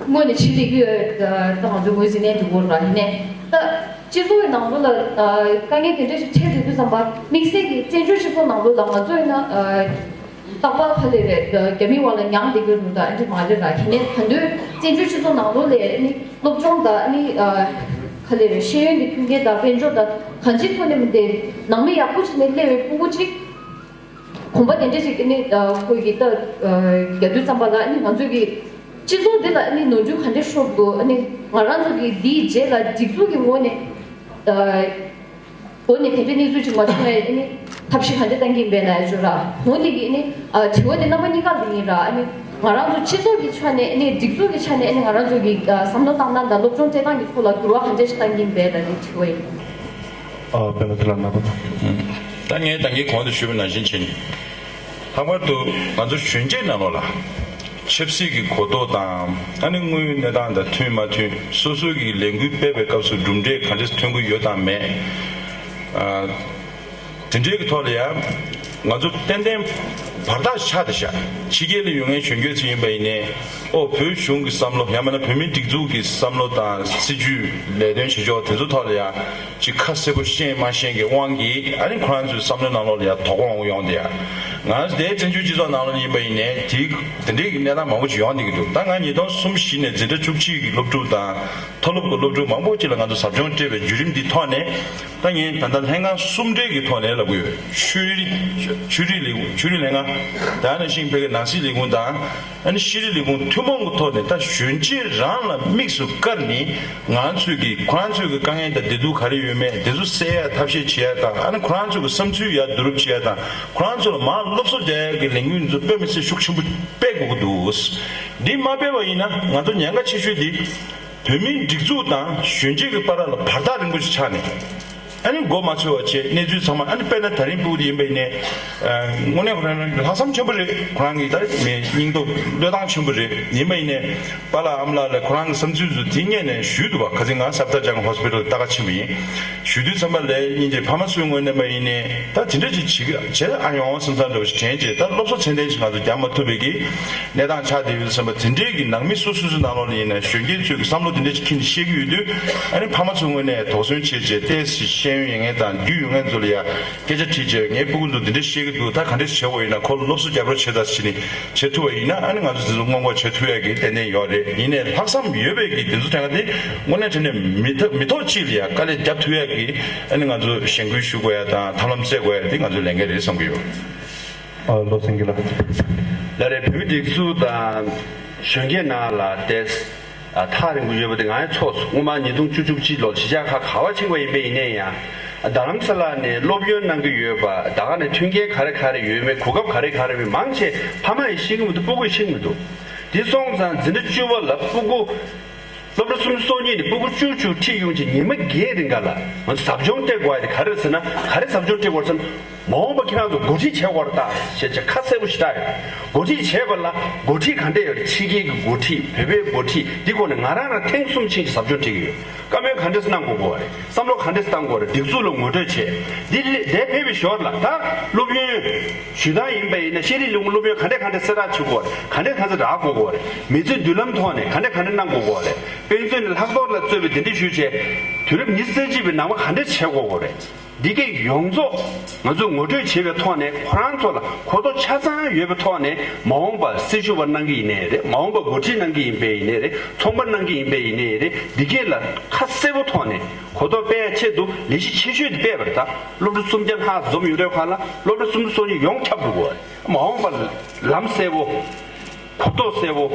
དངོས་ནས་ཕྱི་རིགས་ཀྱི། ཨ། ད་ང་ཚོ་ངོས་འཛིན་ནས་འགྲོ་དགོས་ར། ཡིན་ནའི་ད་སྤྱི་ཚོགས་ཀྱི་ནང་ལོགས་ལ། ཨ། དཀའ་ངལ་དེ་འདྲ་ཞིག་འཕྲད་བསྡད་དུས་ཙམ་པ། དམིགས་བསལ་གྱི་བཙན་བྱོལ་སྤྱི་ཚོགས་ནང་ལོགས་ལ་ང་ཚོ་ཡིན་ན། ཨ། རྟག་པར་ག་ལེ་རེད། རྒྱ་མི་བ་ལ་མྱངས་བསྡད་ཀྱི་འདུག་ད་ཨ་འདྲ་མ་རེད་ར། ཡིན་ནའི་ད་དུང་བཙན་བྱོལ་སྤྱི་ཚོགས་ནང་ལོགས་ལ་ཨ་ནི་སློབ་སྦྱོང་དང་ཨ་ནི། ཨ། ག་ལེ་རེད། ཤེས་ཡོན་གྱི་མཐུན་རྐྱེན་དང་དཔལ་འབྱོར་དང་གང་ཅིའི་ཐོག་ནས་མི་འདི་ནང་མི་ཡག་པོ་ཅིག་ནས་སླེབས་པའི་ཕྲུ་གུ་ཅིག་གོམ་པ་དེ་འདྲ་ཞིག་ཨ་ནི། ཨ། ཁོ་གིས་ད། ཨ། རྒྱག་དུས་ཙམ་པ་ལ་ཨ་ནི་ང་ཚོ་གི་སྤྱི་ཚོགས་འདི་ལ་ཨ་ནི་ནོར་འཁྲུལ་ག་འདྲ་ཤོར་འདུག་ཨ་ནི་ང་རང་ཚོ་གི་འདིའི་རྗེས་ལ་སྒྲིག་འཛུགས་ཀྱི་ངོས་ནས། ཨ། འགོ་ནས་དེ་འདྲའི་གནས་ཚུལ་ཅིག་མ་བྱུང་བའི་ཨ་ནི་ཐབས་ཤེས་ག་འདྲ་གཏང་གི་ཡིན་པས་ལབ་ཡ་ཅིག་ར། འོ་འདི་གི་ཨ་ནི། ཨ། དྲི་བ་འདི་རྣམ་པ་གཉིས་ཀ་འདི་ཡིན་ར། ཨ་ནི་ང་རང་ཚོ་སྤྱི་ཚོགས་ཀྱི་ཆ་ནས་ཨ་ནི་སྒྲིག་འཛུགས་ཀྱི་ཆ་ནས་ཨ་ནི་ང་རང་ཚོ་གི། ཨ། བསམ་བློ་བཏང་སྟངས་དང་སློབ་སྦྱོང་སྤྲད་སྟངས་ཀྱི་ཐོག་ལ་འགྱུར་བ་ག་འདྲ་ཞིག་གཏང་གི་ཡིན་པས་ལབ་ནས་དྲི་བ་ཡིན། ཨ། དཔེར་ན་དེ་ལ་ལབ་པ་དང་། ད་ངས་ད་གིན་གོང་དུ་ཞུས་པ་ནང་བཞིན་བྱས་ནས། ལྷག་པར་དུ་ང་ཚོ་གཞོན་སྐྱེས་ནང་ལོགས་ལ་ཆབ་སྲིད་ཀྱི་གོ་རྟོགས་དང་། ཨ་ནི་དངོས་ཡོད་གནས་སྟངས་དང་མཐུན་མ་མཐུན། སོ་སོ་གི་ལས་འགུལ་སྤེལ་བའི་སྐབས་སུ་གྲུབ་འབྲས་ག་འདྲས་ཐོན་གྱི་ཡོད་དང་མེད། ཨ། དེ་འདྲའི་གི་ཐོག་ལ་ཡང་ང་ཚོ་ཏན་ཏན་བར་ཐག་ཆགས་བསྡད་ཤག་ཕྱི་རྒྱལ་ལ་ཡོད་མཁན་གཞོན་སྐྱེས་ཚོ་ཡིན་པ་ཡིན་ནའི། ཨོ། བོད་གཞུང་གི་བསམ་བློ། ཡང་མིན་ན་བོད་མིའི་སྒྲིག་འཛུགས་ཀྱི་བསམ་བློ་དང་སྲིད་ཇུས། ལས་དོན་བྱེད་ཕྱོགས་དེ་ཚོ་ཐོག་ལ་ཡང་ཅིག་ཁ་གསལ་པོ་ཤེས་མ་ཤེས་ཀྱི་དབང་གིས། ཨ་ནི་ཁོ་རང་ཚོའི་བསམ་བློའི་ནང་ལོགས་ལ་ཡང་དོགས་པ་འོང་གི་ཡོང་བསྡད་ཡ། ང་དེ་བཙན་བྱོལ་སྤྱི་ཚོགས་ནང་ལོགས་ཡིན་པ་ཡིན་ནའི་དེ་དེ་འདྲའི་གི་གནས་སྟངས་མང་པོ་ཅིག་ཡོང་བསྡད་ཀྱི་འདུག་ད་ང་ཉིས་སྟོང་གསུམ་བཞི་ནས་འཛིན་གྲྭ་བཅུ་གཅིག་གི་སློབ་ཕྲུག་དང་། མཐོ་སློབ་ཀྱི་སློབ་ཕྲུག་མང་པོ་ཅིག་ལ་ང་ཚོ་ཟབ་སྦྱོང་སྤྲད་པའི་བརྒྱུད་རིམ་འདིའི་ཐོག་ནས། ད་ངས་ད་ལྟ་ལྷན་ཁང་གསུམ་སྦྲེལ་གྱི་ཐོག་ནས་ལབ་ཀྱི་ཡོད། ཆོས་རིག་ཆོས་རིག་ལས་ཁུངས། ཆོས་རིག་ལྷན་ཁང་། དེ་ནང་བཞིན་བོད་ཀྱི་ནང་སྲིད་ལས་ཁུངས་དང་། ཨ་ནི་ཤེས་རིག་ལས་ཁུངས་ཐུན་མོང་གི་ཐོག་ནས། ད་གཞོན་སྐྱེས་རང་ལ་དམིགས་སུ་བཀར་ནས། ང་ཚོས་ཀྱི་ཁོ་རང་ཚོའི་གི་དཀའ་ངལ་དང་བདེ་སྡུག་ག་རེ་ཡོད་མེད་དེ་ཚོ་སེལ་ཡ་ཐབས་ཤེས་བྱེད་ཡ་དང་། ཨ་ནི་ཁོ་རང་ཚོའི་གི་བསམ་ཚུལ་ཡར་བསྡུ་རུབ་བྱེད་ཡ་དང་། ཁོ་རང་ཚོ་ལ་མར་སློབ་གསོ་རྒྱག་ཡ་གི་ལས་འགུལ་ཚོ་དཔེ་མི་སྲིད་ཤུགས་ཆེན་པོ་སྤེལ་དགོས་ཀྱི་འདུག་འདི་མ་སྤེལ་བ་ཡིན་ན། ང་ཚོ་ཉེན་ཁ་ཆེ་ཤོས་འདི་བོད་མིའི་སྒྲིག་འཛུགས་དང་གཞོན་སྐྱེས་ཀྱི་བར་ལ་བར་ཐག་རིང་པོ་ཞིག་ཆགས་ནས། ཨ་ནི་མགོ་མ་ཚོས་པ་བྱས། གནས་ཚུལ་ཚང་མ། ཨ་ནི་དཔེར་ན་ད་རིང་སྤུ་གུ་དེ་ཡིན་པ་ཡིན་ནའི། ཨ། དངོས་གནས་ཁོ་རང་ལྷག་བསམ་ཆེན་པོ་རེད། ཁོ་རང་གི་ད་མི་སྙིང་སྟོབས་བློས་བཏང་ཆེན་པོ་རེད། ཡིན་པ་ཡིན་ནའི་པཱ་ལགས་ཨ་མ་ལགས་ལ་ཁོ་རང་གི་བསམ་ཚུལ་ཚོ་དེ་སྔོན་ནས་ཞུས་འདུག་པ། ཁ་སང་ང་སབ་ཏར་ཇང་ཧོ་སི་པི་ཊལ་ལྟ་ག་ཕྱིན་པ་ཡིན། ཞུ་དུས་ཙམ་པ་ལ་སྙིང་རྗེ། ཕ་མ་ཚོའི་ངོས་ནས་མ་ཡིན་ནའི་ད་དེ་འདྲ་ཅིག་བྱེད་ཀྱི་བྱེད་ཨ་ཡོང་བསམ་བསམ་འདྲ་བོ་ཞིག་དྲན་བྱས། ད་སློབ་གསོ་ཚད་ལྡན་ཞིག་ང་ཚོ་རྒྱག་མ་ཐུབ་པའི་གི་གནས་སྟངས་ཆགས་བསྡད་ཡོད་བསམ་པ། དེ་འདྲའི་གི་ནང་མི་སོ་སོ་སོའི་ནང་ལོགས་ལ་ཡིན་ན་གཞོན་སྐྱེས་ཚོས་གི་བསམ་བློ་དེ་འདྲ་ཞིག་འཁྱེར་ནས་བཤད་ཀྱི་ཡོད་དུས། ཨ་ནི་ཕ་མ་ཚོའི་ངོས་ནས་དོགས་ཟོན་བྱས་བྱས། ཏོག་ཙམ་ཤེས་ཡོན་ཡོད་མཁན་དང་རྒྱུས་ཡོད་མཁན་ཚོ་ལ་ཡ་སྐད་ཆ་དྲིས་བྱས། ངའི་སྤུ་གུ་ཚོ་འདི་འདྲ་བཤད་ཀྱི་འདུག་ད་ག་འདྲ་བྱེད་དགོས་ཡིན་ན། ཁོ་ལ་སློབ་གསོ་རྒྱབ་རོགས་བྱེད་དང་ཟེར་ནས་བྱེད་ཐུབ་པ་ཡིན་ན། ཨ་ནི་ང་ཚོ་དེ་ཚོ་སྔོན་འགོག་བྱེད་ཐུབ་ཡ་གི་ཏན་ཏན་ཡོད་རེད། ཡིན་ནའི་ལྷག་བསམ་ཡོད་པའི་གི་དེ་ཚོ་དྲན་ག་དེ་དངོས་གནས་དྲང་གནས་མི་ཐོག་མི་ཐོག་གཅིག་ལ་ཡ་དཀའ་ལས་རྒྱབ་ཐུབ་ཡ་གི། ཨ་ནི་ང་ཚོ་གཞེན་སྐུལ་ཞུ་དགོས་ཡ་དང་ཐབས་ལམ་བཙལ་དགོས་ཡ་དེ་ང་ཚོའི་ལས་འགན་རེད་བསམ་གྱི་ཡོད། ཨ། བློ་སེང་གེ་ལགས། ལགས་རེད། བོད་མི་སྒྲིག་འཛུགས་དང་གཞོན་སྐྱེས་ནང་ལ་ཏོག་ཙམ། ཨ། ཐག་རིང་པོ་ཡོད་པ་དེ་ང་ཡང་ཚོར་སོང་། སྔོན་མ་ཉིས་སྟོང་བཅུ་བཅུ་གཅིག་ལོར་གཞིས་ཆགས་ཁག་ག་པར་ཕྱིན་པ་ཡིན་པ་ཡིན་ནའི་ཡང་། རྡ་རམ་ས་ལ་ནས་སློབ་ཡོན་གནང་གི་ཡོད་པ། ད་ག་ནས་མཐུན་རྐྱེན་ག་རེ་ག་རེ་ཡོད་མེད། གོ་སྐབས་ག་རེ་ག་རེ་མེད། མང་ཆེ་ཕ་མ་ཡིས་ཤེས་ཀྱི་མི་འདུག་སྤུ་གུས་ཤེས་ཀྱི་མི་འདུག་དེ་སོང་ཙང་འཛིན་གྲྭ་བཅུ་པ་ལ་སྤུ་གུ། སློབ་གྲྭ་སུམ་ཅུ་སོ་གཉིས་ནས་སྤུ་གུ་བཅུ་བཅུ་ཁྲིད་ཡོང་བྱས་ཉི་མ་བརྒྱད་རིང་ག་ལ་ང་ཚོ་ཟབ་སྦྱོང་སྤྲད་དགོས་ཡ་དེ་ག་རེ་རེད་ཟེར་ན། ག་རེ་ཟབ་སྦྱོང་སྤྲད་དགོས་རེད་ཟེར་ན། མ་འོངས་པ་ཁྱེད་རང་ཚོ་འགོ་ཁྲིད་བྱེད་དགོས་རེད་ད་ཞེས་བྱས་ཁ་གསལ་པོ་ཞེ་དྲག་ཡོད། འགོ་ཁྲིད་བྱེད་པ་ལ་འགོ་ཁྲིད་ག་འདྲས་ཡོད་རེད། ཕྱི་རྒྱལ་གྱི་འགོ་ཁྲིད། བོད་པའི་འགོ་ཁྲིད། འདི་སྐོར་ནས་ང་རང་རང་ཐེངས་གསུམ་ཕྱིན་གྱི་ཟབ་སྦྱོང་སྤྲད་ཀྱི་ཡོད། བཀའ་མོལ་ག་འདྲས་གནང་དགོས་ཀྱི་རེད། བསམ་བློ་ག་འདྲས་བཏང་དགོས་རེད། སྒྲིག་འཛུགས་ལ་ངོ་སྤྲོད་བྱས། འདི་ལས་འདས་ཕེབས་པའི་ཞོར་ལ་ད་སློབ་ཡོན་ཞུ་སྟངས་ཡིན་པ་ཡིན་ན། ཤེས་རིག་ལས་ཁུངས་སློབ་ཡོན་ག་འདྲས་ག་འདྲས་གསལ་བསྒྲགས་བྱེད་དགོས་རེད། ག་འདྲས་ག་འདྲས་རག་དགོས་ཀྱི་རེད། མི་ཚེ་མདུན་ལམ་ཐོག་ནས་ག་འདྲས་ག་འདྲས་གནང་དགོས་ཀྱི་རེད། དཔེ་མཛོད་ནས་ལྷག་རྡོར་ལ་གཙོས་པའི་འདི་འདྲས་ཞུས་བྱས། དུས་རབས་ཉི་ཤུ་རྩ་གཅིག་པའི་ནང་པ་ག་འདྲས་བྱེད་དགོས་ཀྱི་རེད། འདི་གའི་ཡོངས་རྫོགས་ང་ཚོས་ངོ་སྤྲོད་བྱེད་པའི་ཐོག་ནས། ཁོ་རང་ཚོ་ལ་གོ་རྟོགས་ཆ་ཚང་ཡོད་པའི་ཐོག་ནས། མ་འོངས་པར་སྲི་ཞུ་བ་གནང་གི་ཡིན་ནའི་རེད། མ་འོངས་པར་འགོ་ཁྲིད་གནང་གི་ཡིན་པའི་ཡིན་ནའི་རེད། ཚོང་པ་གནང་གི་ཡིན་པའི་ཡིན་ནའི་རེད། འདི་གས་ལ་ཁ་གསལ་པོ་ཐོག་ནས་གོ་རྟོགས་སྤེལ་ཡ་ཆེད་དུ་ལས་གཞི་ཆེ་ཤོས་དེ་སྤེལ་བ་རེད། ད་སློབ་ཕྲུག་སུམ་བརྒྱ་ལྷག་འཛོམས་ཡོང་དུས་སྒང་ལ། སློབ་ཕྲུག་སུམ་ཅུ་སོ་གཉིས་ཡོངས་ཁྱབ་འགྲོ་དགོས་རེད། མ་འོངས་པར་ལམ་གསལ་པོ། གོ་རྟོགས་གསལ་པོ།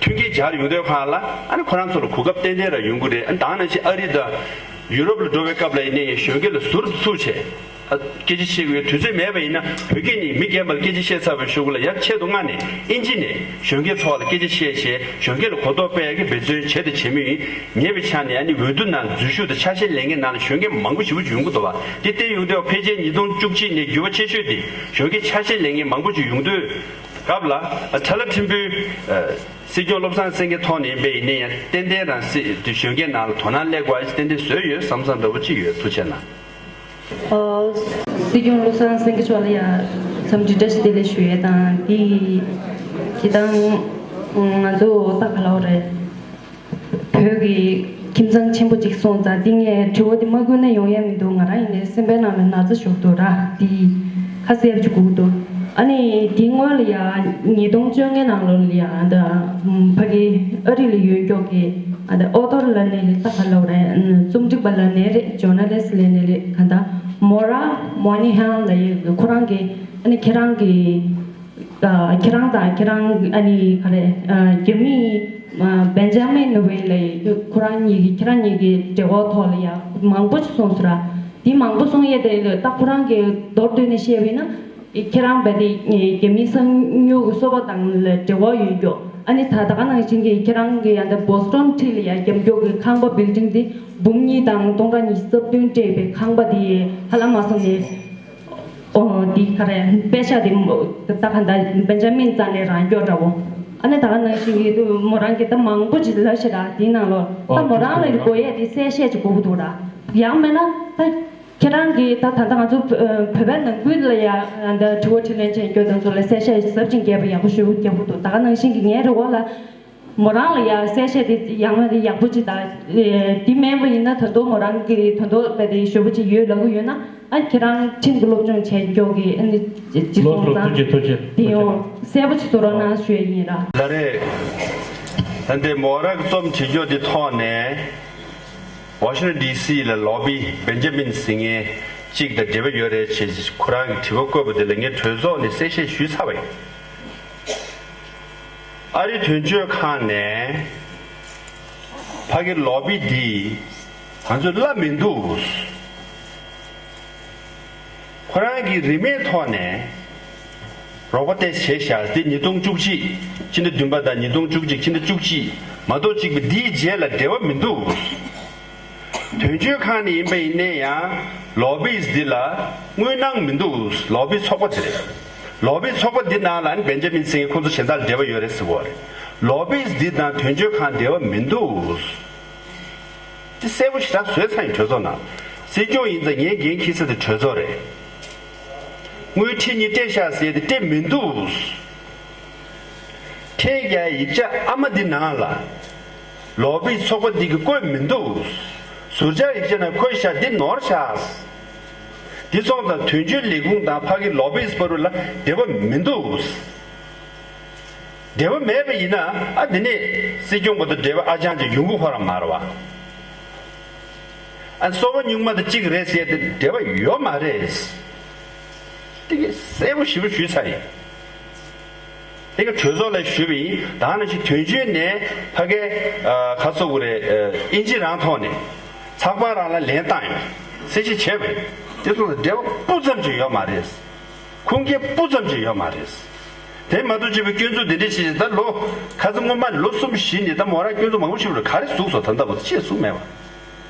མཐུན་རྐྱེན་སྦྱར་ཡོང་དུས་སྒང་ལ། ཨ་ནི་ཁོ་རང་ཚོ་ལ་གོ་སྐབས་ཏན་ཏན་རང་ཡོང་གི་རེད། ཨ་ནི་ད་ག་ནང་བཞིན་ཨ་རི་དང་ཡུ་རོབ་ལ་འགྲོ་བའི་སྐབས་ལ་ཡིན་ནའི་གཞོན་སྐྱེས་ལ་ཟུར་དུ་ཚུད་བྱས། སྐད་ཆ་བཤད་དགོས་དུས་ཚོད་མེད་པ་ཡིན་ན། བོད་སྐད་ནི་མི་རྒན་པར་སྐད་ཆ་བཤད་ཚར་བའི་གཞུག་ལ་ཡང་ཆེད་དུ་མངགས་ནས་ཨིན་ཇི་ནས་གཞོན་སྐྱེས་ཚོ་ལ་སྐད་ཆ་བཤད་བྱས། གཞོན་སྐྱེས་ལ་གོ་རྟོགས་སྤེལ་ཡག་གི་འབད་བརྩོན་བྱས་ཏེ་བྱེད་མུས་ཡིན། ཉེ་བའི་ཆར་ནས་ཨ་ནི་འོས་བསྡུ་ནང་འཛུལ་ཞུགས་དང་ཆ་ཤས་ལེན་མཁན་ནང་ལ་གཞོན་སྐྱེས་མང་པོ་ཞེ་པོ་ཅིག་ཡོང་གི་འདུག་བ། དེ་བལྟས་ཡོང་དུས་ཕལ་ཆེར་ཉིས་སྟོང་བཅུ་གཅིག་ནས་འགྱུར་བ་ཆེ་ཤོས་དེ་གཞོན་སྐྱེས་ཆ་ཤས་ལེན་མཁན་མང་པོ་ཞིག་ཡོང་དུས་སྐབས་ལ། ཨ། ཁྲ་ལ་ཕྲན་བུ། ཨ། སྲིད་སྐྱོང་བློ་བཟང་སེང་གེ་ཐོག་ནས་ཡིན་པ་ཡིན་ན་ཡང་ཏན་ཏན་རང་སྲིད་དེ་གཞོན་སྐྱེས་ནང་ལ་དོ་སྣང་སླེབས་དགོས་པ་ཞིག་ཏན་ཏན་བཟོས་ཡོད་བསམ་བསམ་འདྲ་པོ་ཅིག་ཡོད། ཐུགས་རྗེ་གནང་། ཨོ། སྲིད་སྐྱོང་བློ་བཟང་སེང་གེ་མཆོག་ལ་ཡང་འཚམས་འདྲི་བཀྲ་ཤིས་བདེ་ལེགས་ཞུ་ཡས་དང་། འདི་སྤྱིར་བཏང་ང་ཚོ་ད་ག་ལབ་དགོས་རེད། བོད་ཀྱི་ཁྱིམ་ཚང་ཆེན་པོ་ཅིག་སོང་ཙང་། འདི་ངས་དྲི་བ་འདི་མ་བཀོད་ན་ཡོང་ཡ་མི་འདུག་ང་རང་ཡིན་ནའི་སེམས་པའི་ནང་ལ་ན་ཚ་ཞུགས་འདུག་ར། འདི་ཁ་གསལ་པོ་ཅིག་དགོས་ཀྱི་འདུག་ཨ་ནི་འདི་སྔོན་ལ་ཡ་ཉིས་སྟོང་བཅོ་ལྔའི་ནང་ལོགས་ལ་ཡ། ཨ། ད་ཕ་གི་ཨ་རི་ལ་ཡོད་མཁན་གྱི། ཨ། ད་ཨོ་ཐོར་ལབ་ནའི་རེད། ད་ག་ལབ་དགོས་རེད། རྩོམ་སྒྲིག་པ་ལབ་ནའི་རེད། ཇོར་ན་ལིསི་ལབ་ནའི་རེད། གང་ལྟར་མོ་ར་མོ་ནི་ཧན་ལབ་ཡས། ཁོ་རང་གི། ཨ་ནི་ཁྱེད་རང་གི། ཨ། ཁྱེད་རང་དང་ཁྱེད་རང་། ཨ་ནི་ག་རེ། ཨ། རྒྱ་མི། ཨ། བེན་ཇ་མིན་ནུ་ཝེ་ལབ་ཡས། ཁོ་རང་གཉིས་ཀྱི། ཁྱེད་རང་གཉིས་ཀྱི་འབྲེལ་བ་ཐོག་ལ་ཡ་མང་པོ་ཅིག་གསུངས་སོང་ར། དེ་མང་པོ་གསུངས་ཡས་དེ་ལ་ད་ཁོ་རང་གི་མདོར་བསྡུས་ནས་བཤད་པ་ཡིན་ན། ཁྱེད་རང་རྦད་དེ་རྒྱ་མིའི་གསང་ཉུལ་གྱི་སོ་པ་དང་ལ་འབྲེལ་བ་ཡོད་མཁན། ཨ་ནི་ད་ད་ག་ནང་བཞིན་གྱི་ཁྱེད་རང་གི་ཡ་ད་བོ་སི་ཊོན་འཁྲིས་ལ་ཡ་རྒྱབ་སྐྱོར་གྱི་ཁང་པ། བིལ་ཌིང་དེ་འབུམ་གཉིས་དང་སྟོང་ཕྲག་ཉི་ཤུ་རྩ་བདུན་སྤྲད་པའི་ཁང་པ་དེ་ཧ་ལམ་མ་སོང་ནས། ཨོ། འདི་ག་རེ། པེ་ཤག་དེ་ད་ག་ད་བེན་ཇ་མིན་རྩ་ནས་རང་སྐྱོར་འདྲ་བོ། ཨ་ནི་ད་ག་ནང་བཞིན་གྱི་དུ་མོ་རང་གིས་ད་མང་པོ་ཅིག་ལབ་ཤག་ར། དེའི་ནང་ལོགས་ད་མོ་རང་ལ་དགོས་ཡས་དེ་གསལ་བཤད་ཅིག་དགོས་ཀྱི་འདུག་ར། ཡང་མིན་ན་ད་ཁྱེད་རང་གིས་ད་ད་ལྟ་ང་ཚོ་བོད་པའི་ནང་ཁུལ་ལ་ཡ་ད་དྲི་བ་དྲིས་ལན་བྱེད་མཁན་དེ་ཚོ་ལ་གསལ་བཤད་ཟབ་ཅིང་རྒྱས་པ་ཡག་པོ་ཞེ་པོ་རྒྱབ་ཀྱི་འདུག་ད་ག་ནང་བཞིན་གྱི་ངའི་རེ་བ་ལ། མོ་རང་ལ་ཡ་གསལ་བཤད་དེ་ཡང་ན་དེ་ཡག་པོ་ཅིག་དང་། ཨེ། དེ་མིན་པ་ཡིན་ན་ད་དུང་མོ་རང་གི་དོན་དུ་དཔེ་དེ་ཞེ་པོ་ཅིག་ཡོད་ལབ་ཀྱི་ཡོད་ན། ཨ། ཁྱེད་རང་ཁྲིམས་ཀྱི་སློབ་སྦྱོང་བྱས་མགྱོགས་ཀྱི། ཨ་ནི་ཅི་སོང་ཙང་། ཐུགས་རྗེ་ཐུགས་རྗེ་དེ་ཡང་གསལ་པོ་ཅིག་བཟོ་རོགས་གནང་ཞུ་ཡས་ཡིན་ར། ལགས་རེད། ད་འདི་མོ་རང་གི་རྩོམ་བྲིས་རྒྱུ་དེ་ཐོག་ནས་ཝ་ཤིང་ཊོན་ཌི་སི་ལ་ལོ་བི་བེན་ཇ་མིན་ཟེར་མཁན་གཅིག་དང་འབྲེལ་བ་ཡོད་རེད་ཅེས་ཁོ་རང་གིས་དྲི་བ་བཀོད་པ་དེ་ལ་ངས་གྲོས་ཚོགས་ནས་གསལ་བཤད་ཞུས་ཚར་བ་ཡིན། ཨ་རི་དོན་གཅོད་ཁང་ནས་ཕ་གི་ལོ་བི་འདི་ང་ཚོས་གླ་མི་འདུག་ཁོ་རང་གིས་རིན་མེད་ཐོག་ནས་རོགས་པ་ཏོག་ཙམ་བྱས་ཤག་འདི་ཉིས་སྟོང་བཅུ་གཅིག་ཕྱི་ཟླ་བདུན་པ་དང་ཉིས་སྟོང་བཅུ་གཅིག་ཕྱི་ཟླ་བཅུ་གཅིག་མ་གཏོགས་གཅིག་པ་འདིའི་རྗེས་ལ་འབྲེལ་བ་མི་འདུག་དོན་གཅོད་ཁང་ནས་ཡིན་པ་ཡིན་ན་ཡང་ལོ་བིས་འདི་ལ་དངུལ་གནང་མི་འདུག་ལོ་བི་ཚོགས་པ་དེ་རེད། ལོ་བི་ཚོགས་པ་འདི་ནང་ལ་ཨ་ནི་བེན་ཇ་མིན་སེང་གེ་ཁོང་ཚོ་གཞན་དག་ལ་འབྲེལ་བ་ཡོད་རེད་ཟེར་བ་རེད། ལོ་བིས་འདི་དང་དོན་གཅོད་ཁང་འབྲེལ་བ་མི་འདུག་དེ་གསལ་པོ་ཞེ་དྲག་བཟོས་ཚར་ཡིན་གྲོས་ཚོགས་ནང་། སྲིད་སྐྱོང་ཡིན་ཙང་ངས་འགན་འཁྱེར་ས་དེ་གྲོས་ཚོགས་རེད། དངུལ་ཁྲི་གཉིས་སྤྲད་ཤག་ཟེར་དེ་སྤྲད་མི་འདུག་ཁྲལ་རྒྱག་ཡིག་ཆ་ཨ་མ་འདི་ནང་ལ་ལོ་བིས་ཚོགས་པ་འདི་གིས་བཀོད་མི་འདུག་ཟུར་བཅར་ཡིག་ཆ་ནང་འཁོད་ཤག་འདི་ནོར་ཤག་འདི་སོང་ཙང་དོན་གཅོད་ལས་ཁུངས་དང་ཕ་གི་ལོ་བིས་བར་ལ་འབྲེལ་བ་མི་འདུག་འབྲེལ་བ་མེད་པ་ཡིན་ན། ཨ། འདི་ནས་སྲིད་སྐྱོང་བར་དུ་འབྲེལ་བ་ཨ་ཅང་ཅིག་ཡོང་གི་ཁོ་རང་མ་རེད་བ། ཨ། སོ་པ་སྨྱུག་མ་དང་གཅིག་རེད་ཟེར་ཏེ་འབྲེལ་བ་ཡོད་མ་རེད། དེ་ག་གསལ་པོ་ཞེ་པོ་ཞུས་ཚར་ཡིན། དེ་ག་གྲོས་ཚོགས་ལ་ཞུས་པ་ཡིན། ད་ནང་བཞིན་དོན་གཅོད་ནས་ཕ་གི། ཨ། ག་རེ་ཟེར་དགོས་རེད། ཨ། ཨིན་ཇི་རང་ཐོག་ནས་ཚགས་པར་རང་ལ་ལན་བཏང་ཡོད། གསལ་བཤད་བྱས་པ་ཡིན། དེ་སོང་ཙང་འབྲེལ་བ་སྤུ་ཙམ་ཅིག་ཡོད་མ་རེད། ཁུངས་སྐྱེལ་སྤུ་ཙམ་ཅིག་ཡོད་མ་རེད། དེ་མ་གཏོགས་བྱས་པའི་སྐྱོན་འཛུགས་འདི་འདྲ་བྱས་ད་ལོ་ཁ་སང་སྔོན་མ་ལོ་གསུམ་བཞི་ནས་ད་མོ་རང་སྐྱོན་འཛུགས་མང་པོ་ཞིག་རེད། ག་རེ་ཟུག་སོང་ད་ལྟ་བར་དུ་ཅི་ཟུག་མེད་པ།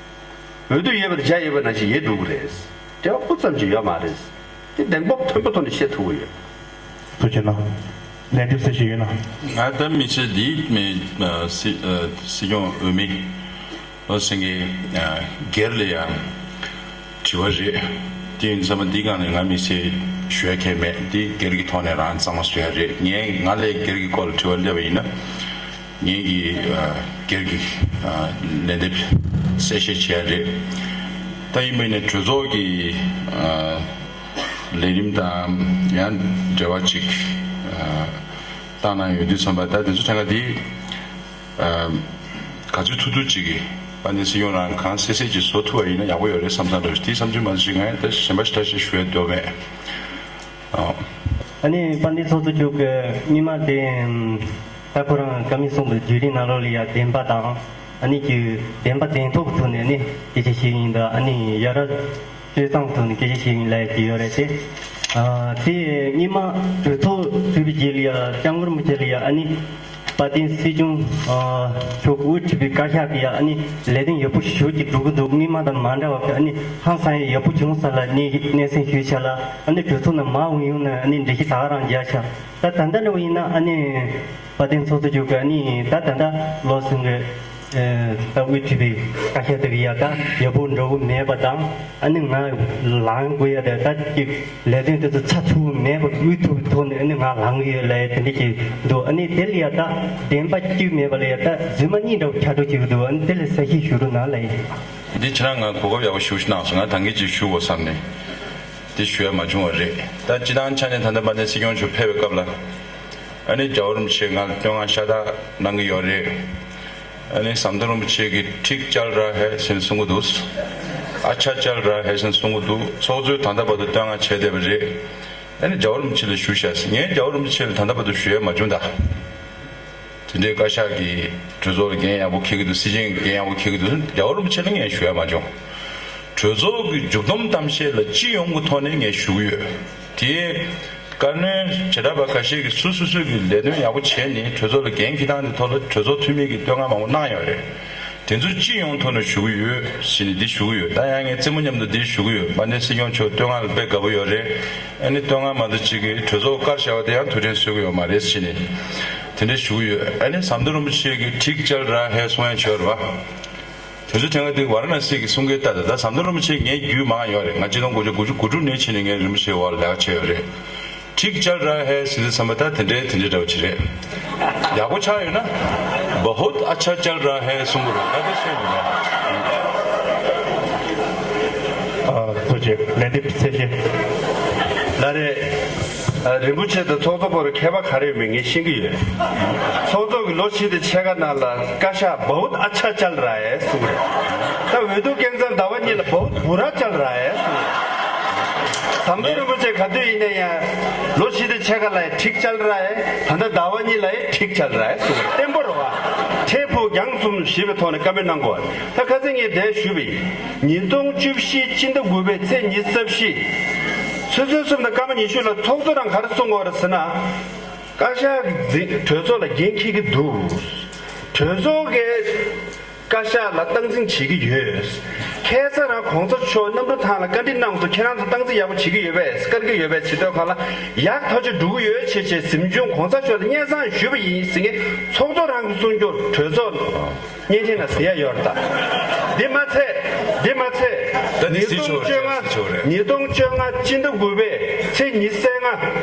འོས་བསྡུ་ཡོད་པ་དང་བྱ་ཡོད་པ་ནང་བཞིན་ཡོད་འགྲོ་གི་རེད། འབྲེལ་བ་སྤུ་ཙམ་ཅིག་ཡོད་མ་རེད། དེ་གདེང་སྤོབས་མཐོན་པོ་ཐོག་ནས་བཤད་ཐུབ་ཀྱི་ཡོད། ཐུགས་རྗེ་གནང་། ལན་འདེབས་གསལ་བཤད་ཡོད་ན། ང་ད་མི་ཚེ་འདིའི་མི། ཨ། སྲིད། ཨ། སྲིད་སྐྱོང་འོས་མི། བློ་སེང་གེ། ཨ། སྒེར་ལ་ཡང་དྲི་བ་རེད། དེ་ཡིན་ཙང་མ་འདི་སྒང་ནས་ང་དམིགས་བསལ་ཞུ་ཡ་གང་ཡང་མེད། འདི་སྒེར་གྱི་ཐོག་ནས་རང་གཙང་མ་བཟོ་ཡ་རེད། ངས་ང་ལ་སྒེར་གྱི་སྐོར་ལ་དྲི་བ་སླེབས་པ་ཡིན་ན། ངས་ཀྱི། ཨ། སྒེར་གྱི། ཨ། ལན་འདེབས་གསལ་བཤད་བྱེད་ཡ་རེད། ད་ཡིན་པ་ཡིན་ན་གྲོས་ཚོགས་ཀྱི། ཨ། ལས་རིམ་དང་ཡང་འབྲེལ་བ་ཅིག་ཨ། བཏང་གནང་ཡོད་དུས་ཙམ་པ་ད་དེ་ཚོ་ཐད་ཀ་འདི། ཨ། ག་ཚོད་ཐུབ་ཐུབ་ཅིག་གིས་དཔལ་ལྡན་སྲིད་སྐྱོང་རང་གང་གསལ་གསལ་ཅིག་བཟོ་ཐུབ་པ་ཡིན་ན་ཡག་པོ་ཡོད་རེད་བསམ་བསམ་འདྲ་ཞིག་དེའི་བསམ་ཚུལ་མ་གཏོགས་ཅིག་ང་ཡང་ད་གཞན་པ་ཞེ་དྲག་ཞིག་ཞུ་ཡ་འདོད་མེད། ཨོ། ཨ་ནི་དཔལ་ལྡན་ཚོགས་གཙོ་མཆོག་གིས་སྔོན་མ་དེ་ད་ཁོ་རང་བཀའ་མོལ་གསུངས་པའི་བརྒྱུད་རིམ་ནང་ལོགས་ལ་ཡ་བདེན་པ་དང་ཨ་ནི་ཀྱི་བདེན་པ་བདེན་ཐོག་གི་ཐོག་ནས་ནི་སྐད་ཆ་བཤད་ཀྱི་ཡིན་ད། ཨ་ནི་ཡ་རབས། སྤྱོད་གཙང་དུ་ནི་སྐད་ཆ་བཤད་ཡིན་ལབ་ཀྱི་ཡོད་རེད་དེ། ཨ་དེ་སྔོན་མ་གྲོས་ཚོགས་གྲུབ་པའི་རྗེས་ལ་ཡ་སྐྱབས་མགོན་རིན་པོ་ཆེ་ལ་ཡ་ཨ་ནི་དཔལ་ལྡན་སྲིད་སྐྱོང་ཨ་མཆོག་གི་དབུ་ཁྲིད་པའི་བཀའ་ཤག་གིས་ཡ་ཨ་ནི་ལས་དོན་ཡག་པོ་ཞེ་པོ་ཅིག་སྒྲུབ་ཀྱི་འདུག་སྔོན་མ་དང་མ་འདྲ་བ་གི་ཨ་ནི་ཧང་སང་ཡ་ཡག་པོ་བྱུང་ས་ལ་གནས་གནས་སེང་ཞུས་ཤག་ལ། ཨ་ནི་གྲོས་ཚོགས་ནང་མ་འོང་ཡོང་ན་ཨ་ནི་འགྲེལ་བཤད་ད་ག་རང་རྒྱག་ཤག་ད་ད་ལྟ་འདྲ་བོ་ཡིན་ན་ཨ་ནི་དཔལ་ལྡན་ཚོགས་གཙོ་མཆོག་གིས་ཨ་ནི་ད་ད་ལྟ་བློ་སེང་གི་ད་དབུ་ཁྲིད་པའི་བཀའ་ཤག་དེ་གི་ཡ་ད་ཡག་པོ་འགྲོ་གི་མེད་པ་དང་ཨ་ནི་ང་ལངས་དགོས་ཡ་ད་ད་ཅིག་ལས་དོན་དེ་ཚོ་ཚགས་ཚུད་མེད་པ་དབུ་ཐུག་གི་ཐོག་ནས་ཨ་ནི་ང་ལངས་གི་ཡོད་ལབ་ཡ་དེ་འདྲ་ཅིག་འདུག་ཨ་ནི་དེ་ལ་ཡ་ད་བདེན་པ་གཅིག་མེད་པ་ལ་ཡ་ད་རྫུན་མ་གཉིས་འདྲ་བོ་ཁྱབ་འགྲོ་བྱེད་ཀྱི་འདུག་ཨ་ནི་དེ་ལ་གསལ་བཤད་ཞུ་རོགས་གནང་ལབ་ཡིན། འདི་ཁྱེད་རང་ང་གོ་སྐབས་ཡག་པོ་ཞིག་གནང་སོང་། ང་ད་གིན་ཅིག་ཞུ་དགོས་བསམ་ནས་འདི་ཞུ་ཡ་མ་བྱུང་བ་རེད། ད་སྤྱི་བཏང་ཆ་ནས་ད་ལྟ་དཔལ་ལྡན་སྲིད་སྐྱོང་མཆོག་ཕེབས་པའི་སྐབས་ལ་ཨ་ནི་རྒྱལ་བ་རིན་པོ་ཆེས་ང་ལ་བསྟོད་བསྔགས་ཤ་སྟག་གནང་གི་ཡོད་རེད། ཨ་ནི་ཟམ་གདོང་རིན་པོ་ཆེ་གིས་ठीक चल रहा है ཟེར་ནས་གསུང་གི་འདུག་ཨ་ཆ་चल रहा है ཟེར་ནས་གསུང་གི་འདུག་ཚོགས་གཙོས་ད་ལྟ་བར་དུ་བསྟོད་བསྔགས་བྱས་བསྡད་པ་རེད། ཨ་ནི་རྒྱལ་བ་རིན་པོ་ཆེ་ལ་ཞུ་ཤག་ཟེར། ངས་རྒྱལ་བ་རིན་པོ་ཆེ་ལ་ད་ལྟ་བར་དུ་ཞུ་ཡ་མ་བྱུང་ད། དེ་འདྲའི་བཀའ་ཤག་གིས་གྲོས་ཚོགས་ལ་འགན་ཡག་པོ་འཁྱེར་གྱི་འདུག་སྲིད་སྤྱི་འགན་ཡག་པོ་འཁྱེར་གྱི་འདུག་རྒྱལ་བ་རིན་པོ་ཆེ་ལ་ངས་ཞུ་ཡ་མ་བྱུང་། གྲོས་ཚོགས་ཀྱི་མཇུག་བསྡོམས་གཏམ་བཤད་ལ་སྤྱི་ཡོངས་ཀྱི་ཐོག་ནས་ངས་ཞུ་གི་ཡོད། དེ་བཀའ་བློན་བྱེ་བྲག་པ་ཁ་ཤས་ཀྱིས་སོ་སོ་སོ་གི་ལས་དོན་ཡག་པོ་བྱས་ནས་གྲོས་ཚོགས་ལ་འགན་འཁྱེར་སྟངས་དེ་ཐོག་ལ་གྲོས་ཚོགས་འཐུས་མི་གིས་བསྟོད་བསྔགས་མང་པོ་གནང་ཡོད་རེད། དེ་ཚོ་སྤྱི་ཡོངས་ཐོག་ནས་ཞུ་གི་ཡོད་ཟེར་ནས་འདི་ཞུ་གི་ཡོད། ད་ཡང་ངས་རྩེད་མོ་མཉམ་དུ་འདི་ཞུ་གི་ཡོད། དཔལ་ལྡན་སྲིད་སྐྱོང་མཆོག་བསྟོད་བསྔགས་ལ་དཔེ་དགའ་པོ་ཡོད་རེད། ཨ་ནི་བསྟོད་བསྔགས་མ་གཏོགས་གཅིག་གིས་གྲོས་ཚོགས་བཀར་བཞག་པ་དེ་ཡང་ཐུགས་དྲན་གསོ་གི་ཡོད་མ་རེད་ཟེར་ནས་དེ་འདྲ་ཞུ་གི་ཡོད། ཨ་ནི་ཟམ་གདོང་རིན་པོ་ཆེ་གིས་ठीक चल रहा है གསུང་ཡ་བྱས་ཡོད་རེད་པ། དེ་ཚོ་དྲན་ག་དེ་ཝཱ་ར་ཎ་སི་གི་གསུང་སྐད་ལྟ་དང་ད་ཟམ་གདོང་རིན་པོ་ཆེ་ངའི་རྒྱུས་མང་ཡོད་རེད། ང་ཆིག་སྟོང་དགུ་བརྒྱ་དགུ་བཅུ་གོ་དྲུག་ནས་ཕྱིན་ནས་ངས་རིན་པོ་ཆེའི་འོག་ལ་ལས་ཀ་བྱས་ཡོད་རེད། ठीक चल रहा है ཟེར་དུས་ཙམ་པ་ད་དེ་འདྲའི་དེ་འདྲའི་འདྲ་བོ་ཅིག་རེད། ཡག་པོ་ཆགས་ཡོད་ན། बहुत अच्छा चल रहा है གསུང་གི་རེད། ད་དེ་སོང་མི་འདུག་ཨ་ཐུགས་རྗེ་ཆེ། ལན་འདེབས་ཚད་གཞི། ལགས་རེད། ཨ་རིན་པོ་ཆེ་དང་ཚོགས་གཙོ་བར་ཁྱད་པར་ག་རེ་ཡོད་མེད་ངས་ཤེས་ཀྱི་ཡོད། ཚོགས་གཙོ་གི་ལོ་བཞི་དང་ཕྱེད་ཀ་ནང་ལ་བཀའ་ཤག་बहुत अच्छा चल रहा है གསུང་གི་རེད། ད་འོས་བསྡུ་སྐབས་མཚམས་ཟླ་བ་གཉིས་ལ་बहुत बुरा चल रहा है གསུང་གི་རེད། ཟམ་གདོང་རིན་པོ་ཆེ་ག་དུས་ཡིན་ན་ཡང་ལོ་བཞི་དང་ཕྱེད་ཀ་ལ་ठीक चल रहा है། ད་ལྟ་ཟླ་བ་གཉིས་ལ་ठीक चल रहा है་གསུང་གི་རེད། བརྟན་པོ་རེད་པ། འཕྲལ་ཕུགས་རྒྱང་གསུམ་ཞེས་པའི་ཐོག་ནས་བཀའ་མོལ་གནང་དགོས། ད་ཁ་སང་ངས་དེ་ཞུས་པ་ཡིན། ཉིས་སྟོང་བཅུ་བཞི་སྤྱི་ཟླ་དགུ་པའི་ཚེས་ཉི་ཤུ་རྩ་བཞི། ཆུ་ཚོད་གསུམ་དང་སྐར་མ་ཉི་ཤུ་ལ་ཚོགས་གཙོ་རང་ག་རེ་གསུངས་ཡོད་རེད་ཟེར་ན། བཀའ་ཤག་གིས་གྲོས་ཚོགས་ལ་འགན་འཁྱེར་གྱི་འདུག་གྲོས་ཚོགས་ཀྱིས་བཀའ་ཤག་ལ་སྟངས་འཛིན་བྱེད་ཀྱི་ཡོད། ཁ་སང་རང་གོང་ས་མཆོག་གནམ་གྲུ་ཐང་ལ་བཀའ་འདྲི་གནང་སོང་། ཁྱེད་རང་ཚོ་སྟངས་འཛིན་ཡག་པོ་བྱེད་ཀྱི་ཡོད་པས། བཀར་གྱི་ཡོད་པས། བྱེད་དུས་སྒང་ལ་ཡག་ཐག་ཆོད་འགྲོ་གི་ཡོད་ཅེས་བྱས་གཟིམ་ཆུང་གོང་ས་མཆོག་ལ་སྙན་སེང་ཞུས་པ་ཡིན་ཟེར་མཁན་ཚོགས་གཙོ་རང་གིས་གསུང་རྒྱུར་གྲོས་ཚོགས་བརྙན་འཕྲིན་ལ་གཟིགས་ཡ་ཡོད་རེད་ད། འདི་མ་ཚད། འདི་མ་ཚད། ད་འདི་ཉིས་སྟོང་བཅོ་ལྔ། ཉིས་སྟོང་བཅོ་ལྔ་སྤྱི་ཟླ་དགུ་པའི་ཚེས་ཉི་ཤུ་རྩ་ལྔ།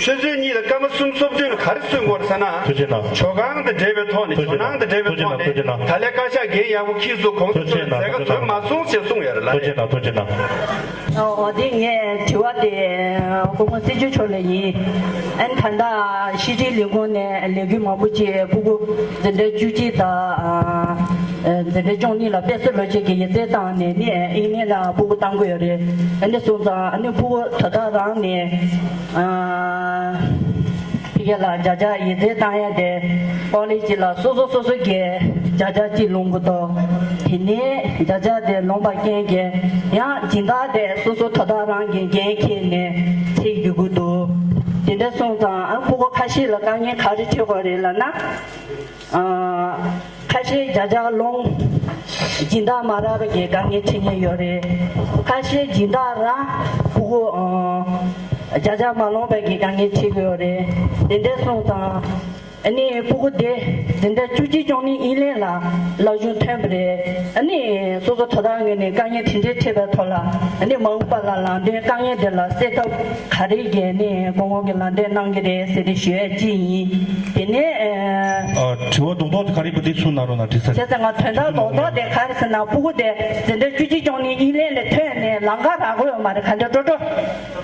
ཆུ་ཚོད་གཉིས་དང་སྐར་མ་སུམ་ཅུ་སོ་བདུན་ལ་ག་རེ་གསུངས་ཡོད་རེད་ཟེར་ན། ཐུགས་རྗེ་གནང་། ཇོ་ཁང་དང་འབྲེལ་བའི་ཐོག་ནས། ཇོ་ནང་དང་འབྲེལ་བའི་ཐོག་ནས། ཐུགས་རྗེ་གནང་། ད་ལན་བཀའ་ཤག་འགན་ཡག་པོ་འཁྱེར་སོང་། གོང་ས་མཆོག་ལ་མཛད་དཀའ་བཟོས་མ་སོང་ཞེས་གསུངས་ཡོད་རེད་ལ། ཐུགས་རྗེ་གནང་། ཐུགས་རྗེ་གནང་། ཐུགས་རྗེ་གནང་། ཨོ་དེ་ངས་དྲི་བ་དེ་སྐུ་ངོ་སྲིད་སྐྱོང་མཆོག་ལ་ཡིན། ཨ་ནི་ད་ལྟ་ཕྱི་དྲིལ་ལས་ཁུངས་ནས་ལས་འགུལ་མང་པོ་ཅིག་སྤུ་གུ་འཛིན་གྲྭ་བཅུ་གཅིག་དང་འཛིན་གྲྭ་བཅུ་གཉིས་ལ་དཔེ་མཛོད་ལོ་ཆེན་གྱི་ཡིག་ཚད་བཏང་ནས་ནི་ཨིན་ལན་ལ་སྤུ་གུ་གཏོང་གི་ཡོད་རེད། ཨ་ནི་སོང་ཙང་ཨ་ནི་སྤུ་གུ་དོ་བདག་རང་ནས། ཕ་གི་ལ་བརྒྱ་ཆ་ཡིག་ཚད་བཏང་ཡ་དེ་ཀོ་ལེ་ཇི་ལ་སོ་སོ་སོ་སོ་གིས་བརྒྱ་ཆ་གཅིག་ལོངས་དགོས་འདུག་དེ་ནས་བརྒྱ་ཆ་དེ་ལོངས་པ་རྐྱེན་གྱིས་ཡང་སྦྱིན་བདག་དེ་སོ་སོ་དོ་བདག་རང་གིས་འགན་འཁྱེར་ནས་ཚད་རྒྱག་དགོས་འདུག་དེ་འདྲ་སོང་ཙང་ཨ་སྤུ་གུ་ཁ་ཤས་ལ་དཀའ་ངལ་ག་རེ་འཕྲད་ཀྱི་ཡོད་རེད་ལབ་ན། ཨ། ཁ་ཤས་བརྒྱ་ཆ་ལོངས། སྦྱིན་བདག་མ་རག་པའི་དཀའ་ངལ་འཕྲད་མཁན་ཡོད་རེད། ཁ་ཤས་སྦྱིན་བདག་རག་སྤུ་གུ་ཨ། བརྒྱ་ཆ་མ་ལོངས་པའི་དཀའ་ངལ་འཕྲད་ཀྱི་ཡོད་རེད། དེ་འདྲ་སོང་ཙང་ཨ་ནི་སྤུ་གུ་དེ་འཛིན་གྲྭ་བཅུ་གཅིག་བཅུ་གཉིས་ཨིན་ལན་ལ་སློབ་སྦྱོང་ཐོན་པ་རེད། ཨ་ནི་སོ་སོ་དོ་བདག་ངོས་ནས་དཀའ་ངལ་དེ་འདྲ་འཕྲད་པའི་ཐོག་ལ་ཨ་ནི་མ་འོངས་པ་ལ་ལམ་སྟོན་དཀའ་ངལ་དེ་ལ་སེལ་ཐབས་ག་རེ་བྱས་ནས་སྐུ་ངོ་གིས་ལམ་སྟོན་གནང་གི་རེད་ཟེར་ཏེ་ཞུ་ཡ་གཅིག་ཡིན། དེ་ནས་ཨ། ཨ། དྲི་བ་རྡོག་རྡོག་དེ་ག་རེ་ཡིན་པ་དེ་གསུངས་གནང་རོགས་གནང་། དྲི་ས། བྱས་ཙང་ང་དོན་དག་རྡོག་རྡོག་དེ་ག་རེ་ཟེར་ན་སྤུ་གུ་དེ་འཛིན་གྲྭ་བཅུ་གཅིག་བཅུ་གཉིས་ཨིན་ལན་ལ་ཐོན་ནས་ལམ་ཁ་རག་གི་ཡོད་མ་རེད། ག་འདྲ་འགྲོ་འགྲོ།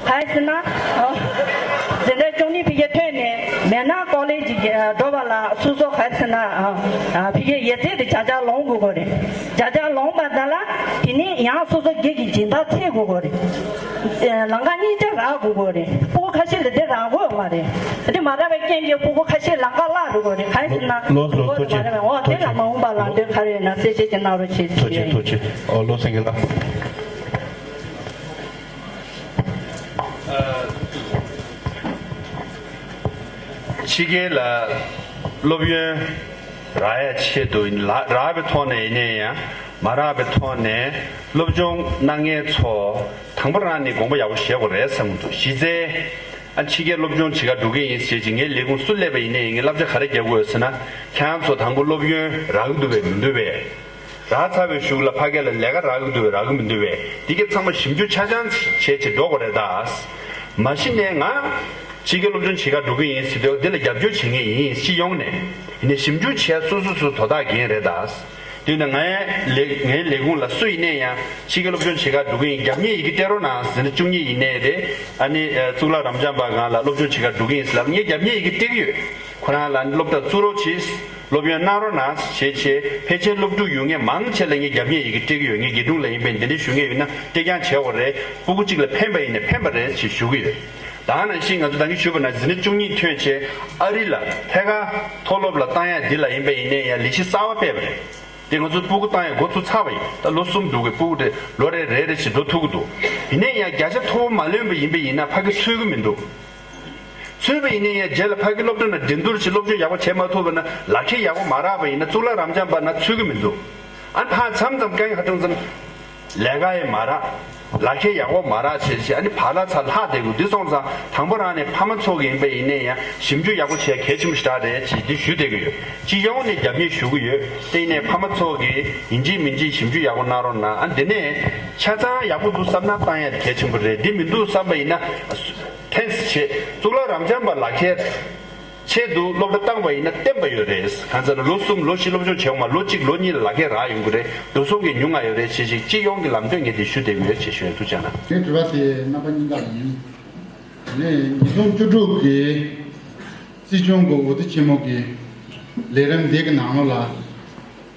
ག་རེ་ཟེར་ན། ཨ། འཛིན་གྲྭ་བཅུ་གཉིས་ཕ་གིར་ཐོན་ནས་མེ་ན་ཀོ་ལེ་ཇི་འགྲོ་བ་ལ་སོ་སོ་ག་རེ་ཟེར་ན། ཨ། ཕ་གིར་ཡིག་ཚད་དེ་བརྒྱ་ཆ་ལོངས་དགོས་ཀྱི་རེད། བརྒྱ་ཆ་ལོངས་པ་དེ་ལ་དེ་ནས་ཡང་སོ་སོ་སྒེར་གྱི་སྦྱིན་བདག་འཚོལ་དགོས་ཀྱི་རེད། ལམ་ཁ་གཉིས་ཆ་རག་དགོས་ཀྱི་རེད། སྤུ་གུ་ཁ་ཤས་ལ་དེ་རག་གི་ཡོད་མ་རེད། དེ་མ་རག་པའི་རྐྱེན་གྱིས་སྤུ་གུ་ཁ་ཤས་ལམ་ཁ་བརླག་འགྲོ་གི་རེད། གང་ཡིན་ཟེར་ན། ལགས་སོ། ལགས་སོ། ཐུགས་རྗེ་ཆེ། འོ་དེ་ལ་མ་འོངས་པ་ལམ་སྟོན་ག་རེ་ཡོད་ན་གསལ་བཤད་ཅིག་གནང་རོགས་བྱེད། ཐུགས་རྗེ་ཆེ། ཐུགས་རྗེ་ཆེ། ཨོ་བློ་སེང་གེ་ལགས། ཕྱི་རྒྱལ་ལ་སློབ་ཡོན་རག་ཡ་ཆེད་དུ་ལ་རག་པའི་ཐོག་ནས་ཡིན་ནའི་ཡང་མ་རག་པའི་ཐོག་ནས་སློབ་སྦྱོང་གནང་མཁན་ཚོ་དང་པོ་རང་ནས་དགོངས་པ་ཡག་པོ་བཞེས་དགོས་རེད་བསམ་གྱི་འདུག་གཞི་རྩའི་ཨ་ཕྱི་རྒྱལ་སློབ་སྦྱོང་བྱེད་ག་འགྲོ་གི་ཡིན་ཟེར་བྱས་ངའི་ལས་ཁུངས་སུ་སླེབས་པ་ཡིན་ནའི་ངས་བསླབ་བྱ་ག་རེ་རྒྱག་དགོས་ཟེར་ན། ཁྱེད་རང་ཚོ་དང་པོ་སློབ་ཡོན་རག་གི་འདུག་པས་མི་འདུག་པས། རག་ཚར་བའི་གཞུག་ལ་ཕ་གི་ལ་ལས་ཀ་རག་གི་འདུག་པས་རག་གི་མི་འདུག་པས། འདི་ག་ཚང་མ་ཞིབ་འཇུག་ཆ་ཚང་བྱས་བྱས་འགྲོ་དགོས་རེད་ད། མ་གཞི་ནས་ང་ཕྱི་རྒྱལ་སློབ་སྦྱོང་བྱེད་ག་འགྲོ་གི་ཡིན་ཟེར་དུས་འདི་ལ་རྒྱབ་སྐྱོར་བྱེད་མཁན་ཡིན་སྤྱི་ཡོངས་ནས། ཡིན་ནའི་ཞིབ་འཇུག་བྱས་སོ་སོ་སོ་དོ་བདག་རྒན་རེད་ད། དེ་ཡིན་ན་ངའི་ལས་ངའི་ལས་ཁུངས་ལ་སུ་ཡིན་ནའི་ཡང་ཕྱི་རྒྱལ་སློབ་སྦྱོང་བྱེད་ག་འགྲོ་གི་ཡིན་རྒྱབ་གཉེར་ཡི་གེ་སྟེར་རོགས་གནང་ཟེར་ན་བཅུ་གཉིས་ཡིན་ནའི་རེད། ཨ་ནི་གཙུག་ལག་རབ་འབྱམས་པ་ང་ལ་སློབ་སྦྱོང་བྱེད་ག་འགྲོ་གི་ཡིན་ཟེར་ལབ་ངས་རྒྱབ་གཉེར་ཡི་གེ་སྟེར་གི་ཡོད། ཁོ་རང་ལ་སློབ་གྲྭ་བཙུགས་རོགས་གྱིས། སློབ་ཡོན་གནང་རོགས་གནང་ཞེས་བྱས་ཕལ་ཆེར་སློབ་ཕྲུག་ཡོད་མཁན་མང་ཆེ་ལ་ངས་རྒྱབ་གཉེར་ཡི་གེ་སྤྲད་ཀྱི་ཡོད། ངས་དགེ་ཕྲུག་ལ་ཡིན་པས་འདི་འདྲ་ཞུ་མཁན་ཡོད་ན་སྤྲད་རྐྱང་བྱེད་དགོས་རེད། སྤུ་གུ་གཅིག་ལ་ཕན་པ་ཡིན་ན་ཕན་པ་རེད་ཅེས་ཞུ་གི་ཡོད། ད་ནང་བཞིན་ང་ཚོ་ད་གིན་ཞུས་པ་ན་འཛིན་གྲྭ་བཅུ་གཉིས་ཐོན་བྱས་ཨ་རི་ལ་ཐད་ཀར་མཐོ་སློབ་ལ་བཏང་ཡ་འདི་ལ་ཡིན་པ་ཡིན་ནའི་ཡང་ལས་གཞི་གསར་བ་སྤེལ་བ་རེད། དེ་ང་ཚོ་སྤུ་གུ་བཏང་ཡ་འགོ་ཚུགས་ཚར་བ་ཡིན། ད་ལོ་གསུམ་འགྲོ་གི་སྤུ་གུ་དེ་ལོ་རེ་རེ་རེ་བཞིན་འགྲོ་ཐུབ་ཀྱི་འདུག་ཡིན་ནའི་ཡང་བརྒྱ་ཆ་མཐོ་པོ་མ་ལོན་པ་ཡིན་པ་ཡིན་ན་ཕ་གི་ཚུད་ཀྱི་མི་འདུག་ཚུད་པ་ཡིན་ན་ཡང་རྗེས་ལ་ཕ་གི་སློབ་གྲྭ་ནང་འགྲན་བསྡུར་བྱེད་སློབ་སྦྱོང་ཡག་པོ་བྱེད་མ་ཐུབ་པ་ན་ལག་ཁྱེར་ཡག་པོ་མ་རག་པ་ཡིན་ན་གཙུག་ལག་རབ་འབྱམས་པ་ན་ཚུད་ཀྱི་མི་འདུག་ཨ་ཕ་མཚམས་མཚམས་དཀའ་ངལ་ཧ་ཅང་ཙམ་ལས་ཀ་ཡང་མ་རག་ལག་ཁྱེར་ཡག་པོ་མ་རག་བྱས་བྱས་ཨ་ནི་བར་ལ་ཚ་ལྷག་བསྡད་དགོས་འདི་སོང་ཙང་དང་པོ་རང་ནས་ཕ་མ་ཚོ་གི་ཡིན་པ་ཡིན་ན་ཡང་ཞིབ་འཇུག་ཡག་པོ་བྱེད་གལ་ཆེན་པོ་ཞིག་རེད་ཅེས་འདི་ཞུ་བསྡད་ཀྱི་ཡོད། སྤྱི་ཡོངས་ནས་རྒྱབ་གཉེར་ཞུ་གི་ཡོད། དེ་ཡིན་ནས་ཕ་མ་ཚོ་གིས་ཡིན་གཅིག་མིན་གཅིག་ཞིབ་འཇུག་ཡག་པོ་གནང་རོགས་གནང་ཨ་འདི་ནས་ཆ་ཚང་ཡག་པོ་འདུག་བསམ་ན་བཏང་ཡ་གལ་ཆེན་པོ་རེད། འདི་མི་འདུག་བསམ་པ་ཡིན་ན། ཐེངས་བྱས་གཙུག་ལག་རབ་འབྱམས་པ་ལག་ཁྱེར་ཆེད་དུ་སློབ་གྲྭ་བཏང་བ་ཡིན་ན་བརྟན་པ་ཡོད་རེད། གང་ཟེར་ན་ལོ་གསུམ་ལོ་བཞི་སློབ་སྦྱོང་བྱེད་འོང་མ་ལོ་གཅིག་ལོ་གཉིས་ལ་ལག་ཁྱེར་རག་ཡོང་གི་རེད། འགྲོ་སོང་གི་ཉུང་ང་ཡོད་རེད་ཅེས་ཅིག་སྤྱི་ཡོངས་ཀྱི་ལམ་སྟོན་ངས་འདི་ཞུ་བསྡད་ཀྱི་ཡོད་ཅེས་ཞུ་ཡ་ཐུགས་རྗེ་གནང་། ངའི་དྲི་བ་དེ་རྣམ་པ་གཉིས་ཀ་ལ་ཡིན། ནས་ཉིས་སྟོང་བཅུ་དྲུག་གི་སྲིད་སྐྱོང་གི་འོས་བསྡུ་ཆེན་མོ་གི་ལས་རིམ་འདི་གི་ནང་ལོགས་ལ་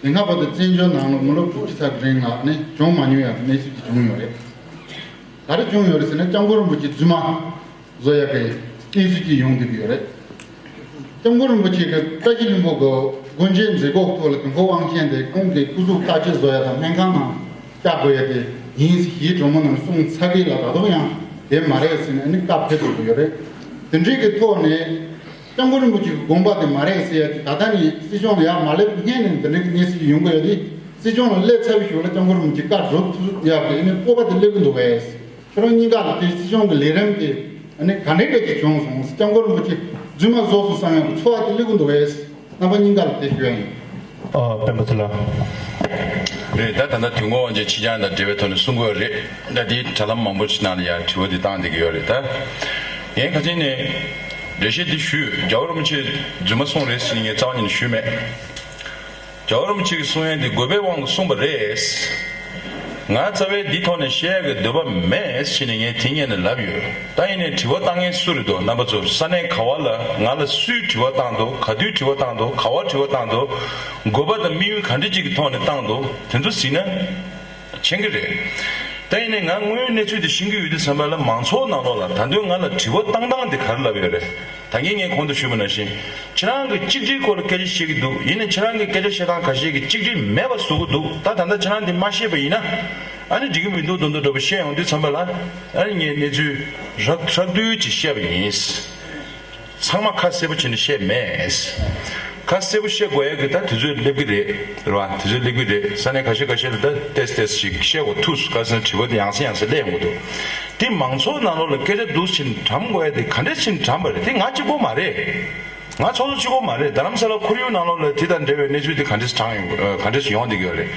དེ་སྔ་བར་དུ་བཙན་བྱོལ་ནང་ལ་མི་ལོ་དྲུག་ཅུ་ཙམ་གྱི་རིང་ལ་ནི་བྱུང་མ་མྱོང་ཡ་གནས་ཚུལ་ཅིག་བྱུང་ཡོད་རེད། ག་རེ་བྱུང་ཡོད་རེད་ཟེར་ན་སྐྱབས་མགོན་རིན་པོ་ཆེ་རྫུན་མ་བཟོ་ཡག་གི་གནས་ཚུལ་ཅིག་ཡོང་བསྡད་ཀྱི་ཡོད་རེད། སྐྱབས་མགོན་རིན་པོ་ཆེ་གི་བཀའ་བཞིན་ལྷུན་པོ་གི་སྒོ་འབྱེད་མཛད་སྒོ་ཐོག་ལ་དུས་འཁོར་དབང་ཆེན་དེ་ཁོང་གི་སྐུ་གཟུགས་བརྟག་དཔྱད་བཟོ་ཡག་དང་སྨན་ཁང་ནང་བཅར་དགོས་ཡག་དེ་ཡིན་ཞེས་གྲོས་མོལ་ནང་གསུངས་ཚར་གི་ལ་ད་དུང་ཡང་དེ་མ་རེད་ཟེར་ནས་ཨ་ནི་བཀའ་ཕེབས་འགྲོ་གི་ཡོད་རེད། དེ་འདྲའི་གི་ཐོག་ནས་སྐྱབས་མགོན་རིན་པོ་ཆེ་གི་དགོངས་པ་དེ་མ་རེད་ཟེར་ཡག་དེ་ད་ལྟ་ནས་སྲིད་སྐྱོང་ལ་ཡར་མ་སླེབས་སྔོན་ནས་འདི་འདྲའི་གི་གནས་ཚུལ་ཡོང་གི་ཡོད་དེ་སྲིད་སྐྱོང་ལ་སླེབས་ཚར་བའི་གཞུག་ལ་སྐྱབས་མགོན་རིན་པོ་ཆེ་བཀའ་སྒྲུབ་ཐུབ་ཡག་གི་ཨ་ནི་སྤོབས་པ་དེ་སླེབས་ཀྱི་འདུག་གས། ཁྱེད་རང་གཉིས་ཀ་ལ་དེ་སྲིད་སྐྱོང་གི་ལས་རིམ་དེ་ཨ་ནི་ག་འདྲའི་འདྲ་ཅིག་བྱུང་སོང་། སྐྱབས་མགོན་རིན་པོ་ཆེ་རྫུན་མ་བཟོ་སོང་བསམ་ཡག་གི་ཚོར་བ་དེ་སླེབས་ཀྱི་འདུག་གས། རྣམ་པ་གཉིས་ཀ་ལ་དེ་ཞུ་ཡ་ཡིན། ཨོ་སྤེན་པ་ཚེ་ལགས། རེད་ད་ད་ལྟ་དུས་འཁོར་དབང་ཆེན་ཕྱི་རྐྱང་དང་འབྲེལ་བའི་ཐོག་ནས་གསུང་གི་ཡོད་རེད། ད་དེའི་དྲ་ལམ་མང་པོ་ཞིག་ནང་ལ་ཡང་དྲི་བ་དེ་བཏང་བསྡད་ཀྱི་ཡོད་རེད་ད། ངས་ཁ་སང་ནས་འགྲེལ་བཤད་འདི་ཞུས། རྒྱལ་བ་རིན་པོ་ཆེ་རྫུན་མ་གསུངས་རེད་ཟེར་ནས་ངས་རྩ་བ་ཉིད་ནས་ཞུས་མེད། རྒྱལ་བ་རིན་པོ་ཆེ་གིས་གསུང་ཡ་འདི་དགོས་པའི་དབང་གིས་གསུངས་པ་རེད། ང་རྩ་བའི་འདི་ཐོག་ནས་བཤད་ཡ་གི་འདོད་པ་མེད་ཟེར་ནས་ངས་དེ་སྔོན་ནས་ལབ་ཡོད། ད་ཡིན་ནའི་དྲི་བ་བཏང་མཁན་སུ་རེད་འདུག་རྣམ་པ་ཚོ་ས་གནས་ག་བ་ལ་ང་ལ་སུས་དྲི་བ་བཏང་འདུག་ག་དུས་དྲི་བ་བཏང་འདུག་ག་བར་དྲི་བ་བཏང་འདུག་དགོས་པ་དང་དམིགས་ཡུལ་ག་འདྲ་ཅིག་གི་ཐོག་ནས་བཏང་འདུག་དེ་ཚོ་གཟིགས་ན་མཁྱེན་གྱི་རེད། ད་ཡིན་ནའི་ང་དངོས་ཡོད་གནས་ཚུལ་དེ་ཤེས་ཀྱི་ཡོད་དུས་ཙམ་པ་ལ་མང་ཚོགས་ནང་ལོགས་ལ་ད་དུང་ང་ལ་དྲི་བ་བཏང་སྟངས་དེ་ག་རེ་ལབ་ཡོད་རེད། ད་གིན་ངས་གོང་དུ་ཞུས་པ་ནང་བཞིན། ཁྱེད་རང་གིས་གཅིག་སྒྲིལ་སྐོར་ལ་སྐད་ཆ་བཤད་ཀྱི་འདུག་ཡིན་ནའི་ཁྱེད་རང་གི་སྐད་ཆ་བཤད་སྟངས་ཁ་ཤས་ཀྱིས་གཅིག་སྒྲིལ་མེད་པ་བཟོ་གི་འདུག་ད་ད་ལྟ་ཁྱེད་རང་འདི་མ་ཤེས་པ་ཡིན་ན། ཨ་ནི་འགྲིག་གི་མི་འདུག་འདུག་འདུག་འདྲ་པོ་བཤད་ཡོང་དུས་ཙམ་པ་ལ། ཨ་ནི་ངས་གནས་ཚུལ་རགས་རགས་བསྡུས་ཅིག་བཤད་པ་ཡིན། ཚང་མ་ཁ་གསལ་པོ་བྱས་ནས་བཤད་མེད། ཁ་གསལ་པོ་བཤད་དགོས་ཡ་གི་ད་དུས་ཚོད་སླེབས་ཀྱི་རེད། རེད་བ། དུས་ཚོད་སླེབས་ཀྱི་རེད། ས་གནས་ཁ་ཤས་ཁ་ཤས་ལ་ད་ཏེས་ཏེས་ཤིག་བཤད་དགོས་ཐུག་སོང་། ཁ་སང་དྲི་བ་དེ་ཡང་སེ་ཡང་སེ་སླེབས་ཡོང་གི་འདུག་དེ་མང་ཚོགས་ནང་ལོགས་ལ་སྐད་ཆ་འདུག་ཕྱིན་དྲན་དགོས་ཡ་དེ་ག་འདྲས་ཕྱིན་དྲན་པ་རེད། དེ་ང་གཅིག་པོ་མ་རེད། ང་ཚོགས་གཙོ་གཅིག་པོ་མ་རེད། རྡ་རམ་ས་ལ་ཁོར་ཡུག་ནང་ལོགས་ལ་དེ་དང་འབྲེལ་བའི་གནས་ཚུལ་དེ་ག་འདྲས་དྲངས་ཡོང་། ཨ། ག་འདྲས་ཡོང་བསྡད་ཀྱི་ཡོད་རེད།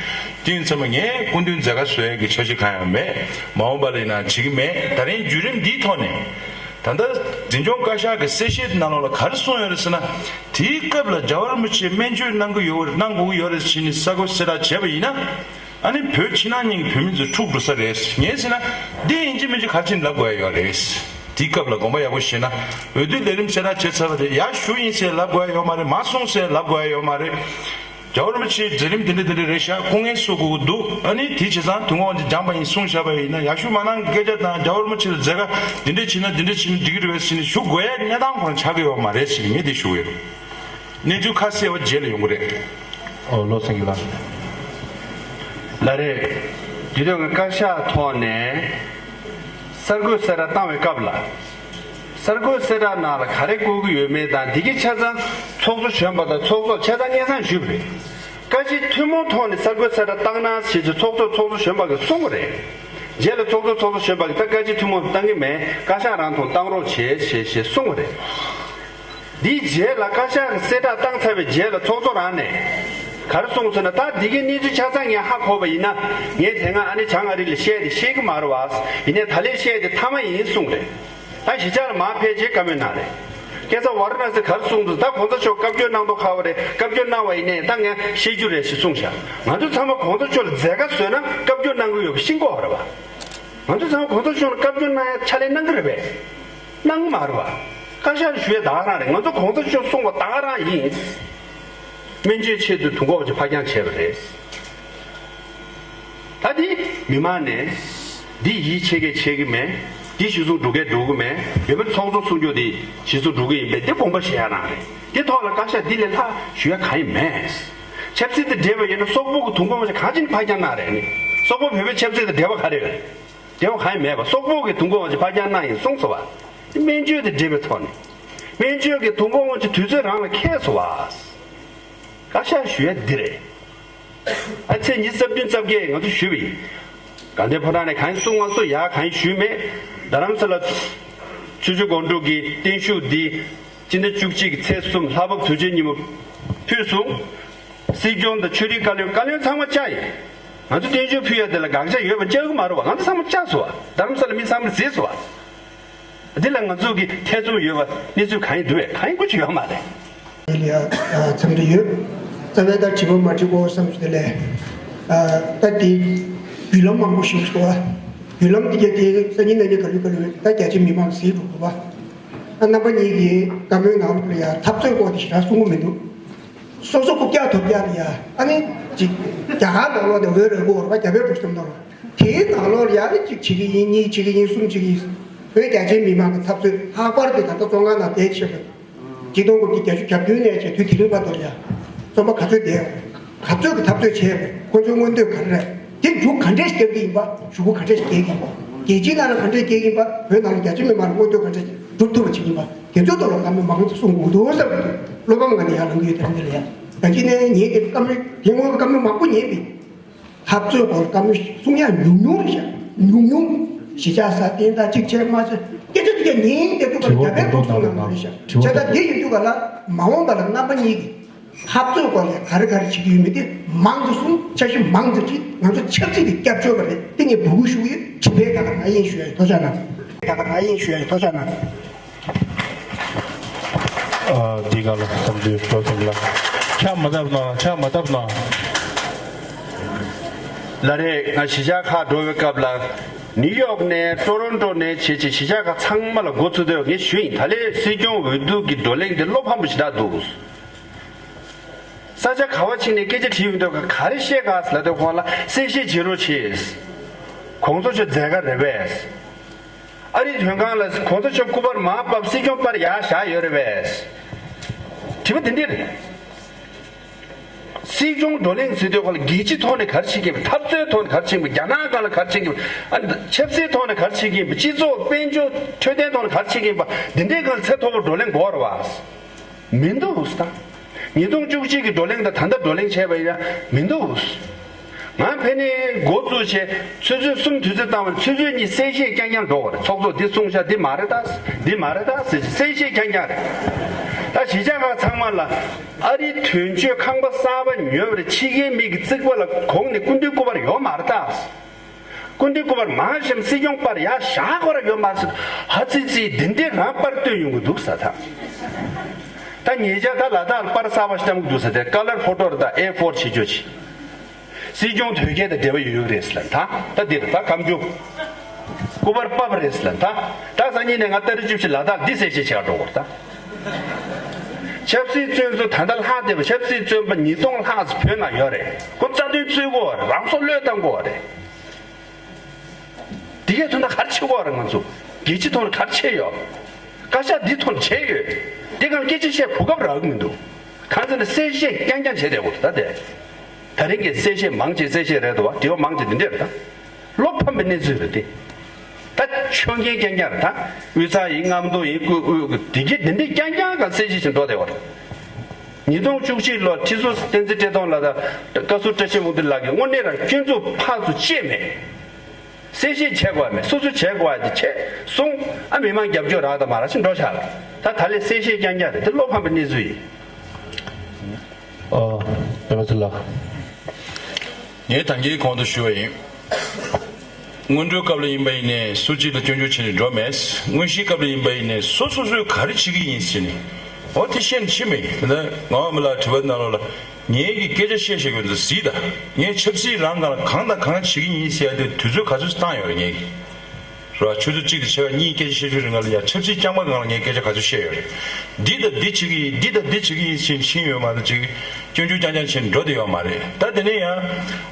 དེ་ཡིན་ཙང་ངས་སྐུ་མདུན་མཛད་དཀའ་བཟོ་ཡ་གི་འཆར་གཞི་གང་ཡང་མེད། མ་འོངས་པ་ལ་ཡིན་ན་བྱེད་ཀྱི་མེད། ད་རིང་བརྒྱུད་རིམ་འདིའི་ཐོག་ནས། ད་ལྟ་འཛིན་སྐྱོང་བཀའ་ཤག་གི་གསལ་བཤད་ནང་ལོགས་ལ་ག་རེ་གསུངས་ཡོད་རེད་ཟེར་ན། དེའི་སྐབས་ལ་རྒྱལ་བ་རིན་པོ་ཆེ་སྨན་བཅོས་གནང་གི་ཡོད་རེད། གནང་དགོས་ཀྱི་ཡོད་རེད་ཟེར་ནས་གསར་འགོད་གསལ་བསྒྲགས་བྱས་པ་ཡིན་ན། ཨ་ནི་བོད་ཕྱི་ནང་གཉིས་ཀྱི་བོད་མི་ཚོ་འཁྲུག་འགྲོ་ས་རེད། ངས་བྱས་ན་འདི་ཡིན་གཅིག་མིན་གཅིག་ག་རེ་བྱས་ནས་ལབ་དགོས་ཡ་ཡོད་རེད། དེའི་སྐབས་ལ་དགོངས་པ་ཡག་པོ་བཞེས་ན། འོས་བསྡུ་ལས་རིམ་གསལ་བསྒྲགས་བྱས་ཚར་བ་རེད། ཡར་ཞུ་ཡིན་ཟེར་ལབ་དགོས་ཡ་ཡོད་མ་རེད། མར་སོང་ཟེར་ལབ་དགོས་ཡ་ཡོད་མ་རེད། རྒྱལ་བ་རིན་པོ་ཆེའི་མཛད་རིམ་འདི་འདྲ་འདི་འདྲ་རེད་ཤག་སྐུ་ངལ་གསོ་དགོས་ཀྱི་འདུག་ཨ་ནི་དེ་བྱས་ཙང་དུས་འཁོར་དབང་ཆེན་སྦྱངས་པ་ཡིན་གསུངས་བཞག་པ་ཡིན་ན། ཡར་ཞུ་མ་གནང་གི་སྐད་ཆ་དང་རྒྱལ་བ་རིན་པོ་ཆེ་ལ་མཛད་དཀའ་འདི་འདྲ་བྱས་ན་འདི་འདྲ་བྱས་ན་འགྲིག་གི་རེད་པས་ཟེར་ནས་ཞུ་དགོས་ཡ་གནས་སྟངས་ཁོ་རང་ཆགས་ཀྱི་ཡོད་མ་རེད་ཟེར་ནས་ངས་འདི་ཞུ་གི་ཡོད། གནས་ཚུལ་ཁ་གསལ་བ་རྗེས་ལ་ཡོང་གི་རེད། ཨོ་བློ་སེང་གི་ལགས། ལགས་རེད། དེ་དུས་ཀྱི་བཀའ་ཤག་ཐོག་ནས་གསར་འགོད་གསལ་བསྒྲགས་བཏང་བའི་སྐབས་ལ། གསར་འགོད་གསལ་བསྒྲགས་ནང་ལ་ག་རེ་བཀོད་ཀྱི་ཡོད་མེད་དང་། འདི་གའི་ཆ་ཚང་ཚོགས་གཙོ་གཞོན་པ་དང་ཚོགས་གཙོ་ཆ་ཚང་སྙན་སེང་ཞུས་པ་རེད། བཀའ་སྤྱི་ཐུན་མོང་ཐོག་ནས་གསར་འགོད་གསལ་བསྒྲགས་བཏང་ན་ཞེས་ཀྱི་ཚོགས་གཙོ་ཚོགས་གཙོ་གཞོན་པ་གིས་གསུངས་པ་རེད། རྗེས་ལ་ཚོགས་གཙོ་ཚོགས་གཙོ་གཞོན་པ་གིས་ད་བཀའ་སྤྱི་ཐུན་མོང་དུ་བཏང་གི་མེད། བཀའ་ཤག་རང་ཐོག་བཏང་རོགས་བྱེད་ཞེས་ཞེས་གསུངས་པ་རེད། འདིའི་རྗེས་ལ་བཀའ་ཤག་གིས་གསལ་བསྒྲགས་བཏང་ཚར་བའི་རྗེས་ལ་ཚོགས་གཙོ་རང་ནས་ག་རེ་གསུངས་ཟེར་ན། ད་འདི་གའི་གནས་ཚུལ་ཆ་ཚང་ངས་ཧ་གོ་བ་ཡིན་ན། ངས་དེ་སྔ་ཨ་ནེ་བྱང་ཨ་རི་ལ་བཤད་དེ་ཤེས་ཀྱི་མ་རེད་བ། ཡིན་ནའི་ད་ལན་བཤད་དེ་མཐའ་མ་ཡིན་གསུངས་རེད། ད་གཞིས་ཆགས་ལ་མར་ཕེབས་རྗེས་བཀའ་མོལ་གནང་རེད། སྐལ་བཟང་ཝཱ་ར་ཎ་སི་ག་རེ་གསུངས་འདུག་ད་གོང་ས་མཆོག་བཀའ་བཀྱོན་གནང་མདོག་ཁ་པོ་རེད། བཀའ་བཀྱོན་གནང་བ་ཡིན་ནའི་ད་ངས་བཤད་རྒྱུ་རེད་ཞེས་གསུངས་ཤག་ང་ཚོ་ཚང་མ་གོང་ས་མཆོག་ལ་མཛད་དཀའ་བཟོས་ན་བཀའ་བཀྱོན་གནང་གི་ཡོད་པ་ཤེས་དགོས་རེད་བ། ང་ཚོ་ཚང་མ་གོང་ས་མཆོག་ལ་བཀའ་བཀྱོན་གནང་ཡ་ཕྱག་ལས་གནང་གི་རེད་པས། གནང་གི་མ་རེད་བ། བཀའ་ཤག་ཞུ་ཡ་ད་ག་རང་རེད། ང་ཚོ་གོང་ས་མཆོག་གསུངས་པ་ད་ག་རང་ཡིན། སྨན་བཅོས་ཆེད་དུ་དུག་འགོག་ཅིག་ཕར་འགྱངས་བྱས་པ་རེད། ད་འདི་མི་མང་ནས་འདི་ཡིད་ཆེས་མཁན་ཆེ་གི་མེད། འདི་གཞི་བཟུང་འགྲོ་མཁན་འགྲོ་གི་མེད། ཡོད་པའི་ཚོགས་གཙོ་གསུང་ཆོག་འདི་གཞི་བཟུང་འགྲོ་གི་ཡིན་པས། འདི་དགོངས་པ་བཞེས་ཡ་རང་རེད། འདི་ཐོག་ལ་བཀའ་ཤག་འདི་ལས་ལྷག་ཞུ་ཡ་གང་ཡང་མེད། ཆབ་སྲིད་དང་འབྲེལ་བ་ཡོད་ན་སོག་པོ་གི་དུག་འགོག་ཅིག་གང་ཅིན་ཕར་འགྱངས་གནང་རེད་ནི། སོག་པོ་བོད་པའི་ཆབ་སྲིད་དང་འབྲེལ་བ་ག་རེ་ཡོད། འབྲེལ་བ་གང་ཡང་མེད་པ། སོག་པོ་གི་དུག་འགོག་ཅིག་ཕར་འགྱངས་གནང་ཡིན་གསུངས་སོང་བ། འདི་སྨན་བཅོས་དང་འབྲེལ་བའི་ཐོག་ནས། སྨན་བཅོས་ཀྱི་དུག་འགོག་ཅིག་དུས་ཚོད་རང་ལ་འཁེལ་སོང་བ། བཀའ་ཤག་ཞུ་ཡ་འདི་རེད། ཨ་ཚེས་ཉི་ཤུ་རྩ་བདུན་རྩ་བརྒྱད་ང་ཚོ་ཞུས་པ་ཡིན། དགའ་ལྡན་ཕོ་བྲང་ནས་གང་ཡིན་གསུང་མ་སོང་། ཡ་གང་ཡིན་ཞུས་མེད། རྡ་རམ་ས་ལ་ཆུ་བཞི་སྒང་དྲུག་གི་བརྟན་བཞུགས་འདི་སྤྱི་ཟླ་བཅུ་གཅིག་གི་ཚེས་གསུམ་ལྷག་པ་དུས་ཆེན་ཉིན་མོ་ཕུལ་སོང་། སྲིད་སྐྱོང་དང་ཆོས་རིག་བཀའ་བློན། བཀའ་བློན་ཚང་མ་བཅར་ཡིན། ང་ཚོ་བརྟན་བཞུགས་ཕུལ་ཡ་དེ་ལ་དགག་བྱ་ཡོད་པ་བཅར་གི་མ་རེད་བ། ང་ཚོ་ཚང་མ་བཅར་སོང་བ། རྡ་རམ་ས་ལ་མི་ཚང་མ་གཟིགས་སོང་བ། འདི་ལ་ང་ཚོ་གི་ཐེ་ཚོམ་ཡོད་པ་གནས་ཚུལ་གང་ཡིན་འདུག་བས། གང་ཡིན་ཁུ་ཆུ་ཡོད་མ་རེད། ལ་འཚམས་འདྲི་ཡོད། རྩ་བའི་ད་དྲི་བ་མ་དྲི་གོ་བསམ་ཞུ་དེ་ལས། ད་དེ་བརྒྱུད་ལམ་མང་པོ་ཞིག་འདུག་བ། བརྒྱུད་ལམ་དེ་ག་དེ་སང་ཉིན་གནངས་ཉིན་ག་ལུས་ག་ལུས་ད་རྒྱ་ཆེ་མི་མང་གཟིགས་འགྲོ་དགོས་པ། རྣམ་པ་གཉིས་ཀྱིས་བཀའ་མོལ་ནང་ལ་ཡ་འཐབ་རྩོད་སྐོར་དེ་ཞེ་དྲག་གསུང་གི་མི་འདུག་སོ་སོ་རྐུབ་བཀྱག་ཐོབ་བཀྱག་ལ་ཡ་ཨ་ནི་ཅིག་རྒྱ་གར་ནང་ལོགས་ནས་འོས་རོལ་གོ་བར་བ་རྒྱ་བལ་འགྲོ་སྟངས་དང་། དེའི་ནང་ལོགས་ལ་ཡ་ནི་གཅིག་བྱེད་ཀྱི་ཡིན། གཉིས་བྱེད་ཀྱི་ཡིན། གསུམ་བྱེད་ཀྱི་ཡིན། བོད་རྒྱ་ཆེའི་མི་མང་གི་འཐབ་རྩོད་ལྷག་པར་དུ་ད་ལྟ་བཙོན་ཁང་ནང་བསྡད་བྱས་པ། ཆིག་སྟོང་དགུ་བརྒྱ་བརྒྱད་ཅུ་གྱ་བདུན་ནས་བྱས་དུས་དེ་རིང་བར་དུ་ལ་ཡ་བཙོན་པ་ག་ཚོད་བསྡད་ཡོད། ག་ཚོད་ཀྱི་འཐབ་རྩོད་བྱས་ཡོད། ཁོ་ཚོའི་མངོན་འདོད་ག་རེ་རེད། དེ་མཇུག་ག་འདྲས་བསྐྱབ་ཀྱི་ཡིན་པ། གཞུག་གུ་ག་འདྲས་རྒྱག་གི་ཡིན་པ། རྒྱལ་སྤྱིའི་ནང་ལ་ག་འདྲས་རྒྱག་གི་ཡིན་པ། བོད་ནང་ལ་རྒྱ་ཆེ་མི་མང་ལ་མངོན་འདོད་ག་འདྲས་སྒྲུབ་ཐུབ་པ་བྱེད་ཀྱི་ཡིན་པ། དེ་ཚོའི་ཐོག་ལ་བཀའ་མོལ་མང་པོ་གསུང་དགོས་འདུག་བསམ་གྱི་འདུག་བློ་ཕམ་ངང་ནས་ཡར་ལངས་ཀྱི་ཡོད། དེ་རིང་འདི་ལ་ཡ་ད་ཅི་ནས་ངས་དེ་བཀའ་མོལ་དེ་སྔོན་བཀའ་མོལ་མང་པོ་ཉན་པས། འཐབ་རྩོད་སྐོར་བཀའ་མོལ་གསུང་ཡག་ཉུང་ཉུང་རེད་ཤག་ཉུང་ཉུང་། གཞིས་ཆགས་སྲ་བརྟན་དང་གཅིག་བྱས་མ་བྱས་སྐད་ཆ་དེ་ག་ཉན་བསྡད་འདུག་ག་ལ་རྒྱ་བལ་འགོ་ཚུགས་གནང་གི་རེད་ཤག་བྱས་ཙང་དེ་ཡིན་དུས་ག་ལ་མ་འོངས་པ་ལ་རྣམ་པ་གཉིས་ཀྱིས་འཐབ་རྩོད་སྐོར་ལ་ག་རེ་ག་རེ་བྱེད་ཀྱི་ཡོད་མེད་དེ་མང་དུ་གསུང་། འཆར་གཞི་མང་དུ་བྲིས། ང་ཚོ་ཆབ་སྲིད་ཀྱི་སྐྱབས་བཅོལ་བ་རེད། དེ་ངས་འབོད་སྐུལ་ཞུ་གི་ཡོད། དྲི་བའི་ད་ག་རང་ཡིན་ཞུ་ཡ་ཡིན། ཐུགས་རྗེ་གནང་། ད་ག་རང་ཡིན་ཞུ་ཡ་ཡིན། ཐུགས་རྗེ་གནང་། ཨ། འདི་ག་ལ་བསམ་ཚུལ་འགྲོ་ཐུབ་ལ། ཕྱག་མ་བཏབ་ན། ཕྱག་མ་བཏབ་ན། ལ་རེད། ང་གཞིས་ཆགས་ཁག་འགྲོ་བའི་སྐབས་ལ། ནིའུ་ཡོག་ནས་ཊོ་རོན་ཊོ་ནས་བྱས་བྱས་གཞིས་ཆགས་ཁག་ཚང་མ་ལ་འགོ་ཚུགས་དུས་ངས་ཞུས་ཡིན། ད་ལན་སྲིད་སྐྱོང་འོས་བསྡུ་གི་བགྲོ་གླེང་དེ་བློ་ཕམ་པོ་ཞེ་དྲག་འདུག་ས་ཆ་ག་བ་ཕྱིན་ནས་སྐད་ཆ་དྲིས་ཡོང་དུས་ག་རེ་བཤད་ག་ཟེར་ལབ་དུས་ཁོང་ལ་གསལ་བཤད་བྱེད་རོགས་བྱེད། གོང་ས་མཆོག་མཛད་ཀ་རེད་པས། ཨ་རིའི་དོན་ཁང་ལ་གོང་ས་མཆོག་སྐུ་པར་མར་ཕབ། སྲིད་སྐྱོང་པར་ཡར་བཞག་ཡོད་རེད་པས། དྲི་བ་དེ་འདྲ་རེད། སྲིད་སྐྱོང་བགྲོ་གླེང་ཟེར་དུས་ཁོ་ལ་རྒྱལ་སྤྱི་ཐོག་ནས་ག་རེ་བྱེད་ཀྱིན་པ། འཐབ་རྩོད་ཐོག་ནས་ག་རེ་བྱེད་ཀྱིན་པ། རྒྱ་ནག་སྒང་ལ་ག་རེ་བྱེད་ཀྱིན་པ། ཨ། ཆབ་སྲིད་ཐོག་ནས་ག་རེ་བྱེད་ཀྱིན་པ། སྤྱི་ཚོགས་དཔལ་འབྱོར་འཕྲོད་བསྟེན་ཐོག་ནས་ག་རེ་བྱེད་ཀྱིན་པ། འདི་འདྲའི་སྒང་ལ་ཚད་མཐོ་པོ་བགྲོ་གླེང་དགོས་རེད་བ། མི་འདུག་ཟེར། ད་ཉིས་སྟོང་བཅུ་གཅིག་གི་བགྲོ་གླེང་དང་ད་ལྟ་བགྲོ་གླེང་བྱས་པ་ཡིན་ན་མི་འདུག་ང་ཕ་ནས་འགོ་བཙུགས་བྱས་ཆུ་ཚོད་གསུམ་དུས་ཚོད་བཏང་བ་ནས་ཆུ་ཚོད་གཉིས་གསལ་བཤད་རྐྱང་རྐྱང་འགྲོ་བ་རེད། ཚོགས་གཙོ་འདི་གསུངས་ཤག་འདི་མ་རེད་ད། འདི་མ་རེད་ད་ཟེར་གྱི་གསལ་བཤད་རྐྱང་རྐྱང་རེད། ད་གཞིས་ཆགས་ཁག་ཚང་མ་ལ་ཨ་རིའི་དོན་གཅོད་ཁང་པ་གསར་པ་ཉོས་པ་རེད། ཕྱི་རྒྱལ་མི་གི་རྩིག་པ་ལ་གོང་ནས་སྐུ་མདུན་སྐུ་པར་ཡོད་མ་རེད་ད། སྐུ་མདུན་སྐུ་པར་མང་ཞིག་སྲིད་སྐྱོང་པར་ཡར་བཞག་དགོས་ར་ཡོད་མ་ཟེར། ཧ་ཙི་ཙི་འདི་འདྲའི་རང་པར་སྟོན་ཡོང་གི་འདུག་ཟེར། ད་ད་ཉེ་ཆར་ད་ལ་དྭགས་པར་གསར་པ་ཞིག་བཏང་གི་འདུག་ཟེར། དེ་ཀ་ལར་ཕོ་ཊོ་རེད། ད་ཨེ་ཕོར་བྱེད་ཆོག་ཅིག་སྲིད་སྐྱོང་དོལ་རྒྱལ་དང་འབྲེལ་བ་ཡོད་ཡོད་རེད་ཟེར་ལ། ད་ད་འདིར་ད་ཁམས་ཆུ་སྐུ་པར་པབ་རེད་ཟེར་ལ། ད་ད་སང་ཉིན་ནས་ང་ཏ་རིག་བཅུ་བཞི་ལ་དྭགས་འདི་གསལ་བཤད་བྱེད་ག་འགྲོ་དགོས་རེད། ད་ཆབ་སྲིད་བཙོན་ཟུར་ད་ལྟ་ལྷག་བསྡད་པ། ཆབ་སྲིད་བཙོན་པ་ཉིས་སྟོང་ལྷག་ཙམ་བོད་ནང་ཡོད་རེད། ཁོ་རྩ་དོན་རྩོད་དགོས་རེད། རང་སྲོག་བློས་བཏང་དགོས་རེད། འདི་གའི་དོན་དག་ག་རེ་བྱེད་དགོས་རེད། ང་ཚོ་རྒྱལ་སྤྱི་ཐོག་ནས་ག་རེ་བྱས་ཡོད། བཀའ་ཤག་འདི་ཐོག་ནས་བྱས་ཡོད། འདི་གང་སྐད་ཆ་བཤད་གོ་སྐབས་རག་གི་མི་འདུག་གང་ཟེར་ན་གསལ་བཤད་རྐྱང་རྐྱང་བྱས་བསྡད་དགོས་འདུག་ད་དེ་ད་རིང་གི་གསལ་བཤད་མང་ཆེ་གསལ་བཤད་རེད་འདུག་བ། དྲི་བ་མང་ཆེ་འདི་འདྲས་རེད། ད་བློ་ཕམ་པའི་གནས་ཚུལ་རེད་དེ། ད་ ཆོས་མཁན་རྐྱང་རྐྱང་རེད་ད། དབུས་གཙང་ཡིན། རྔམ་སྟོང་ཡིན། དབུས་དབུས་དེ་གྱད་དེ་འདྲས་རྐྱང་རྐྱང་ག་གསལ་བཤད་བྱེད་འགྲོ་བསྡད་པ་རེད། ཉིས་སྟོང་བཅུ་གཅིག་ལོ་ཁྲི་ཟུར་བསྟན་འཛིན་བཀྲས་མཐོང་ལགས་དང་བཀའ་ཟུར་བཀྲ་ཤིས་དབང་འདུས་ལགས་ཀྱིས་དངོས་གནས་རང་སྐྱོན་འཛུགས་ཕར་ཚུར་བཅད་མེད། གསལ་བཤད་བྱེད་དགོས་མེད། སོ་སོས་བྱེད་དགོས་དེ་བྱས་སོང་། ཨ་མི་མང་རྒྱབ་སྐྱོར་རག་དང་མ་རག་ཕྱིན་འགྲོ་ཤག་ད་ད་ལས་གསལ་བཤད་རྐྱང་རྐྱང་རེད། དེ་བློ་ཕམ་པའི་གནས་ཚུལ་ཡིན། ཨ། སྤེན་པ་ཚེ་ལགས། ངས་ད་གིན་གོང་དུ་ཞུས་པ་ཡིན། སྔོན་འགྲོའི་སྐབས་ལ་ཡིན་པ་ཡིན་ནའི་སུ་གཅིག་ལ་སྐྱོན་བརྗོད་བྱས་ནས་འགྲོ་མེད། དངོས་གཞིའི་སྐབས་ལ་ཡིན་པ་ཡིན་ནའི་སོ་སོ་སོས་ག་རེ་བྱེད་ཀྱི་ཡིན་ཟེར་ནས། འོ་དེ་བཤད་ནས་ཕྱིན་པ་ཡིན། དེ་ལྟར་ངག་དབང་མི་ལགས་དྲི་བ་ནང་ལོགས་ལ་ངས་ཀྱི་སྐད་ཆ་བཤད་བཤད་དགོས་འདུག་གཟིགས་དང་། ངས་ཆབ་སྲིད་རང་སྒང་ལ་གང་དང་གང་བྱེད་ཀྱི་ཡིན་ཟེར་ཡ་དེ་དུས་ཚོད་ག་ཚོད་བཏང་ཡོད་རེད་ངས་ཀྱི། རེད་བ། ཆུ་ཚོད་གཅིག་དང་ཕྱེད་ཀ་གཉིས་སྐད་ཆ་བཤད་ཤོད་རིང་ལ་ཡ་ཆབ་སྲིད་རྐྱང་པ་སྒང་ལ་ངས་སྐད་ཆ་ག་ཚོད་བཤད་ཡོད་རེད། འདི་དང་འདི་བྱེད་ཀྱི་ཡིན། འདི་དང་འདི་བྱེད་ཀྱི་ཡིན་ཕྱིན་ཕྱིན་ཡོད་མ་གཏོགས་ཅིག་སྐྱོན་བརྗོད་རྐྱང་རྐྱང་བྱས་ནས་འགྲོ་བསྡད་ཡོད་མ་རེད། ད་དེ་ནས་ཡང་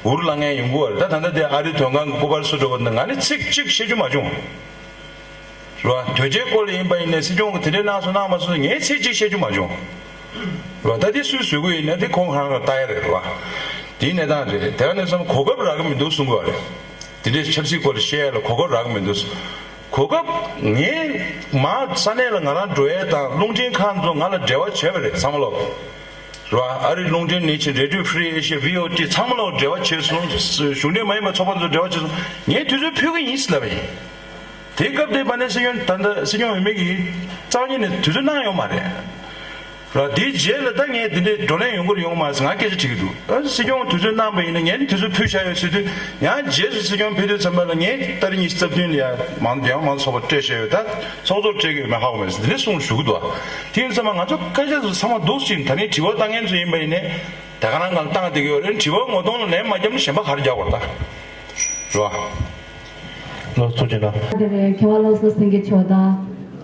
འུར་ལངས་མཁན་ཡོང་གི་ཡོད་རེད། ད་ད་ལྟ་དེ་ཨ་རིའི་དོན་ཁང་གི་སྐུ་པར་བཟོ་འགྲོ་བ་འདི་ང་ནི་ཚིག་གཅིག་བཤད་རྒྱུ་མ་བྱུང་། རེད་བ། དོལ་རྒྱལ་སྐོར་ལ་ཡིན་པ་ཡིན་ནའི་སྲིད་སྐྱོང་གིས་དེ་འདྲས་གནང་སོང་གནང་མ་སོང་ངས་ཚིག་གཅིག་བཤད་རྒྱུ་མ་བྱུང་། རེད་བ། ད་དེ་སུས་བཟོ་གི་ཡིན་ན་དེ་ཁོང་རང་ལ་ལྟ་ཡ་རེད། རེད་བ། དེའི་གནས་སྟངས་རེད། དེ་ག་ནས་བསམ་གོ་སྐབས་རག་གི་མི་འདུག་གསུང་གི་ཡོད་རེད། དེ་འདྲའི་ཆབ་སྲིད་སྐོར་ལ་བཤད་ཡ་ལ་གོ་སྐབས་རག་གི་མི་འདུག་གོ་སྐབས་ངས་མར་ས་གནས་ལ་ང་རང་འགྲོ་ཡས་དང་རླུང་འཕྲིན་ཁང་ཚོ་ང་ལ་འབྲེལ་བ་བྱས་པ་རེད་ཚང་མ་ལོག་རེད་བ། ཨ་རིའི་རླུང་འཕྲིན་ནས་ཕྱིན་Radio Free Asia V O T ཚང་མ་ལོག་འབྲེལ་བ་བྱས་སོང་། གཞུང་འབྲེལ་མ་ཡིན་པའི་ཚོགས་པ་ཚོ་འབྲེལ་བ་བྱས་སོང་། ངས་དུས་ཚོད་ཕུལ་གི་ཡིན་ཟེར་ལབ་པ་ཡིན། དེའི་སྐབས་དེ་བ་ནས་སྲིད་སྐྱོང་ད་ལྟ་སྲིད་སྐྱོང་འོས་མི་གིས་རྩ་བ་ཉིད་ནས་དུས་ཚོད་གནང་ཡོད་མ་རེད། ར་དེའི་རྗེས་ལ་ད་ངས་དེ་འདྲའི་བགྲོ་གླེང་ཡོང་གི་རེད་ཡོང་མ་རེད་ཟེར་ང་སྐད་ཆ་དྲིས་ཀྱི་འདུག་ཨ་སྲིད་སྐྱོང་དུས་ཚོད་གནང་པ་ཡིན་ན་ངས་ནི་དུས་ཚོད་ཕུལ་བཞག་ཡོད་ཟེར་དུས། ཡང་རྗེས་སུ་སྲིད་སྐྱོང་ཕེབས་དུས་ཙམ་པ་ལ་ངས་ཏ་རིག་ཉི་ཤུ་རྩ་བདུན་ལ་ཡང་མང་རྒྱང་མང་ཚོགས་པ་སྤྲད་བཞག་ཡོད། ད་ཚོགས་གཙོར་སྤྲད་ཀྱི་ཡོད་མེད་ཧ་གོ་མེད་ཟེར་དེ་འདྲའི་གསུང་ཞུ་གི་འདུག་དེ་ཡིན་ཙམ་པ་ང་ཚོ་སྐད་ཆ་ཚོ་ཚང་མ་འདུག་ཅིང་ད་ནི་དྲི་བ་བཏང་མཁན་ཚོ་ཡིན་པ་ཡིན་ནའི་ད་ག་རང་གང་བཏང་བསྡད་ཀྱི་ཡོད་རེད། དྲི་བ་ངོ་གདོང་ལ་ལན་མ་བརྒྱབ་ན་གཞན་པ་ག་རེ་རྒྱག་དགོས་རེད་ད། རེད་བ། ལགས་སོ་ཐུགས་རྗེ་གནང་། དེ་རིང་མཁས་དབང་བློ་བཟང་སེང་གེ་མཆོག་དང་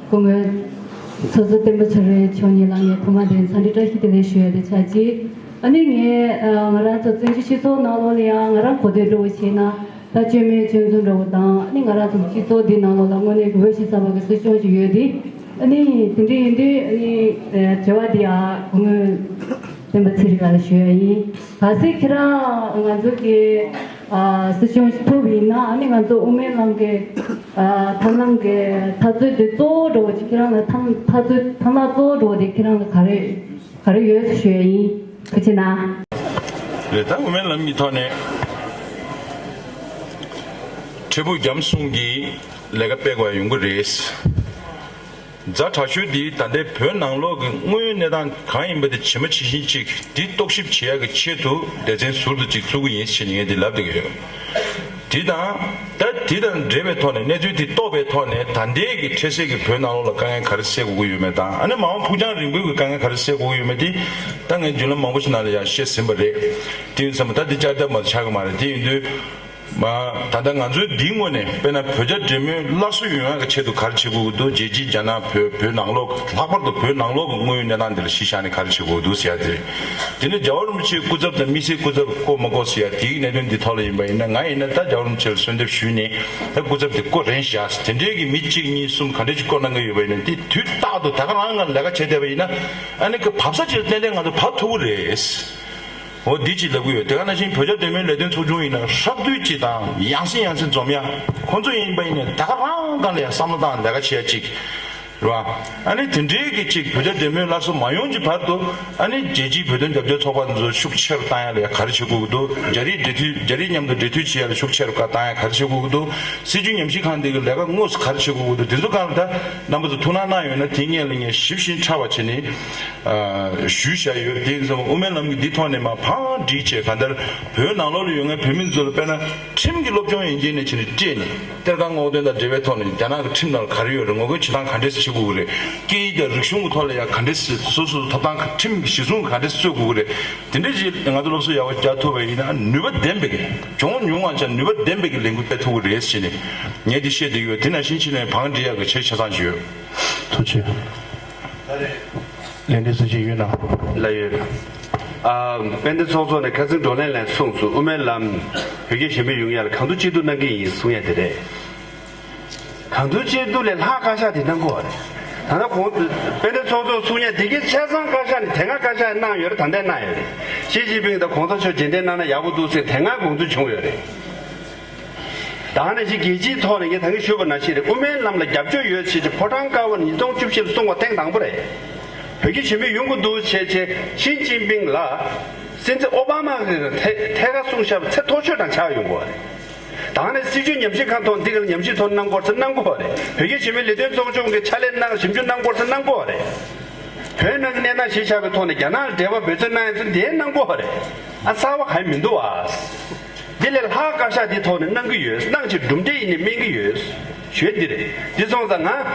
སྐུ་ངོ་ཚོགས་གཙོ་བསྟན་པ་ཚེ་རིང་མཆོག་གཉིས་ལ་ངས་ཐོག་མ་དེ་འཚམས་འདྲི་བཀྲ་ཤིས་བདེ་ལེགས་ཞུ་ཡ་དེ་ཆགས་ཀྱིས། ཨ་ནི་ངས་ང་རང་ཚོ་བཙན་བྱོལ་སྤྱི་ཚོགས་ནང་ལོགས་ལ་ཡང་ང་རང་གོ་ཐོས་འདྲ་བོ་བྱས་ན་ད་བཅོས་མིན་སྐྱོན་འཛུགས་འདྲ་བོ་དང་ཨ་ནི་ང་རང་ཚོ་སྤྱི་ཚོགས་འདི་ནང་ལོགས་ལ་དངོས་གནས་འོས་ཤིང་འཚམས་པ་གི་སྲིད་སྐྱོང་ཞིག་ཡོད་དེ། ཨ་ནི་དེ་འདྲ་ཡིན་དུས་ཨ་ནི་དྲི་བ་འདི་ཡང་སྐུ་ངོ་སྤེན་པ་ཚེ་རིང་ལགས་ལ་ཞུ་ཡ་ཡིན། གལ་སྲིད་ཁྱེད་རང་ང་ཚོ་གི་ཨ་སྲིད་སྐྱོང་ཞིག་ཐོབ་ཡིན་ན་ཨ་ནི་ང་ཚོ་དབུ་མའི་ལམ་གྱི་ཨ་ཐབས་ལམ་གྱི་འཐབ་རྩོད་དེ་གཙོ་བོ་འགྲོ་བ་ཅིག་ཁྱེད་རང་ལ་ཐབས་འཐབ་རྩོད་ཐབས་ལམ་གཙོ་བོ་འགྲོ་བ་དེ་ཁྱེད་རང་ལ་ག་རེ་ག་རེ་ཡོད་ཞུ་ཡ་ཡིན། ཐུགས་རྗེ་གནང་། རེད་ད་དབུ་མའི་ལམ་གྱི་ཐོག་ནས་འཕྲལ་ཕུགས་རྒྱམ་གསུམ་གྱི་ལས་ཀ་སྤེལ་དགོས་ཡ་ཡོང་གི་རེད། ཛ་དྲག་ཤོས་འདི་ད་ལྟའི་བོད་ནང་ལོགས་ཀྱི་དངོས་ཡོད་གནས་སྟངས་གང་ཡིན་པ་དེ་ཇི་མ་ཇི་བཞིན་ཅིག་འདི་རྟོག་ཞིབ་བྱེད་ཡག་གི་ཆེད་དུ་སྡེ་ཚན་ཟུར་དུ་ཅིག་བཙུགས་ཀྱི་ཡིན་ཞེས་ངས་འདི་ལབ་བསྡད་ཀྱི་ཡོད། འདི་དང་ད་འདི་དང་འབྲེལ་བའི་ཐོག་ནས་གནས་ཚུལ་འདི་རྟོགས་པའི་ཐོག་ནས་ད་ལྟའི་གི་འཕྲལ་སེལ་གྱི་བོད་ནང་ལོགས་ལ་དཀའ་ངལ་ག་རེ་སེལ་དགོས་ཀྱི་ཡོད་མེད་དང་ཨ་ནི་མ་འོངས་ཕུགས་རྒྱང་རིང་པོའི་གི་དཀའ་ངལ་ག་རེ་སེལ་དགོས་ཀྱི་ཡོད་མེད་འདི་ད་ངས་བརྒྱུད་ལམ་མང་པོ་ཞིག་ནང་ལ་ཡང་བཤད་ཟིན་པ་རེད། དེ་ཡིན་ཙང་ད་འདི་བསྐྱར་ལྡབ་མ་ཆགས་ཀྱི་མ་རེད། དེ་ཡིན་དུས། མ། ད་ལྟ་ང་ཚོའི་འདིའི་ངོས་ནས་དཔེར་ན་བོད་རྒྱ་འབྲེལ་མོལ་སླར་གསོ་ཡོང་ཡག་གི་ཆེད་དུ་ག་རེ་བྱེད་དགོས་ཀྱི་འདུག་རྒྱལ་སྤྱིའི་རྒྱ་ནག་བོད་བོད་ནང་ལོགས་ལྷག་པར་དུ་བོད་ནང་ལོགས་ཀྱི་དངོས་ཡོད་གནས་སྟངས་འདི་ལ་གཞི་བཞག་ནས་ག་རེ་བྱེད་དགོས་ཀྱི་འདུག་ཟེར་ཡ་དེ་རེད། དེ་ནས་རྒྱལ་བ་རིན་པོ་ཆེའི་སྐུ་ཚབ་དང་དམིགས་བསལ་སྐུ་ཚབ་བསྐོ་མ་བསྐོ་ཟེར་ཡ་དེའི་གནད་དོན་འདི་ཐོག་ལ་ཡིན་པ་ཡིན་ན་ང་ཡིན་ན་ད་རྒྱལ་བ་རིན་པོ་ཆེ་ལ་གསོལ་འདེབས་ཞུས་ནས་ད་སྐུ་ཚབ་དེ་བསྐོ་རན་བཞག་ཟེར། དེ་འདྲའི་གི་མི་གཅིག་གཉིས་གསུམ་ག་འདྲ་ཅིག་བསྐོ་གནང་གི་ཡོད་པ་ཡིན་ན་དེ་དུས་རྟག་ཏུ་ད་ག་རང་ང་ལས་ཀ་བྱས་བསྡད་པ་ཡིན་ན་ཨ་ནི་གི་བབས་ས་ཅིག་ལ་ཏན་ཏན་ང་ཚོ་བབས་ཐུབ་ཀྱི་རེད། འོ་འདི་ཅིག་ལབ་ཀྱི་ཡོད། དེ་ག་ནང་བཞིན་བོད་རྒྱ་འབྲེལ་མོལ་ལས་དོན་ཚོགས་ཆུང་ཡིན་ན་ཧྲག་བསྡུས་ཅིག་དང་ཡང་སེ་ཡང་སེ་འཛོམས་ཡ། ཁོང་ཚོ་ཡིན་པ་ཡིན་ནའི་ད་ག་རང་སྒང་ལ་ཡང་བསམ་བློ་བཏང་ལས་ཀ་བྱེད་ཡ་ཅིག་རེད་བ། ཨ་ནི་དེ་འདྲའི་གི་ཅིག་བོད་རྒྱ་འབྲེལ་མོལ་སླར་གསོ་མ་ཡོང་གི་བར་དུ་ཨ་ནི་རྒྱལ་སྤྱིའི་བོད་དོན་རྒྱབ་སྐྱོར་ཚོགས་པ་ཚོ་ཤུགས་ཆེ་རུ་བཏང་ཡ་ལ་ཡ་ག་རེ་བྱེད་དགོས་ཀྱི་འདུག་རྒྱ་རིགས་འབྲེལ་མཐུད་རྒྱ་རིགས་མཉམ་དུ་འབྲེལ་མཐུད་བྱེད་ཡ་ལ་ཤུགས་ཆེ་རུ་བཀའ་བཏང་ཡ་ག་རེ་བྱེད་དགོས་ཀྱི་འདུག་སྲིད་བྱུས་ཉམས་ཞིབ་ཁང་འདི་གི་ལས་ཀ་དངོས་སུ་ག་རེ་བྱེད་དགོས་ཀྱི་འདུག་དེ་ཚོ་སྒང་ལ་ད་རྣམ་པ་ཚོ་ཐུགས་སྣང་གནང་ཡོད་ན་དེ་སྔོན་ལ་ངས་ཞིབ་ཞིབ་ཕྲ་བ་བྱས་ནས། ཞུས་བཞག་ཡོད། དེ་ཡིན་ཙང་དབུ་མའི་ལམ་གྱི་འདི་ཐོག་ནས་མར་ཕར་སྒྲིལ་བྱས་གང་ལྟར་བོད་ནང་ལོགས་ལ་ཡོད་མཁན་བོད་མི་ཚོ་ལ་དཔེར་ན་ཁྲིམས་ཀྱི་སློབ་སྦྱོང་ཡན་ཆད་ནས་བྱས་ནས་སྤྲད་ནས་གཏེར་ཁ་སྔོག་འདོན་དང་འབྲེལ་བའི་ཐོག་ནས་རྒྱ་ནག་གི་ཁྲིམས་ནང་ལ་ག་རེ་ཡོད་རེད། ངོ་རྒོལ་བྱེད་སྟངས་ག་འདྲས་སེ་བྱེད་དགོས་ཀྱི་རེད། སྐད་ཡིག་དང་རིག་གཞུང་གི་ཐོག་ལ་ཡང་ག་འདྲས་སེ་སོ་སོ་ཐོབ་ཐང་ཁྲིམས་ཀྱི་གཞི་བཟུང་ག་འདྲས་སེ་རྩོད་དགོས་ཀྱི་རེད། དེ་འདྲས་ཞིག་ང་ཚོ་སློབ་གསོ་ཡག་པོ་རྒྱག་ཐུབ་པ་ཡིན་ན་ནུས་པ་ལྡན་པའི་གི་གྱོང་ཉུང་བ་ཆ་ནུས་པ་ལྡན་པའི་གི་ལས་འགུལ་སྤེལ་ཐུབ་ཀྱི་རེད་ཟེར་ནས་ངས་འདི་བཤད་བསྡད་ཡོད། དེ་ནང་བཞིན་བྱས་ནས་བང་སྒྲིག་ཡག་གི་ཆེད་ཆ་ཚང་ཞིག་ཡོད། ཐུགས་རྗེ་ཆེ། ལན་འདེབས་གསལ་བཤད་ཡོད་ན། ལགས་ཡོད། ཨ། དཔལ་ལྡན་ཚོགས་གཙོ་ནས་ཁ་སང་བགྲོ་གླེང་ལ་གསུངས་སོང་། དབུ་མའི་ལམ་བོད་རྒྱ་ཞི་མོལ་ཡོང་ཡ་ལ་གང་ཐུབ་ཅི་ཐུབ་གནང་གི་ཡིན་གསུང་ཡ་དེ་རེད། གང་ཐུབ་ཅི་ཐུབ་ལས་ལྷག་བཀའ་ཤག་དེ་གནང་དགོས་པ་རེད། ད་ལྟ་གོང་དུ་དཔལ་ལྡན་ཚོགས་གཙོས་གསུང་ཡ་དེ་གའི་ཆ་ཚང་བཀའ་ཤག་ནས་དེ་སྔ་བཀའ་ཤག་གནང་ཡོད་རེད། ད་ལྟ་གནང་ཡོད་རེད། ཞི་ཅིན་ཕིང་དང་གོང་ས་མཆོག་རྗེས་དྲན་གནང་ན་ཡག་པོ་འདུག་ཟེར་དེ་སྔ་དགོངས་ཚུལ་བྱུང་ཡོད་རེད། ད་ནས་ཅིག་རྒྱལ་སྤྱིའི་ཐོག་ནས་ངས་ད་གིན་ཞུས་པ་ནང་བཞིན་རེད། དབུ་མའི་ལམ་ལ་རྒྱབ་སྐྱོར་ཡོད་ཅེས་ཀྱི་ཕོ་བྲང་དཀར་པོ་ཉིས་སྟོང་བཅུ་བཞི་ལ་གསུངས་པ་ཐེངས་དང་པོ་རེད། བོད་རྒྱ་ཆེན་པོས་ཡོང་གི་འདུག་བྱས་བྱས་ཞི་ཅིན་ཕིང་ལ་སྲིད་འཛིན་ཨོ་བྷ་མ་གིས་ཐད་ཐད་ཀར་གསུངས་བཞག་པ་ཚད་མཐོ་ཤོས་དང་ཆགས་ཡོང་གི་རེད། ད་ནས་སྲིད་བྱུས་ཉམས་ཞིབ་ཁང་ཐོག་འདི་ག་ལ་ཉམས་ཞིབ་ཐོག་གནང་དགོས་ཚེ་གནང་དགོས་རེད། བོད་རྒྱ་ཆེན་པོའི་ལས་དོན་ཚོགས་ཆུང་གིས་ཕྱག་ལས་གནང་ཞིབ་འཇུག་གནང་དགོས་ཚེ་གནང་དགོས་རེད། བོད་ནང་གི་གནས་སྟངས་གཞི་བཞག་པའི་ཐོག་ནས་རྒྱ་ནག་ལ་འབྲེལ་བ་འབད་བརྩོན་གནང་ཡ་ཚོ་འདིའི་གནང་དགོས་རེད། ཨ་གསར་བ་གང་ཡང་མི་འདུག་ཨ། འདི་ལས་ལྷག་བཀའ་ཤག་འདི་ཐོག་ནས་གནང་གི་ཡོད། གནང་ཆེད་གྲུབ་འབྲས་ཡིན་ནས་སྨན་གི་ཡོད། ཞུ་འདི་རེད། འདི་སོང་ཙང་ང་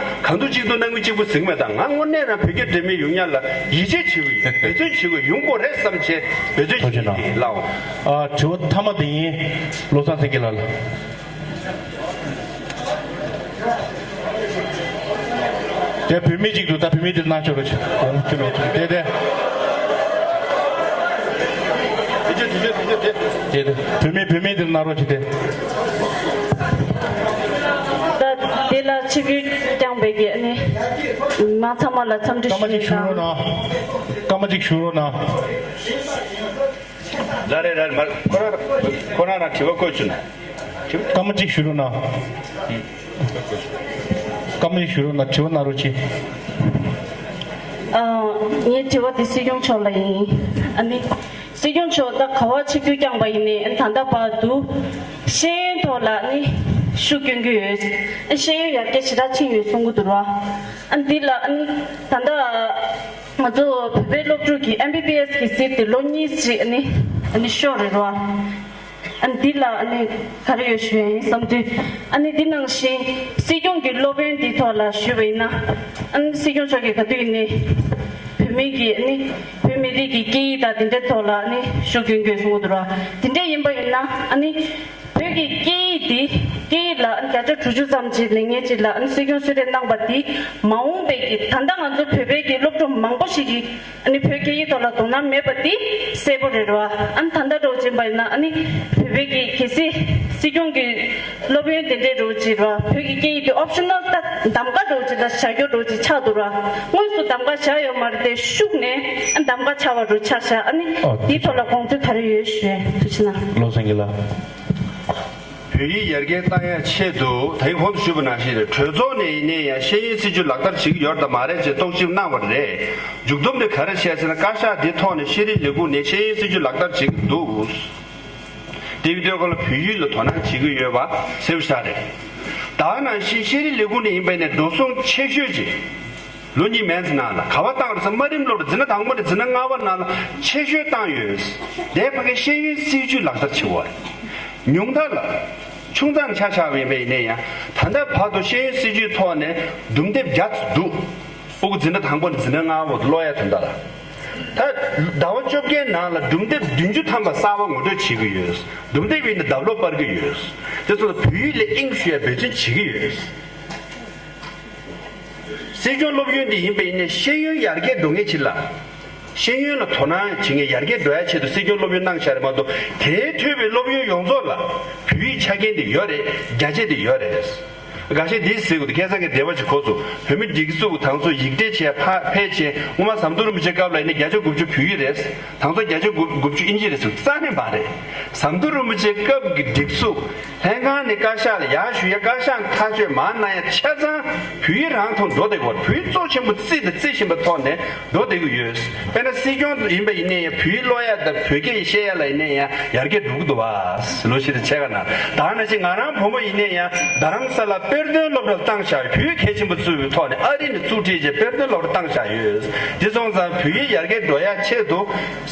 གང་ཐུབ་ཅི་ཐུབ་གནང་གི་གཅིག་པུ་ཟིན་མེད། ད་ང་དངོས་གནས་རང་བོད་རྒྱ་འབྲེལ་མོལ་ཡོང་ཡ་ལ་ཡིད་ཆེས་བྱེད་གི་ཡོད། འབད་བརྩོན་བྱེད་གི་ཡོད། ཡོང་དགོས་རེད་བསམ་བྱས་འབད་བརྩོན་ཐུགས་རྗེ་གནང་། ལགས་འོང་། ཨ་དྲི་བ་མཐའ་མ་དེ་ཡིན། བློ་བཟང་སེང་གེ་ལགས་ལ། དེ་བུད་མེད་ཅིག་འདུག་ད་བུད་མེད་དེར་གནང་ཆོག་རོགས་བྱེད། དེ་དེ། དེ་དེ། བུད་མེད་བུད་མེད་དེར་གནང་རོགས་བྱེད་དེ། ད་དེ་ལ་ཆིབས་བསྒྱུར་བསྐྱངས་པའི་གི་ཨ་ནི་མ་ཚང་མ་ལ་འཚམས་འདྲི་ཞུ་ཡིན། སྐར་མ་གཅིག་ཞུ་རོགས་གནང་། སྐར་མ་གཅིག་ཞུ་རོགས་གནང་། ལ་རེ་ར་མར་ཁོ་ར་ཁོ་ར་ར་དྲི་བ་བཀོད་བཅུག་ན། སྐར་མ་གཅིག་ཞུ་རོགས་གནང་། སྐར་མ་གཅིག་ཞུ་རོགས་གནང་། དྲི་བ་གནང་རོགས་གྱིས། ཨ་ངའི་དྲི་བ་དེ་སྲིད་སྐྱོང་མཆོག་ལ་ཡིན། ཨ་ནི་སྲིད་སྐྱོང་མཆོག་ད་ག་བ་ཆིབས་བསྒྱུར་བསྐྱངས་པ་ཡིན་ནའི་ཨ་ནི་ད་ལྟ་བར་དུ་ཤེས་ཡོན་ཐོག་ལ་ཨ་ནི་ཤུགས་སྐྱོན་གྱི་ཡོད། ཨ་ཤེས་ཡོན་ཡར་རྒྱས་ཞེ་དྲག་ཕྱིན་ཡོད་གསུང་གི་འདུག་ར། ཨ་འདི་ལ་ཨ་ནི་ད་ལྟ་ང་ཚོ་བོད་པའི་སློབ་ཕྲུག་གི་ཨེམ་བི་བི་ཨེས་གི་ཟེར་དེ་ལོ་གཉིས་ཅིག་ཨ་ནི་ཨ་ནི་ཤོར་རེད་ར། ཨ་ནི་འདི་ལ་ཨ་ནི་ག་རེ་ཡོད་ཞུ་ཡ་ཡིན་བསམ་དུས། ཨ་ནི་འདི་ནང་བཞིན་སྲིད་སྐྱོང་གི་སློབ་ཡོན་འདི་ཐོག་ལ་ཞུས་པ་ཡིན་ན། ཨ་ནི་སྲིད་སྐྱོང་མཆོག་གིས་ག་དུས་ཡིན་ནའི་བོད་མི་གི་ཨ་ནི་བོད་མི་རིགས་ཀྱི་སྐད་ཡིག་དང་དེ་འདྲའི་ཐོག་ལ་ཨ་ནི་ཤུགས་སྐྱོན་དགོས་གསུང་གི་འདུག་ར། དེ་འདྲ་ཡིན་པ་ཡིན་ན་ཨ་ནི་བོད་ཀྱི་སྐད་ཡིག་འདི་སྐད་ཡིག་ལ་ཨ་ནི་བརྒྱ་ཆ་དྲུག་ཅུ་ཙམ་ཅིག་ལས་ངན་ཅིག་ལ་ཨ་ནི་སྲིད་སྐྱོང་གསོལ་རས་གནང་པ་འདི་མ་འོངས་པའི་གི་ད་ལྟ་ང་ཚོ་བོད་པའི་གི་སློབ་ཕྲུག་མང་པོ་ཞིག་གིས། ཨ་ནི་བོད་སྐད་ཡིག་ཐོག་ལ་དོ་སྣང་མེད་པ་འདི་གསལ་པོ་རེད་ར། ཨ་ནི་ད་ལྟ་འགྲོ་བཞིན་པ་ཡིན་ན་ཨ་ནི་བོད་པའི་གི་གལ་སྲིད་སྲིད་སྐྱོང་གི་སློབ་ཡོན་དེ་འདྲའི་འགྲོ་བཞིན་ར། བོད་ཀྱི་སྐད་ཡིག་དེ་ཨོབ་ཤི་ནལ་ད་གདམ་ག་འགྲོ་བཞིན་ད་བྱ་རྒྱུ་འགྲོ་བཞིན་ཆགས་འདུག་ར། དངོས་སུ་གདམ་ག་བྱ་ཡོད་མ་རེད་དེ་ཤུགས་ནས་ཨ་གདམ་ག་བྱ་བ་རུ་ཆགས་ཤག་ཨ་ནི་ཨོ་དེའི་ཐོག་ལ་དགོངས་ཚུལ་ག་རེ་ཡོད་ཞུས་ཐུགས་རྗེ་གནང་། བློ་སེང་གི་ལ། བོད་ཡིག་ཡར་རྒྱས་བཏང་ཡ་ཆེད་དུ་ད་ཡིན་གོང་དུ་ཞུས་པ་ནང་བཞིན་རེད། གྲོས་ཚོགས་ནས་ཡིན་ནའི་ཡང་ཤེས་ཡོན་སྲིད་བྱུས་ལག་བསྟར་བྱེད་ཀྱི་ཡོད་རེད་དམ་མ་རེད་ཅེས་རྟོག་ཞིབ་གནང་བ་རེད། མཇུག་བསྡོམས་དེ་ག་རེ་བྱས་ཟེར་ན་བཀའ་ཤག་འདི་ཐོག་ནས་ཤེས་རིག་ལས་ཁུངས་ནས་ཤེས་ཡོན་སྲིད་བྱུས་ལག་བསྟར་བྱེད་ཀྱི་འདུག་དེ་བི་དེ་ག་ལ་བོད་ཡིག་ལ་དོ་སྣང་བྱེད་ཀྱི་ཡོད་པ་གསལ་པོ་ཞིག་རེད། ད་ནང་བཞིན་ཤེས་རིག་ལས་ཁུངས་ནས་ཡིན་པ་ནས་འགྲོ་སོང་ཆེ་ཤོས་ཅིག་ལོ་གཉིས་མན་ཙམ་ནང་ལ་ག་བ་བཏང་རེད་ཟེར་དམའ་རིམ་སློབ་གྲྭ་འཛིན་གྲྭ་དང་པོ་ནས་འཛིན་གྲྭ་ལྔ་པ་ནང་ལ་ཆེ་ཤོས་བཏང་ཡོད། དེ་ཕ་གིའི་ཤེས་ཡོན་སྲིད་བྱུས་ལག་བསྟར་བྱེད་དགོས་རེད། ཉུང་མཐའ་ལ། ཆུང་མཐའ་ཆ་བཞག་པ་ཡིན་པ་ཡིན་ན་ཡང་ད་ལྟ་བར་དུ་ཤེས་ཡོན་སྲིད་བྱུས་ཐོག་ནས་སྒྲུང་དེབ་བརྒྱ་ཙམ་འདུག་ཕྲུ་གུ་འཛིན་གྲྭ་དང་པོ་ནས་འཛིན་གྲྭ་ལྔ་པ་བར་དུ་ཀློག་ཡ་དོན་དག་ལ། ད་ཟླ་བ་བཅོ་བརྒྱད་ནང་ལ་སྒྲུང་དེབ་བདུན་ཅུ་ཐམ་པ་གསར་པ་ངོ་སྤྲོད་བྱེད་ཀྱི་ཡོད། སྒྲུང་དེབ་ཡིན་ན་ལྡབ་ལོག་སྤར་གྱི་ཡོད། དེ་ཚོ་ལ་བོད་ཡིག་ལ་དབྱིངས་ཞུ་ཡ་འབད་བརྩོན་བྱེད་ཀྱི་ཡོད། སྲིད་སྐྱོང་སློབ་ཡོན་དེ་ཡིན་པ་ཡིན་ནའི་ཤེས་ཡོན་ཡར་རྒྱས་འགྲོ་མཁན་ཅིག་ལ། ཤེས་ཡོན་ལ་དོ་སྣང་བྱེད་མཁན་ཡར་རྒྱས་འགྲོ་ཡ་ཆེད་དུ་སྲིད་སྐྱོང་སློབ་ཡོན་གནང་བཞག་རེད་མ་གཏོགས་དེའི་འཕྲོས་པའི་སློབ་ཡོན་ཡོངས་རྫོགས་ལ་བོད་ཡིག་ཆ་རྐྱེན་དེ་ཡོད་རེད། བརྒྱ་ཆ་དེ་ཡོད་རེད། འགའ་ཤས་འདི་ཟེར་དགོས་འདུག་ཁ་སང་གི་འདས་པ་ཅིག་གོ་སོང་། བོད་མི་སྒྲིག་འཛུགས་དང་ཚོ་ཡིག་འབྲེལ་བྱས་ཕ་ཕལ་ཆེར་སྔོན་མ་ཟམ་གདོང་རིན་པོ་ཆེ་སྐབས་ལ་ཡིན་ན་བརྒྱ་ཆ་དགུ་བཅུ་བོད་ཡིག་རེད། དང་ཚོ་བརྒྱ་ཆ་དགུ་བཅུ་དབྱིན་ཇི་རེད་ཟེར་རྩ་ནས་མ་རེད། ཟམ་གདོང་རིན་པོ་ཆེ་སྐབས་ཀྱི་སྒྲིག་འཛུགས་ལྷན་ཁང་ནས་བཀའ་ཤག་ལ་ཡར་ཞུ་ཡ་བཀའ་ཤག་ཐག་གཅོད་མར་གནང་ཡ་ཆ་ཚང་བོད་ཡིག་རང་ཐོག་འགྲོ་བསྡད་དགོས་རེད། བོད་ཡིག་གཙོ་ཆེན་པོ་བརྩིས་དང་བརྩི་བཞིན་པའི་ཐོག་ནས་འགྲོ་བསྡད་ཀྱི་ཡོད། དཔེར་ན་སྲིད་སྐྱོང་ཡིན་པ་ཡིན་ནའི་ཡང་བོད་ཡིག་ཀློག་ཡ་དང་བོད་སྐད་བཤད་ཡ་ལ་ཡིན་ནའི་ཡང་ཡར་རྒྱས་འགྲོ་གི་འདུག་བ། ལོ་ཤི་རེ་ཆེ་ག་ན་ད་ནང་བཞིན་ང་རང་བུ་མོ་ཡིན་ནའི་ཡང་རྡ་རམ་ས་ལ་དཔེ་སྟོན་སློབ་གྲྭར་བཏང་བཞག་བོད་ཡིག་གལ་ཆེན་པོ་བརྩི་བའི་ཐོག་ནས་ཨ་རི་ནས་རྩིས་སྤྲད་བྱས་དཔེ་སྟོན་སློབ་གྲྭར་བཏང་བཞག་ཡོད། དེ་སོང་ཙང་བོད་ཡིག་ཡར་རྒྱས་འགྲོ་ཡ་ཆེད་དུ་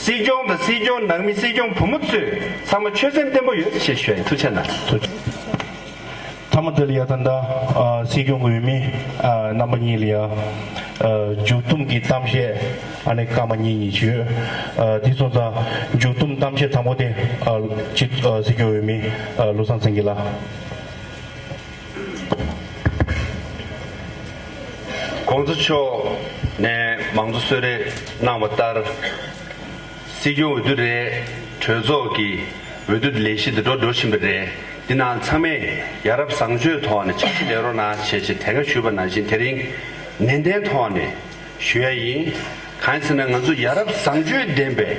སྲིད་སྐྱོང་དང་སྲིད་སྐྱོང་ནང་མི་སྲིད་སྐྱོང་བུ་མོ་ཚོས་ཚང་མ་ཆོད་སེམས་བརྟན་པོ་ཡོད་ཅེས་ཞུ་ཡ་ཡིན། ཐུགས་རྗེ་གནང་། ཐུགས་རྗེ། མཐའ་མ་དེ་ལ་ཡ་ད་ལྟ་ཨ་སྲིད་སྐྱོང་གི་འོས་མི་ཨ་རྣམ་པ་གཉིས་ལ་ཡ་ཨ་མཇུག་བསྡོམས་ཀྱི་གཏམ་བཤད་ཨ་ནི་སྐར་མ་གཉིས་གཉིས་ཞུ། ཨ་དེ་སོང་ཙང་མཇུག་བསྡོམས་གཏམ་བཤད་དང་པོ་དེ་ཨ་སྤྱི་ཨ་སྲིད་སྐྱོང་འོས་མི་ཨ་བློ་བཟང་སེང་གེ་ལགས། གོང་ས་མཆོག་ནས་མང་གཙོ་གསོལ་རས་གནང་བ་ལྟར། སྲིད་སྐྱོང་འོས་བསྡུ་རེད། གྲོས་ཚོགས་ཀྱི་འོས་བསྡུ་ལས་གཞི་དེ་འགྲོ་འགྲོ་བཞིན་པ་རེད། འདི་ནང་ཚང་མས་ཡ་རབས་བཟང་སྤྱོད་ཐོག་ནས་ཕྱག་ལས་རོགས་གནང་བྱས་བྱས་དེ་སྔ་ཞུས་པ་ནང་བཞིན་དེ་རིང་ནན་ཏན་ཐོག་ནས་ཞུ་ཡ་ཡིན། གང་ཡིན་ཟེར་ན་ང་ཚོ་ཡ་རབས་བཟང་སྤྱོད་ལྡན་པའི་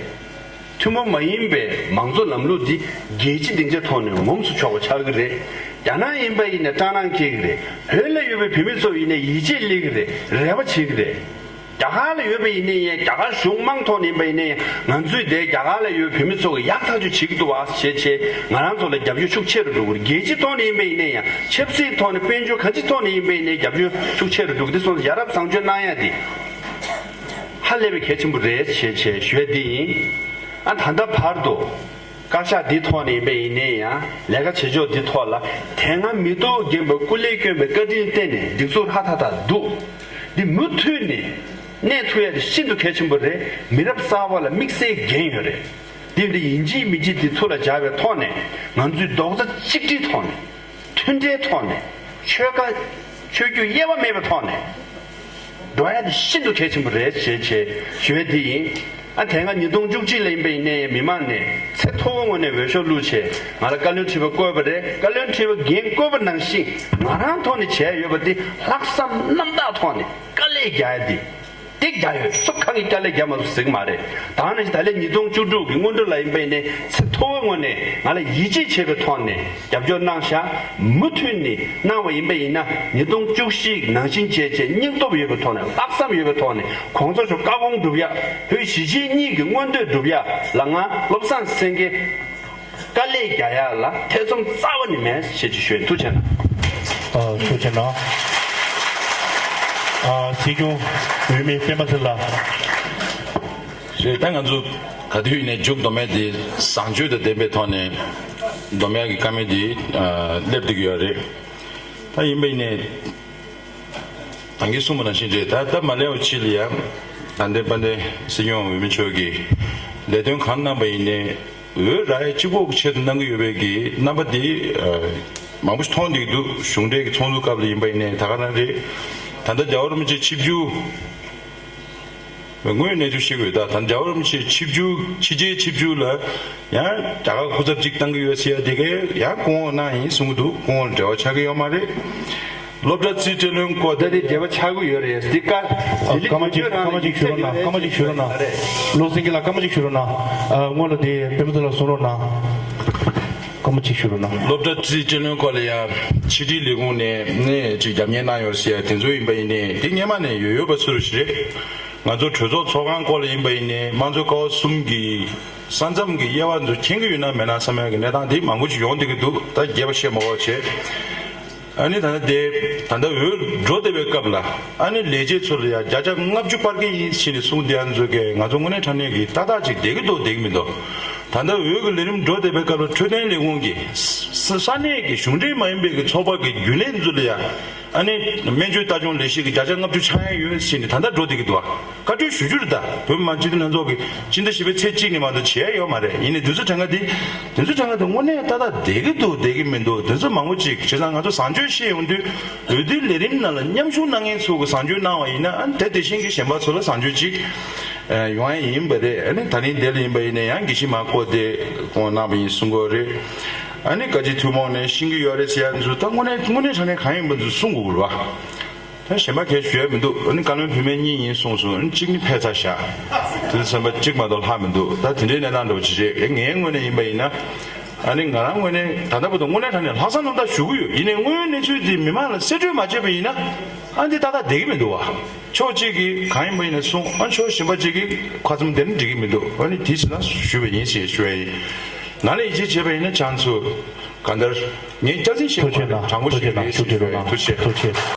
ཐུན་མོང་མ་ཡིན་པའི་མང་གཙོ་ལམ་ལུགས་འདི་རྒྱལ་སྤྱི་སྡིངས་ཆ་ཐོག་ནས་ངོམས་སུ་ཆོག་པ་ཆགས་ཀྱི་རེད། རྒྱ་ནག་ཡིན་པ་ཡིན་ནའི་སྐྲག་སྣང་སྐྱེ་གི་རེད། བོད་ལ་ཡོད་པའི་བོད་མི་ཚོ་ཡིན་ནའི་ཡིད་ཆེས་སླེབས་ཀྱི་རེད། རེ་བ་བྱེད་ཀྱི་རེད། རྒྱ་གར་ལ་ཡོད་པ་ཡིན་ནའི་ཡང་རྒྱ་གར་གཞུང་མང་ཐོག་ནས་ཡིན་པ་ཡིན་ནའི་ཡང་ང་ཚོས་དེ་རྒྱ་གར་ལ་ཡོད་པའི་བོད་མི་ཚོ་གི་ཡག་ཐག་ཆོད་བྱེད་ཀྱི་འདུག་བ་ཞེས་བྱས་ང་རང་ཚོ་ལ་རྒྱབ་སྐྱོར་ཤུགས་ཆེ་རུ་འགྲོ་གི་རེད། རྒྱལ་སྤྱི་ཐོག་ནས་ཡིན་པ་ཡིན་ནའི་ཡང་ཆབ་སྲིད་ཐོག་ནས་དཔལ་འབྱོར་གང་ཅིའི་ཐོག་ནས་ཡིན་པ་ཡིན་ནའི་རྒྱབ་སྐྱོར་ཤུགས་ཆེ་རུ་འགྲོ་གི་འདི་སོང་ཙང་ཡ་རབས་བཟང་སྤྱོད་གནང་ཡ་དེ་ཧ་ལས་པའི་གལ་ཆེན་པོ་རེད་ཞེས་བྱས་ཞུ་ཡ་འདི་ཡིན། ཨ་ད་ལྟ་བར་དུ། བཀའ་ཤག་འདི་ཐོག་ནས་ཡིན་པ་ཡིན་ནའི་ཡང་ལས་ཀ་བྱེད་ཕྱོགས་འདི་ཐོག་ལ་དེ་སྔ་མི་ཐོག་རྒན་པ་སྐུ་ལས་བསྐྱོན་པའི་བཀའ་དྲིན་བརྟེན་ནས་སྒྲིག་འཛུགས་ཧྲ་ཐག་ཐག་འདུག་འདི་མུ་མཐུད་ནས་གནས་ཐུབ་ཡ་དེ་ཤིན་ཏུ་གལ་ཆེན་པོ་རེད། མི་རབས་གསར་པ་ལ་དམིགས་བསལ་འགན་ཡོད་རེད། འདི་འདི་ཡིན་གཅིག་མིན་གཅིག་འདི་ཐུགས་ལ་འཇགས་པའི་ཐོག་ནས་ང་ཚོས་རྡོག་རྩ་གཅིག་སྒྲིལ་ཐོག་ནས། མཐུན་སྒྲིལ་ཐོག་ནས་ཆོལ་ཁ་ཆོས་བརྒྱུད་དབྱེ་བ་མེད་པའི་ཐོག་ནས་འགྲོ་ཡ་དེ་ཤིན་ཏུ་གལ་ཆེན་པོ་རེད་ཞེས་བྱས་ཞུ་ཡ་དེ་ཡིན། ཨ་དེ་སྔ་ཉིས་སྟོང་བཅུ་གཅིག་ལ་ཡིན་པ་ཡིན་ནའི་མི་མང་ནས་ཚད་མཐོ་བོའི་ངོས་ནས་འོས་ཤོག་བླུགས་བྱས་ང་ལ་བཀའ་བློན་ཁྲི་པ་བསྐོས་པ་རེད། བཀའ་བློན་ཁྲི་པ་འགན་བསྐོས་པ་ནང་བཞིན་ང་རང་ཐོག་ནས་བྱས་ཡོད་པ་དེ་ལྷག་བསམ་རྣམ་དག་ཐོག་ནས་དཀའ་ལས་རྒྱག་ཡ་དེ། དེ་རྒྱག་ཡོད། སུ་གང་གིས་དཀའ་ལས་རྒྱག་མ་ཐུབ་ཟེར་གི་མ་རེད། ད་ནི་ད་ལན་ཉིས་སྟོང་བཅུ་དྲུག་གི་སྔོན་འགྲོ་ལ་ཡིན་པ་ཡིན་ནའི་ཚད་མཐོ་བོའི་ངོས་ནས་ང་ལ་ཡིད་ཆེས་བྱེད་པའི་ཐོག་ནས་རྒྱབ་སྐྱོར་གནང་ཤག་མུ་མཐུད་ནས་གནང་བ་ཡིན་པ་ཡིན་ན་ཉིས་སྟོང་བཅུ་བཞི་ནང་བཞིན་བྱས་བྱས་སྙིང་སྟོབས་ཡོད་པའི་ཐོག་ནས་ལྷག་བསམ་ཡོད་པའི་ཐོག་ནས་གོང་ས་མཆོག་བཀའ་དགོངས་སྒྲུབ་ཡ། བོད་གཞིས་བྱེས་གཉིས་ཀྱི་མངོན་འདོད་སྒྲུབ་ཡ་ལ་ང་བློ་བཟང་སེང་གེ་དཀའ་ལས་རྒྱག་ཡ་ལ་ཐེ་ཚོམ་རྩ་བ་ནས་མེད་ཞེས་ཅིག་ཞུ། ཐུགས་རྗེ་གནང་། ཨ། ཐུགས་རྗེ་གནང་། ཨ། སྲིད་སྐྱོང་འོས་མི་སྤེན་པ་ཚེ་ལགས། རེད། ད་ང་ཚོ་ག་དུས་ཡིན་ནའི་མཇུག་སྡོམ་ཡ་དེ་བཟང་སྤྱོད་དང་ལྡན་པའི་ཐོག་ནས་སྡོམ་ཡ་གི་བཀའ་མོལ་དེ་ཨ་སླེབས་བསྡད་ཀྱི་ཡོད་རེད། ད་ཡིན་པ་ཡིན་ནའི་ད་གིན་གསུངས་པ་ནང་བཞིན་རེད། ད་ད་མ་སླེབས་ཕྱི་ལ་ཡ་ད་ལྟའི་དཔལ་ལྡན་སྲིད་སྐྱོང་འོས་མི་མཆོག་གིས་ལས་དོན་གང་གནང་པ་ཡིན་ནའི་འོས་རག་ཡ་གཅིག་པོ་གི་ཆེད་དུ་གནང་གི་ཡོད་པའི་གི་རྣམ་པ་དེ་ཨ་མང་པོ་ཞིག་མཐོང་བསྡད་ཀྱི་འདུག་གཞུང་འབྲེལ་གྱི་ཚོགས་འདུ་སྐབས་ལ་ཡིན་པ་ཡིན་ནའི་ད་ག་རང་རེད། ད་ལྟ་རྒྱལ་བ་རིན་པོ་ཆེ་ཆིབས་བསྒྱུར། དངོས་ཡོད་གནས་ཚུལ་བཤད་དགོས། ད་ད་རྒྱལ་བ་རིན་པོ་ཆེ་ཆིབས་བསྒྱུར་ཕྱི་རྒྱལ་ཆིབས་བསྒྱུར་ལ་ཡང་རྒྱ་གར་སྐུ་ཚབ་ཅིག་བཏང་གི་ཡོད་ཟེར་ཡ་དེ་གས་ཡང་སྐུ་ངོ་གནང་ཡིན་གསུང་གི་འདུག་སྐུ་ངོ་ལ་འབྲེལ་བ་ཆགས་ཀྱི་ཡོད་མ་རེད། སློབ་གྲྭ་རྩིས་སྤྲོད་བློན་སྐོར་ད་དེ་འབྲེལ་བ་ཆགས་ཀྱི་ཡོད་རེད། འདི་ཀ་ཨ། སྐར་མ་གཅིག་སྐར་མ་གཅིག་ཞུ་རོགས་གནང་། སྐར་མ་གཅིག་ཞུ་རོགས་གནང་། བློ་སེང་གེ་ལགས་སྐར་མ་གཅིག་ཞུ་རོགས་གནང་། ཨ། སྔོན་ལ་དེ་སྤེན་པ་ཚེ་ལགས་གསུང་རོགས་གནང་། སྐར་མ་གཅིག་ཞུ་རོགས་གནང་། སློབ་གྲྭ་རྩིས་སྤྲོད་བློན་སྐོར་ལ་ཡང་ཕྱི་དྲིལ་ལས་ཁུངས་ནས་ནས་ཅིག་རྒྱབ་གཉེར་གནང་ཡོད་ཟེར་ཡ་དེ་ཚོ་ཡིན་པ་ཡིན་ནའི་དེ་སྔས་མ་ནས་ཡོད་ཡོད་པ་ཚོ་རུ་ཞིག་རེད། ང་ཚོ་གྲོས་ཚོགས་ཚོགས་ཁང་སྐོར་ལ་ཡིན་པ་ཡིན་ནའི་དམངས་གཙོའི་ཀ་བ་གསུམ་གྱི་ས་མཚམས་ཀྱི་དབྱེ་བ་ཚོ་མཁྱེན་གྱི་ཡོད་ན་མེད་ན་བསམ་ཡག་གི་གནས་སྟངས་དེ་མང་པོ་ཞིག་ཡོང་བསྡད་ཀྱི་འདུག་ད་རྒྱས་པ་བཤད་མ་དགོས་བྱས། ཨ་ནི་ད་ལྟ་དེ་ད་ལྟ་འོས་འགྲོ་བསྡད་པའི་སྐབས་ལ་ཨ་ནི་ལས་བྱེད་ཚོ་ལ་ཡང་བརྒྱ་ཆ་ལྔ་བཅུ་སྤར་གྱི་ཡིན་ཞེས་ནས་གསུངས་བསྡད་ཡ་ཚོ་གས་ང་ཚོ་དངོས་གནས་དྲང་གནས་ཀྱི་ཏག་ཏག་ཅིག་བསྡད་ཀྱི་འདུག་བསྡད་ཀྱི་མི་འདུག་ད་ལྟ་འོས་ཀྱི་ལས་རིམ་འགྲོ་བསྡད་པའི་སྐབས་ལ་འཕྲོད་བསྟེན་ལས་ཁུངས་ཀྱི་ས་ས་གནས་ཀྱི་གཞུང་འབྲེལ་མ་ཡིན་པའི་གི་ཚོགས་པ་གི་རྒྱུན་ལས་ཚོ་ལ་ཡང་། ཨ་ནི་སྨན་བཅོས་ལྟ་སྐྱོང་ལས་གཞི་གི་བརྒྱ་ཆ་ལྔ་བཅུ་ཆག་ཡ་ཡོད་ཟེར་ནས་ད་ལྟ་འགྲོ་བསྡད་ཀྱི་འདུག་ཨ། བཀའ་འཁྲོལ་ཞུ་རྒྱུ་རེད། ད་བོད་མི་མང་སྤྱི་འཐུས་ལྷན་ཚོགས་ཀྱི་སྤྱི་ཟླ་བཞི་པའི་ཚེས་གཅིག་ནས་མ་གཏོགས་བྱེད་ཡ་ཡོད་མ་རེད། ཡིན་ནའི་དུས་ཚོད་གྲངས་ཀ་འདི་དུས་ཚོད་གྲངས་ཀ་འདི་དངོས་གནས་ཏག་ཏག་བསྡད་ཀྱི་འདུག་བསྡད་ཀྱི་མི་འདུག་དུས་ཚོད་མང་པོ་ཅིག་བྱས་ཙང་ང་ཚོ་བཟང་སྤྱོད་བཤད་ཡོང་དུས་འོས་བསྡུའི་ལས་རིམ་ནང་ལ་མཉམ་ཞུགས་གནང་མཁན་ཚོ་གི་བཟང་སྤྱོད་གནང་བ་ཡིན་ན་ཨ་ནི་དེ་དེ་བཞིན་གྱི་གཞན་པ་ཚོ་ལ་བཟང་སྤྱོད་ཅིག་ཡོང་ཡ་ཡིན་པ་རེད། ཨ་ནི་ད་རིང་འདི་ལ་ཡིན་པ་ཡིན་ན་ཡང་དགེ་བཤེས་མ་བསྐོ་དེ་ཁོང་གནང་བ་ཡིན་གསུང་གི་ཡོད་རེད། ཨ་ནི་བཀའ་སྤྱི་ཐུན་མོང་ནས་ཤེས་ཀྱི་ཡོད་རེད་ཟེར་ཡ་ཚོ་ད་དངོས་གནས་དངོས་གནས་དྲང་གནས་གང་ཡིན་པ་ཚོ་གསུང་དགོས་རེད་བ། ད་གཞན་པ་གས་ཞུ་ཡ་མི་འདུག་ཨ་ནི་བཀའ་བློན་བུད་མེད་གཉིས་ཡིན་གསུངས་སོང་། ཨ་ནི་གཅིག་ནི་ཕེབས་ཚར་བཞག་དེ་ཚོ་ཚན་པ་གཅིག་མ་གཏོགས་ལྷག་མི་འདུག་ད་དེ་འདྲའི་གནས་སྟངས་འདྲ་བོ་ཅིག་རེད། ཨེ་ངའི་ངོས་ནས་ཡིན་པ་ཡིན་ན། ཨ་ནི་ང་རང་ངོས་ནས་ད་ལྟ་བར་དུ་དངོས་གནས་དྲང་གནས་ལྷག་བསམ་རྣམ་དག་ཞུ་གི་ཡོད། ཡིན་ནའི་དངོས་ཡོད་གནས་ཚུལ་འདི་མི་མང་ལ་གསལ་བཀྲོལ་མ་བྱས་པ་ཡིན་ན་ཨ་འདི་ཏག་ཏག་བསྡད་ཀྱི་མི་འདུག་བ། ཕྱོགས་གཅིག་གིས་གང་ཡིན་པ་ཡིན་ན་གསུང་། ཨ་ཕྱོགས་གཞན་པ་གཅིག་གིས་ཁ་བཙུམ་བསྡད་ན་འགྲིག་གི་མི་འདུག་ཨ་ནི་དེ་ཕྱིར་ན་ཞུས་པ་ཡིན་ཞེས་ཞུ་བ་ཡིན། ནང་ལ་ཡིད་ཆེས་བྱས་པ་ཡིན་ན་ཁྱེད་ཚོ་གང་ལྟར་ངས་སྐྱག་རྫུན་བཤད་པ་མ་རེད། དྲང་པོ་བཤད་པ་རེད་ཞེས་ཞུ་བ་ཡིན། ཐུགས་རྗེ་ཆེ། ཐུགས་རྗེ་ཆེ།